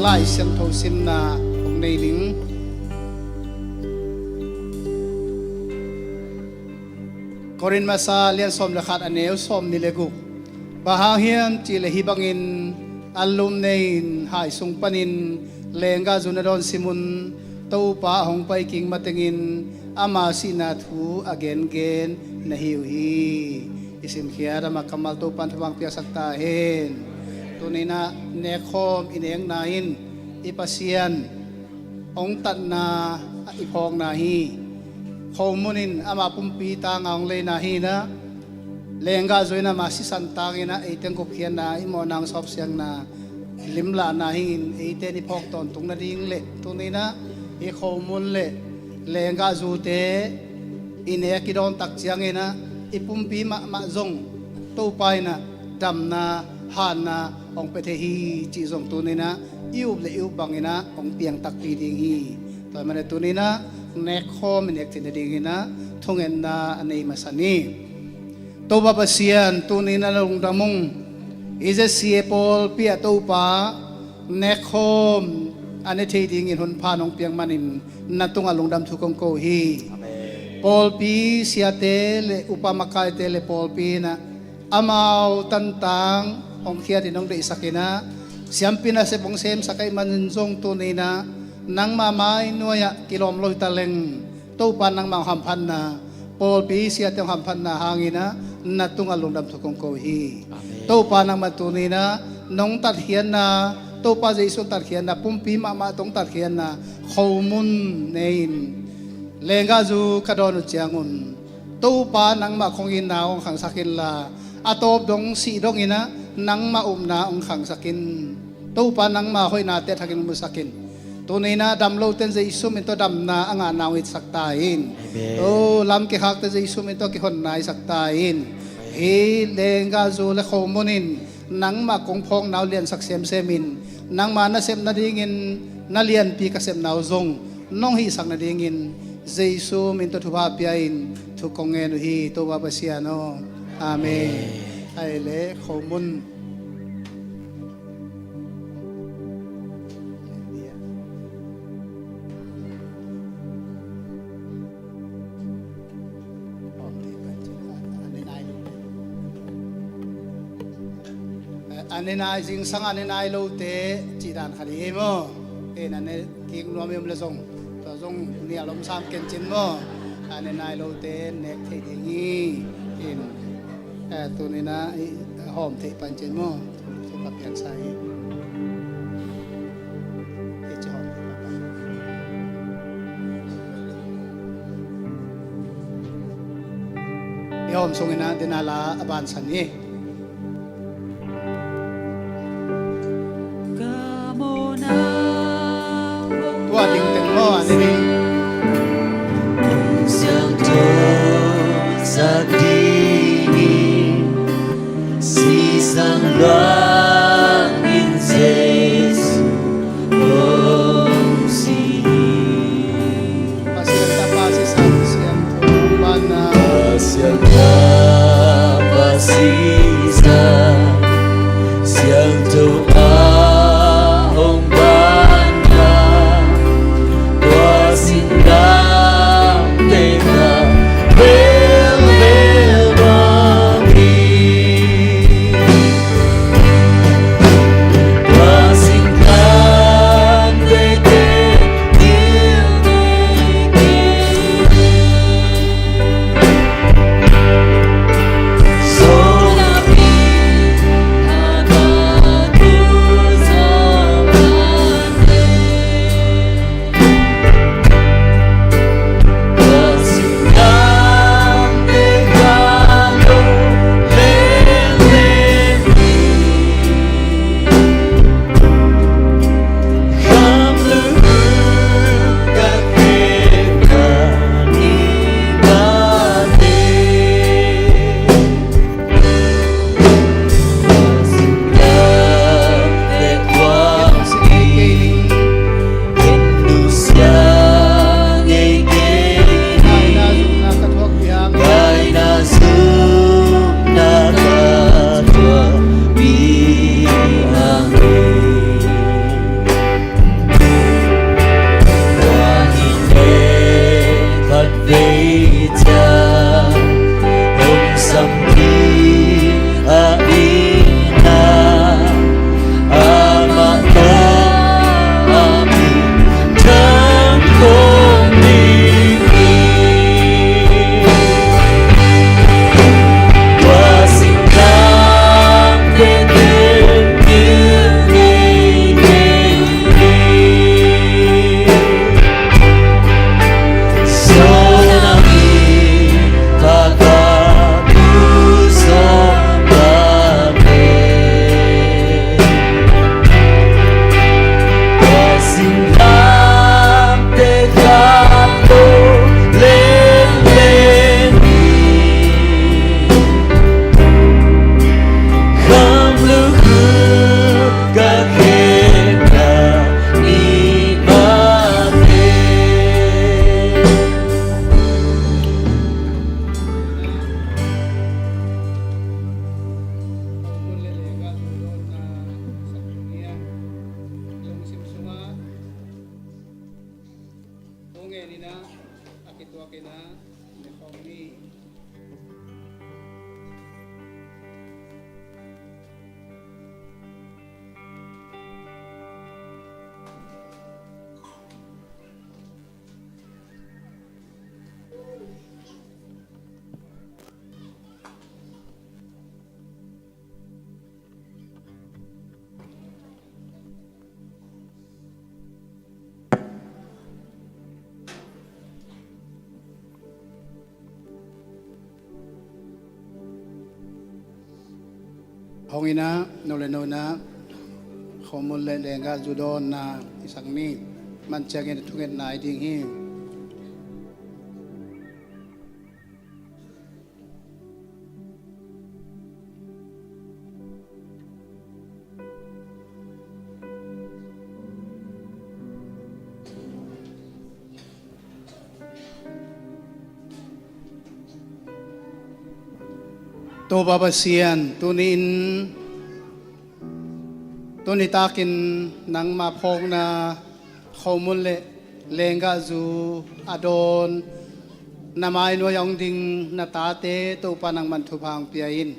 Lai Siangtho simna hong nei ning. Korin masa lian sawm le khat, a neu sawm nih le guk. Bang hang hiam cih leh hih bangin an lum nei-in hai sung panin lenggah zu na dawn sim un. Topa a hong pai kik matengin ama sihna thu a gengen na hi uh hi. I simkhiat amah kammal Topa'n thupha piaksak ta hen. Tuni-in ah nekkhawm i nekna in i Pasian hong tatna i phawkna hi. Khomun in ama pumpi tanga hong leina hi-in ah, lenggahzu in ama sisan tangin ah eite hong gupkhiatna, i mawhna hong sawpsiangna limlahna hi-in, eite in i phawk tawntung nading le tuni-in ah i khomun le lenggahzute i nek i dawn tak ciangin ah i pumpi mahmah zong Topa in ah damna, hanna hong pia thei hi cih zong tuni-in ah i up le i up bangin ah hong piang takpi ding hi. Tua ahih manin tuni-in ah nekkhawm i nek theih nadingin ah thungetna a nei masa ni. Topa Pasian, tuni-in ah lungdam ung. I Z C A pawlpi ah Topa, nekkhawm a ne thei dingin hun pha nong piak manin na tungah lungdam thu kong ko hi. Amen. Pawlpi siate le upa makaite le pawlpi in ah amau tantang hong khiatin hong deihsak in ah, siampi nasep hong semsak ahih manin zong tuni-in ah nangma mai nuai-ah kilawm lo hi taleng, Topa nangma hong hamphatna, pawlpi siate hong hamphatna hangin ah na tungah lungdam thu kong ko hi. Amen. Topa nangma tuni-in ah nong tatkhiatna, Topa Jesu tatkhiatna, pumpi mahmah tawh hong tatkhiatna khomun nei-in, lenggahzu ka dawn uh ciangun Topa nangmah kong itna hong khangsak inla, a tawp dong sih dongin ah nangmah upna hong khangsak in. Topa nangmah hoihnate a thakin musak in. Tuni-in ah dam lote in Jesu min tawh damna a ngahna hong itsak ta in. Amen. O, lam kikhakte Jesu min tawh kihonna hisak ta in. Amen. Hih lenggahzu le khomun in nangmah kong phawkna uh liansak semsem in, nangma nasep nadingin na lianpi ka sepna uh zong nong hihsak nadingin Jesu min tawh thupha pia-in thu kong ngen uh hi, Topa Pasian aw. Amen. Amen. Ahih leh khomun. A ne nai, zingsang a ne nai lote cih dan khat hi maw. Ei, a ne kik nuam i om leh zong, tua zong nial om sam ken cin maw. A ne nai lote nek thei ding hi. In, eh, tuni-in ah i hawm theih pan cin maw. Thupha piaksa hi. I hawm sungin ah dena la a bansan hi. Tua ding teng maw, a ne ni. Siangtho sak ding hi. Sisan luangin Jesu hong si hi. Pasian Tapa sisan, Siangtho Pana. Pasian Tapa sisan, Siangtho a hong pana. Tua sin dam teng ah bel bel mah hi. Hong inah, no le no inah, khomun le lenggah zu dawnna i sak ni. Man ciangin a thungetna i ding hi. Topa Pasian, tuni-in, tuni takin nangma phawkna khomun le lenggah zu a dawn, na mai nuai-ah hong ding na tate Topa nangman thupha hong pia in.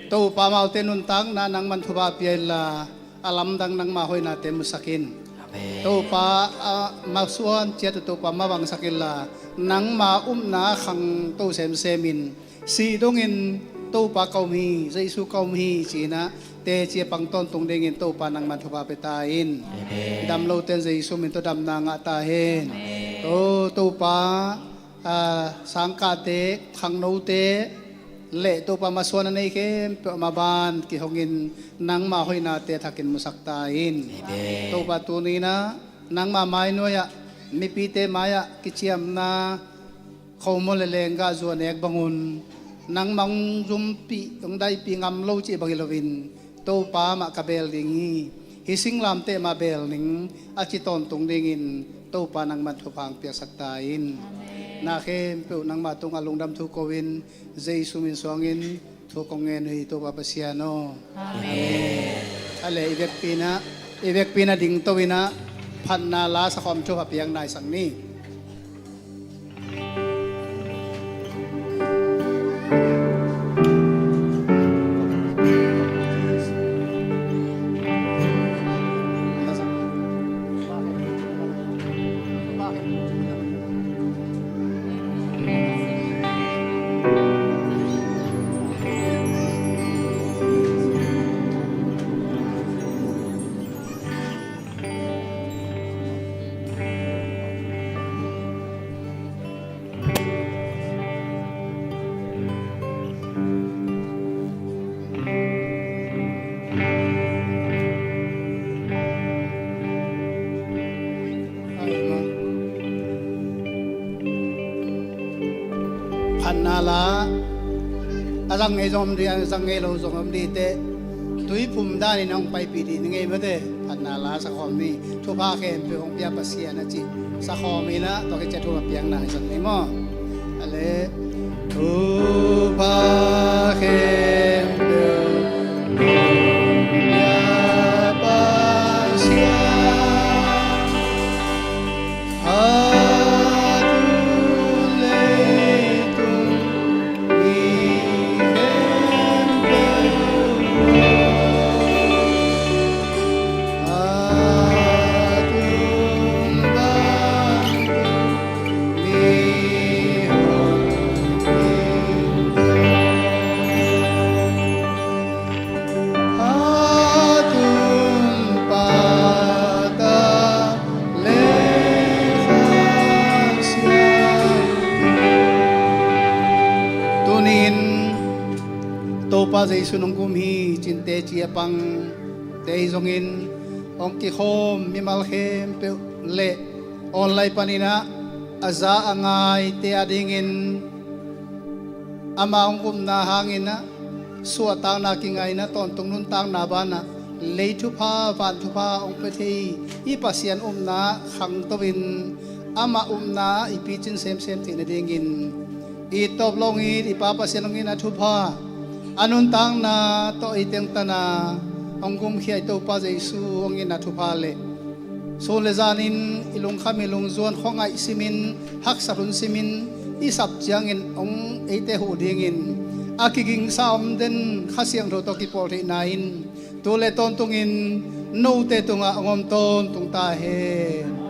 Topa amaute nuntakna nangman thupha pia inla, a lamdang nangma hoihnate musak in. Amen. Topa, a, masuan ciat uh Topa mavangsak inla, nangma upna khangto semsem in, sih dongin Topa ka um hi, Jesu ka um hi ci-inah teci a pang tawntung dingin Topa nangman thupha pia ta in. Amen. Damlote in Jesu min tawh damna ngah ta hen. Amen. To, Topa, a, sangkahte, khangnote le Topa masuan a nei khempeuh a maban kihongin nangma hoihnate thakin musak ta in. Amen. Topa, tuni inah nangma mai nuai-ah, mipite mai-ah kiciamna khomun le lenggah zu a nek bangun, nangma hong zumpih, hong daihpih ngam lo cih bang hi loin, Topa mah ka beel ding hi. Hih singlamteh mah beel ning a ci tawntung dingin Topa nangman thupha hong piaksak ta in. Amen. Na khempeuh nangma tungah lungdam thu ko-in, Jesu min suangin thu kong ngen uh hi, Topa Pasian aw. Amen. Amen. A le, i vekpi inah, i vekpi inah dingto inah, phatna la sakhawm thupha piakna i sak ni. Phatna la, a zang ngei zong om dih, a zang ngei lo zong om dih teh, tuiphum danin hong paipih dih ni ngei mate. Phatna la sakhawm ni. Thupha khempeuh hong pia Pasian a cih sakhawm inah, tua khit ciang thupha piakna i sak ni maw. A le, thupha khempeuh hong pia Pasian, a tung leitung mi khempeuh, a tung vantung mi hong, a tung pata le khasiang. Tuni-in Topa Jesu nong gum hi cin teci a pangte hi zongin, hong kikhawm mimal khempeuh le online paninah a za a ngaite adingin ama hong gumna hanginah suahtakna kingaina tawntung nuntakna banah lei thupha, van thupha hong pia thei i Pasian upna khangto in, ama upna i picin semsem theih nadingin i tawp lo hong it i Pa Pasian hong itna thupha, a nuntakna tawh i tengtana hong gumkhia i Topa Jesu hong itna thupha le Sun le zanin i lungkham i lungzuan khuangaih simin, haksat hun simin i sap ciangin hong eite huh dingin a kigingsa om den Kha Siangtho tawh kipawl theihna in tu le tawntungin note tungah hong om tawntung ta hen.